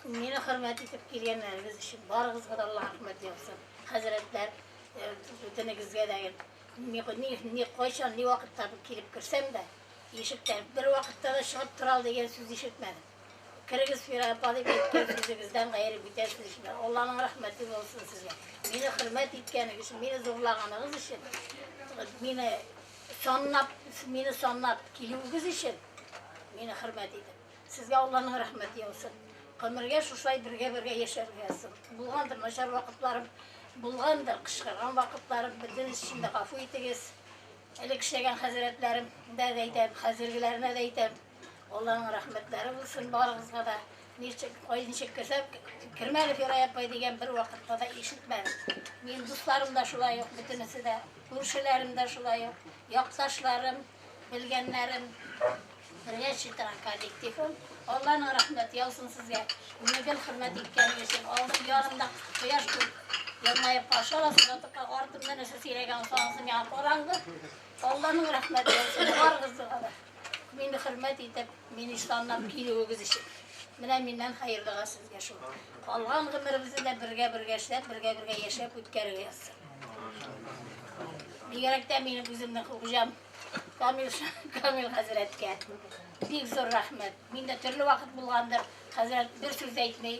Мине хөрмәт итеп килгәннәрегез өчен барыгызга да Аллаһ рәхмәт яусын. Хәзрәтләр, бөтенегезгә дә ни кайчан, ни вакытта килеп керсәм дә, ишектән бер вакытта да чыгып тора дигән сүз ишетмәдем. Керегез Фира апа дип әйткән сүзегездән гайре бүтән сүз ишетмәдем. Аллаһның рәхмәте булсын сезгә. Мине хөрмәт иткәнегез өчен, мине зурлаганыгыз өчен, мине санлап килүегез өчен мине хөрмәт итеп. Сезгә Аллаһның рәхмәте яусын. Гомергә шушылай бергә-бергә яшәргә язсын. Булгандыр начар вакытларым, булгандыр кычкырган вакытларым, бөтенесе өчен дә гафу итегез. Элек эшләгән хәзрәтләрем дә әйтәм, хәзергеләренә дә әйтәм. Аллаһның рәхмәтләре булсын барыгызга да. Ничек, кай ничек керсәм, кермәле Фирая апай дигән бер вакытта да ишетмәдем. Минем дусларым да шулай ук, бөтенесе дә, күршеләрем дә шулай ук, якташларым, белгәннәрем, бергә эшли торган коллективым. Аллаһның рәхмәте яусын сезгә. Мине гел хөрмәт иткәнегез өчен. Алдым янымда кояш күк елмаеп каршы аласыз, артымда нәрсә сөйләгән булсагыз, миңа караңгы. Аллаһның рәхмәте яусын барыгызга да. Мине хөрмәт итеп, мине исламнан килүегез өчен. Менә миннән хәерле сезгә шул. Калган гомеребезне дә бергә-бергә эшләп, бергә-бергә яшәп үткәрергә язсын. Бигрәк тә минем үземнең хуҗам Камил хәзрәткә бик зур рәхмәт. Миндә төрле вакыт булгандыр. Хәзрәт бер сүз әйтми,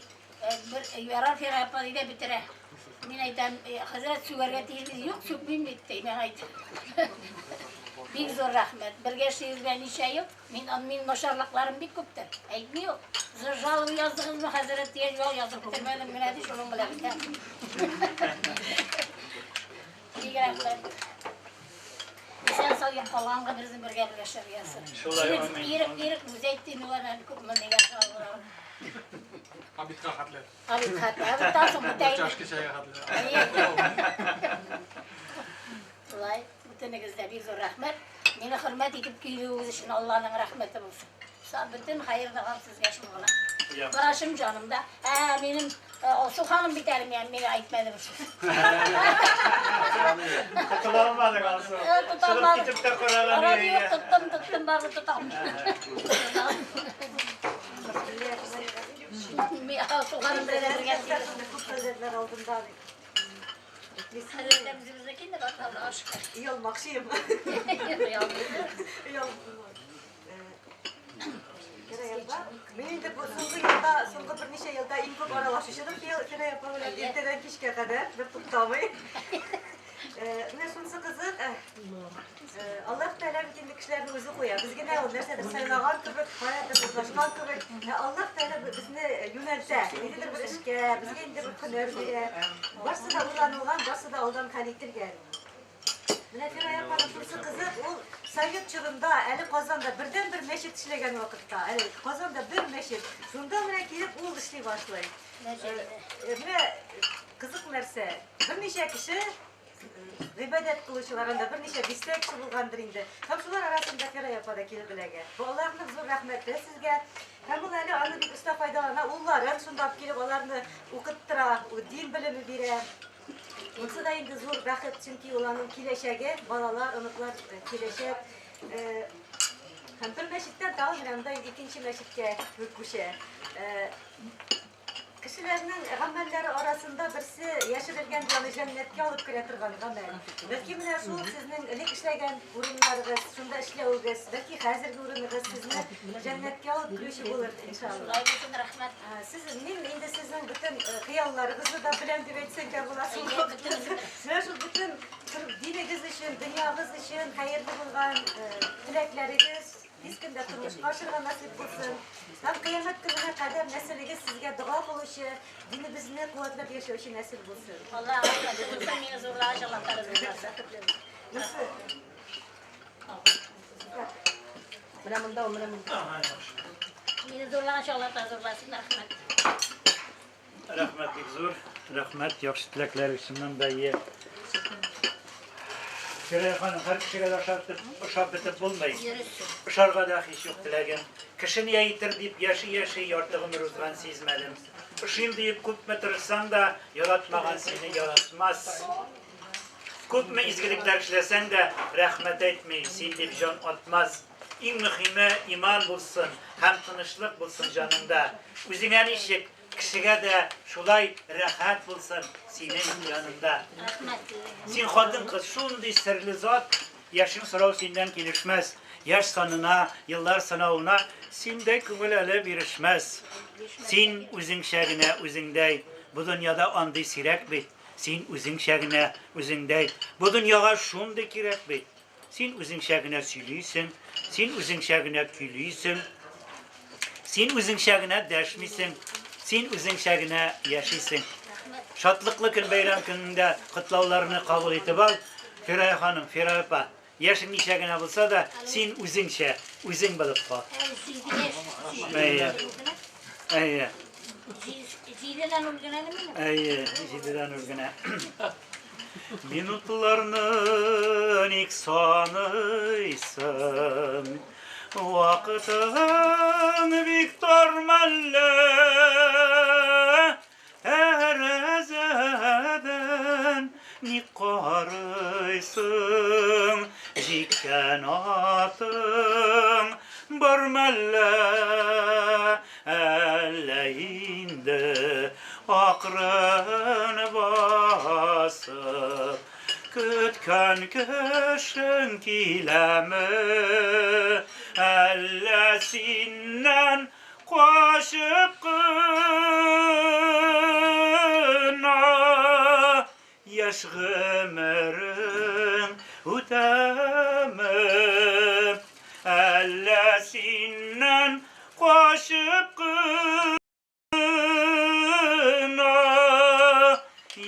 бер ярар Фира апа ди дә бетерә. Мин әйтәм, хәзрәт сүгәргә тиеш, юк, сүкмим бит, ди, миңа әйтә. Бик зур рәхмәт. Бергә эшлибезгә ничә ел? Мин минем начарлыкларым бик күптер. Әйтми ул. Жалоб яздыгызмы, хәзрәт дигән ял язып бетермәдем генә ди, шуның белән бетә. Бик рәхмәт. Исән сау калган гомеребезне бергә бергә яшәргә язсын. Шулай, Ирек, амин. ирек, ирек үзе әйтте, мин алар әле күпме нигә жалобалар. Обедка хәтле. Обед хәтле. Обедтан соң бетә инде. Чашка чәйгә хәтле. Шулай, бөтенегез дә бик зур рәхмәт. Мине хөрмәт итеп килүегез өчен Алланың рәхмәте булсын. Бөтен хәер догам сезгә шул гына. Карашым җанымда. Ә, минем Алсу ханым бит әле мин мине әйтмәде бер сүз. Котыла алмадың, Алсу. Тота Чыгып алмадым. китеп тә караган Карады өйгә. юк, тоттым, тоттым, барыбер тотам. Мин Алсу ханым белән бергә Күп хәзрәтләр алдында бит. Хәзрәтләр үзебезнеке инде, Аллага шөкер. Оялмакчыем. Фирая апа, мин инде бу соңгы елда, соңгы берничә елда иң күп аралашучыдыр Фирая апа белән иртәдән кичкә кадәр бер туктамый. Менә шунысы кызык, Аллаһ Тәгалә бит инде кешеләрне үзе куя. Без генә ул нәрсәдер сайлаган кебек, каядыр урнашкан кебек. Ә Аллаһ Тәгалә безне юнәлтә, ниндидер бер эшкә, безгә инде бер һөнәр бирә. Барсы да уйланылган, барсы да алдан хәл ителгән. Менә Фирая апаның шунысы кызык, ул совет чорында, әле Казанда бердән-бер мәчет эшләгән вакытта, әле Казанда бер мәчет, шунда менә килеп ул эшли башлый. Менә кызык нәрсә, берничә кеше гыйбадәт кылучылар анда берничә дистә кеше булгандыр инде. Һәм шулар арасында Фирая апа да килеп эләгә. Бу Аллаһның зур рәхмәте сезгә. Һәм ул әле аны бик оста файдалана, улларын шунда алып килеп аларны укыттыра, дин белеме бирә. Монысы да инде зур бәхет, чөнки ул аның киләчәге, балалар, оныклар киләчәк. Һәм бер мәчеттән тагын менә монда инде икенче мәчеткә күчә. Кешеләрнең гамәлләре арасында берсе яшерелгән аны җәннәткә алып керә торган гамәл. Бәлки менә шул сезнең элек эшләгән урыннарыгыз, шунда эшләвегез, бәлки хәзерге урыныгыз сезне җәннәткә алып керүче булыр, иншалла. Шулай булсын, рәхмәт. Сез, мин инде сезнең бөтен хыялларыгызны да беләм дип әйтсәң дә була. Менә шул бөтен динегез өчен, дөньягыз өчен хәерле булган теләкләрегез тиз көндә тормышка ашырга насыйп булсын. Һәм кыямәт көненә кадәр нәселегез сезгә дога кылучы, динебезне куәтләп яшәүче нәсел булсын. Аллаһ рәхмәт булсын, мине зурлагач, Аллаһ Тәгалә зурласын. Нәрсә? Менә монда ул, менә монда. Мине зурлагач, Аллаһ Тәгалә зурласын, рәхмәт. Рәхмәт бик зур. Рәхмәт, яхшы теләкләр өчен дә ие. Фирая ханым, һәр кешегә дә ошап бетеп булмый. Ошарга да һич юк теләгем. Кеше ни әйтер дип яши-яши ярты гомер узган сизмәдем. Ошыйм диеп күпме тырышсаң да, яратмаган сине яратмас. Күпме изгелекләр эшләсәң дә, рәхмәт әйтми, син дип җан атмас. Иң мөһиме иман булсын һәм тынычлык булсын җаныңда. Үзеңә ничек, кешегә дә шулай рәхәт булсын синең яныңда. Рәхмәт. Син хатын-кыз шундый серле зат, яшең сорау синнән килешмәс. Яшь санына, еллар сынавына синдә күңел әле бирешмәс. Син үзеңчә генә үзеңдәй, бу дөньяда андый сирәк бит. Син үзеңчә генә үзеңдәй, бу дөньяга шундый кирәк бит. Син үзеңчә генә сөйлисең, син үзеңчә генә көйлисең, син үзеңчә генә дәшмисең, син үзеңчә генә яшисең. Шатлыклы көн, бәйрәм көнендә котлауларны кабул итеп ал. Фирая ханым, Фирая апа, яшең ничә генә булса да, син үзеңчә, үзең булып кал. Әйе. Әйе. Җидедән ул генә минем. Әйе, җидедән ул генә. Минутларны ник саныйсың? Вакытың бик тар мәллә? Тәрәзәдән ник карыйсың? Җиккән атың бар мәллә? Әллә инде акрын басып көткән кешең киләме? Әллә синнән качып кына яшь гомерең Үтәме? Әллә синнән качып кына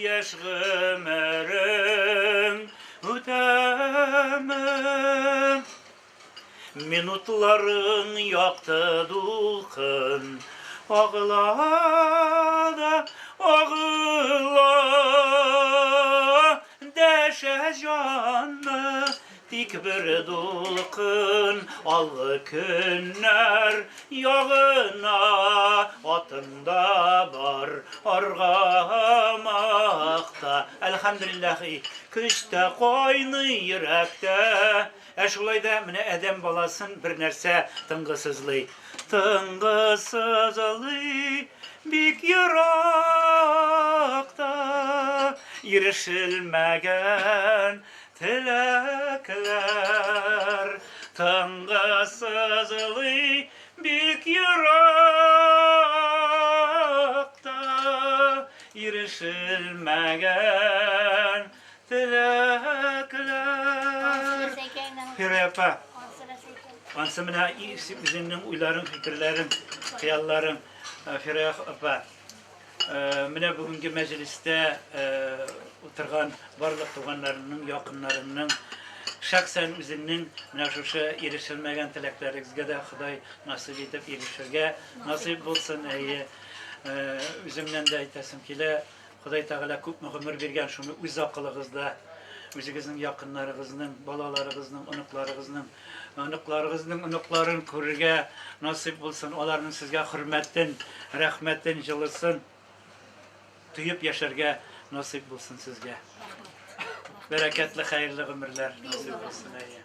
яшь гомерең үтәме? Минутларың якты дулкын агыла да агыла. Дәшә җанны тик бер дулкын алгы көннәр ягына атында бар аргамакта. Әлхәмдүлилләһи, көч тә кайный йөрәктә. Ә шулай да менә адәм баласын бер нәрсә тынгысызлый. Тынгысызлый бик еракта ирешелмәгән теләкләр. Тынгысызлый бик еракта ирешелмәгән теләкләр. Фирая апа, ансы менә үзеңнең уйларың, фикерләрең, хыялларың. Фирая апа, менә бүгенге мәҗлестә утырган барлык туганнарыңның, якыннарыңның, шәхсән үзеңнең менә шушы ирешелмәгән теләкләрегезгә дә Ходай насыйп итеп ирешергә насыйп булсын. Әйе, үземнән дә әйтәсем килә, Ходай Тәгалә күпме гомер биргән, шуны үз акылыгызда, үзегезнең якыннарыгызның, балаларыгызның, оныкларыгызның, оныкларыгызның оныкларын күрергә насыйп булсын. Аларның сезгә хөрмәтен, рәхмәтен, җылысын тоеп яшәргә насыйп булсын сезгә. Бәрәкәтле, хәерле гомерләр насыйп булсын. Әйе.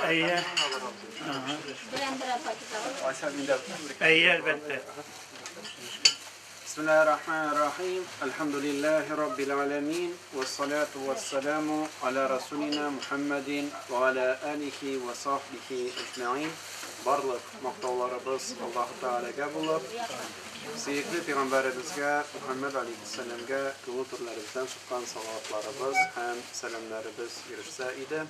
Әйе. Әйе, әлбәттә. Бисмиллахир-рахманир-рахим. Әлхәмдүлилләһи раббил аламин. Вассалату вассаламу аля расулина Мухаммадин ва аля алихи ва сахбихи әҗмәин. Барлык мактауларыбыз Аллаһу Тәгаләгә булып, сөекле пәйгамбәребезгә Мухаммад алейхиссәламгә күңел түрләребездән чыккан салаватларыбыз һәм сәламнәребез ирешсә иде.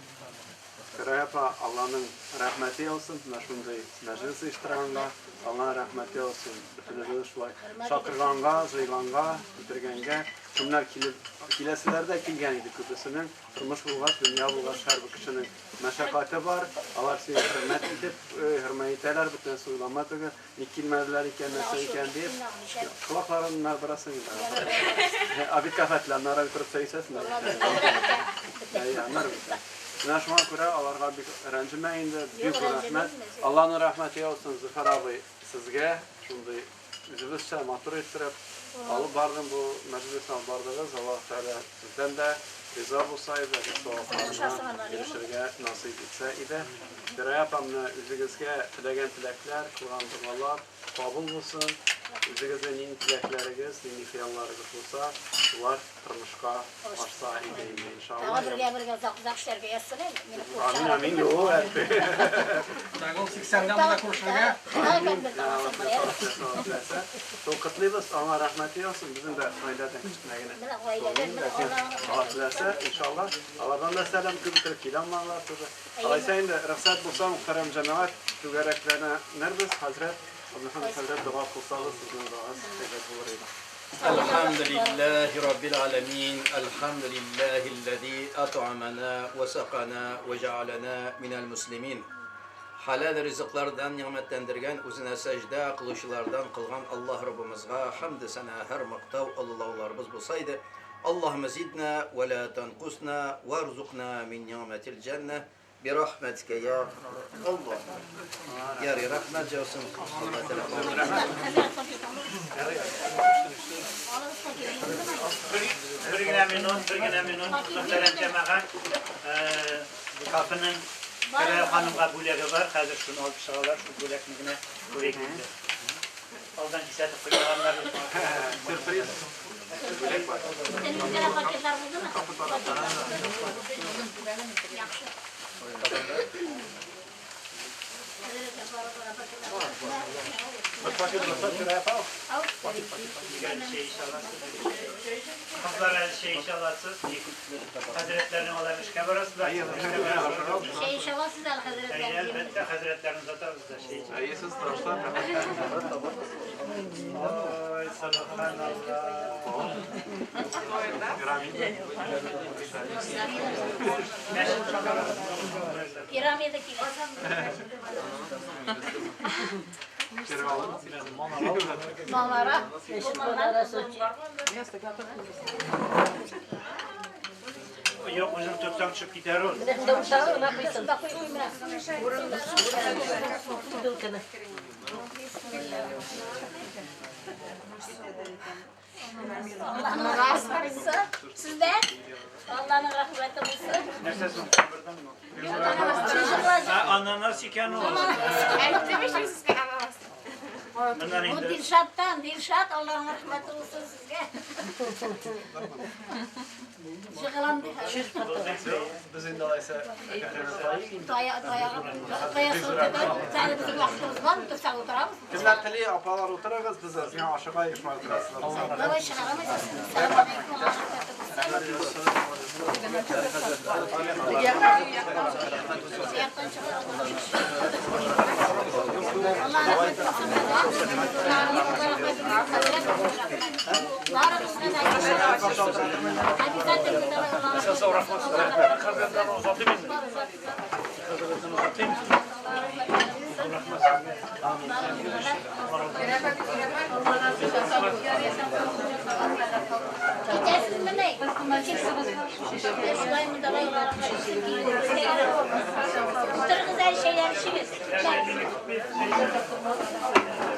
Фирая апа, Алланың рәхмәте яусын, менә шундый мәҗлес оештырганга, Алланың рәхмәте яусын, бөтенебезне шулай чакырганга, җыйганга, китергәнгә. Кемнәр килеп, киләселәр дә килгән иде күбесенең. Тормыш булгач, дөнья булгач, һәрбер кешенең мәшәкате бар. Алар сине хөрмәт итеп, хөрмәт итәләр, бөтенесе уйлама түгел. Ник килмәделәр икән, нәрсә икән дип. Колакларыннар беразын инде. Обедка хәтле, аннары торып чәй эчәсең. Әйе, аннары бит. Менә шуңа күрә аларга бик рәнҗемә инде, бик зур рәхмәт. Алланың рәхмәте яусын, Зөфәр абый, сезгә шундый үзебезчә матур иттереп алып бардың бу мәҗлесне алып бардыгыз. Аллаһ Тәгалә сездән дә риза булса иде, савапларына ирешергә насыйп итсә иде. Фирая апа, менә үзегезгә теләгән теләкләр, кылган догалар кабул булсын. Үзегезнең нинди теләкләрегез, нинди хыялларыгыз булса, шулар тормышка ашса иде инде, иншалла. Тагы бергә-бергә озак-озак эшләргә язсын әле. Мине Амин, амин, юк, әлбәттә. Тагы ул 80-дә монда күрешергә. Шул котлыйбыз, аңа рәхмәте яусын, безнең дә гаиләдән кечкенә генә. Менә гаиләдән, менә Алла теләсә, иншалла, алардан да сәлам күп итеп килә алмадылар тоже. Алайса инде рөхсәт булса, мөхтәрәм җәмәгать, түгәрәкләнербез, хәзрәт, Абдулхамид хәзрәт дога кылсагыз, сезнең догагыз әйбәт булыр иде. الحمد لله رب العالمين الحمد لله الذي أطعمنا وسقنا وجعلنا من المسلمين Halal ризыклардан нигъмәтләндергән, үзенә сәҗдә кылучылардан кылган Аллаһ Раббымызга хәмде сәна һәр мактау олылауларыбыз булса иде. Аллаһумма зидна ва ла танкусна варзукна мин нигъмәтил җәннә бирахмәтикә я Аллаһ. Ярый, рәхмәт яусын. Алла Тәгалә кабул итсен. Бер генә минут, бер генә минут, мөхтәрәм җәмәгать. Кафеның Фирая ханымга бүләге бар, хәзер шуны алып чыгалар, шул бүләкне генә күрик инде. Алдан кисәтеп куймаганнар. Сюрприз. Телевизорда пакетлар булдымы? Яхшы. Бер пакет булса, Фирая апа. Чәй эчә аласыз. Кызлар әле чәй эчә аласыз. Хәзрәтләрнең алар эшкә барасызлар. Чәй эчә аласыз әле хәзрәтләр. Әлбәттә, хәзрәтләрне озатабыз да чәй эчә. Әйе, сез тырышлар. Ой, субханалла. Пирамида килә. Манара. Юк, үзең тотсаң төшеп китәр ул. Аллаһның рәхмәте булсын. Сездә Аллаһның рәхмәте булсын. Нәрсә соң? Ананас икән ул. Әйттем ич мин сезгә ананас. Моннан Бу инде Дилшаттан, Дилшат, Аллаһның рәхмәте булсын сезгә. Жыгыланды. Без инде алайса Тая тая тая сәне безнең вакытыбыз бар, утырсак утырабыз. Кемнәр тели, апалар утырыгыз, без әзгә ашыга шулай утырасызлар. Давай чыгарамыз. Сәлам алейкум, Аллаһның рәхмәте булсын. Яктан чыгарабыз. Аллаһ рәхмәте булсын. Аллаһ рәхмәте булсын. Барыгызга да обязательно давай Аллаһ Рәхмәт. Хәзрәтләрне озатыйм инде. Хәзрәтләрне озатыйм. Китәсезме ни? Шулаймы, давай Аллаһ рәхмәте булсын. Утырыгыз әле чәйләр эчегез.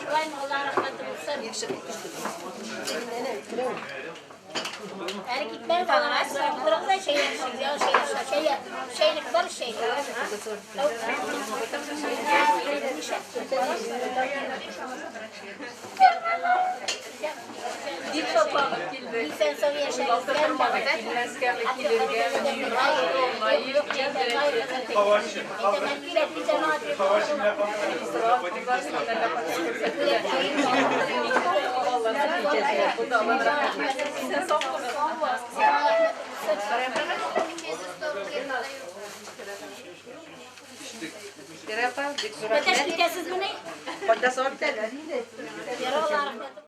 Шулаймы, Аллаһ рәхмәте булсын. Әле китмәгез, утырыгыз әле чәйләр эчегез. Я чәйләр, чәйләр, чәйлек бар чәйлек. Дип шатланып килдек. Исән сау яшәгез. Килмәскәме, килергәме, Фирая апа, бик зур Бәтәш рәхмәт. китәсезме ни? Кайда сабып битәләр инде. Яра, Аллаһ рәхмәте.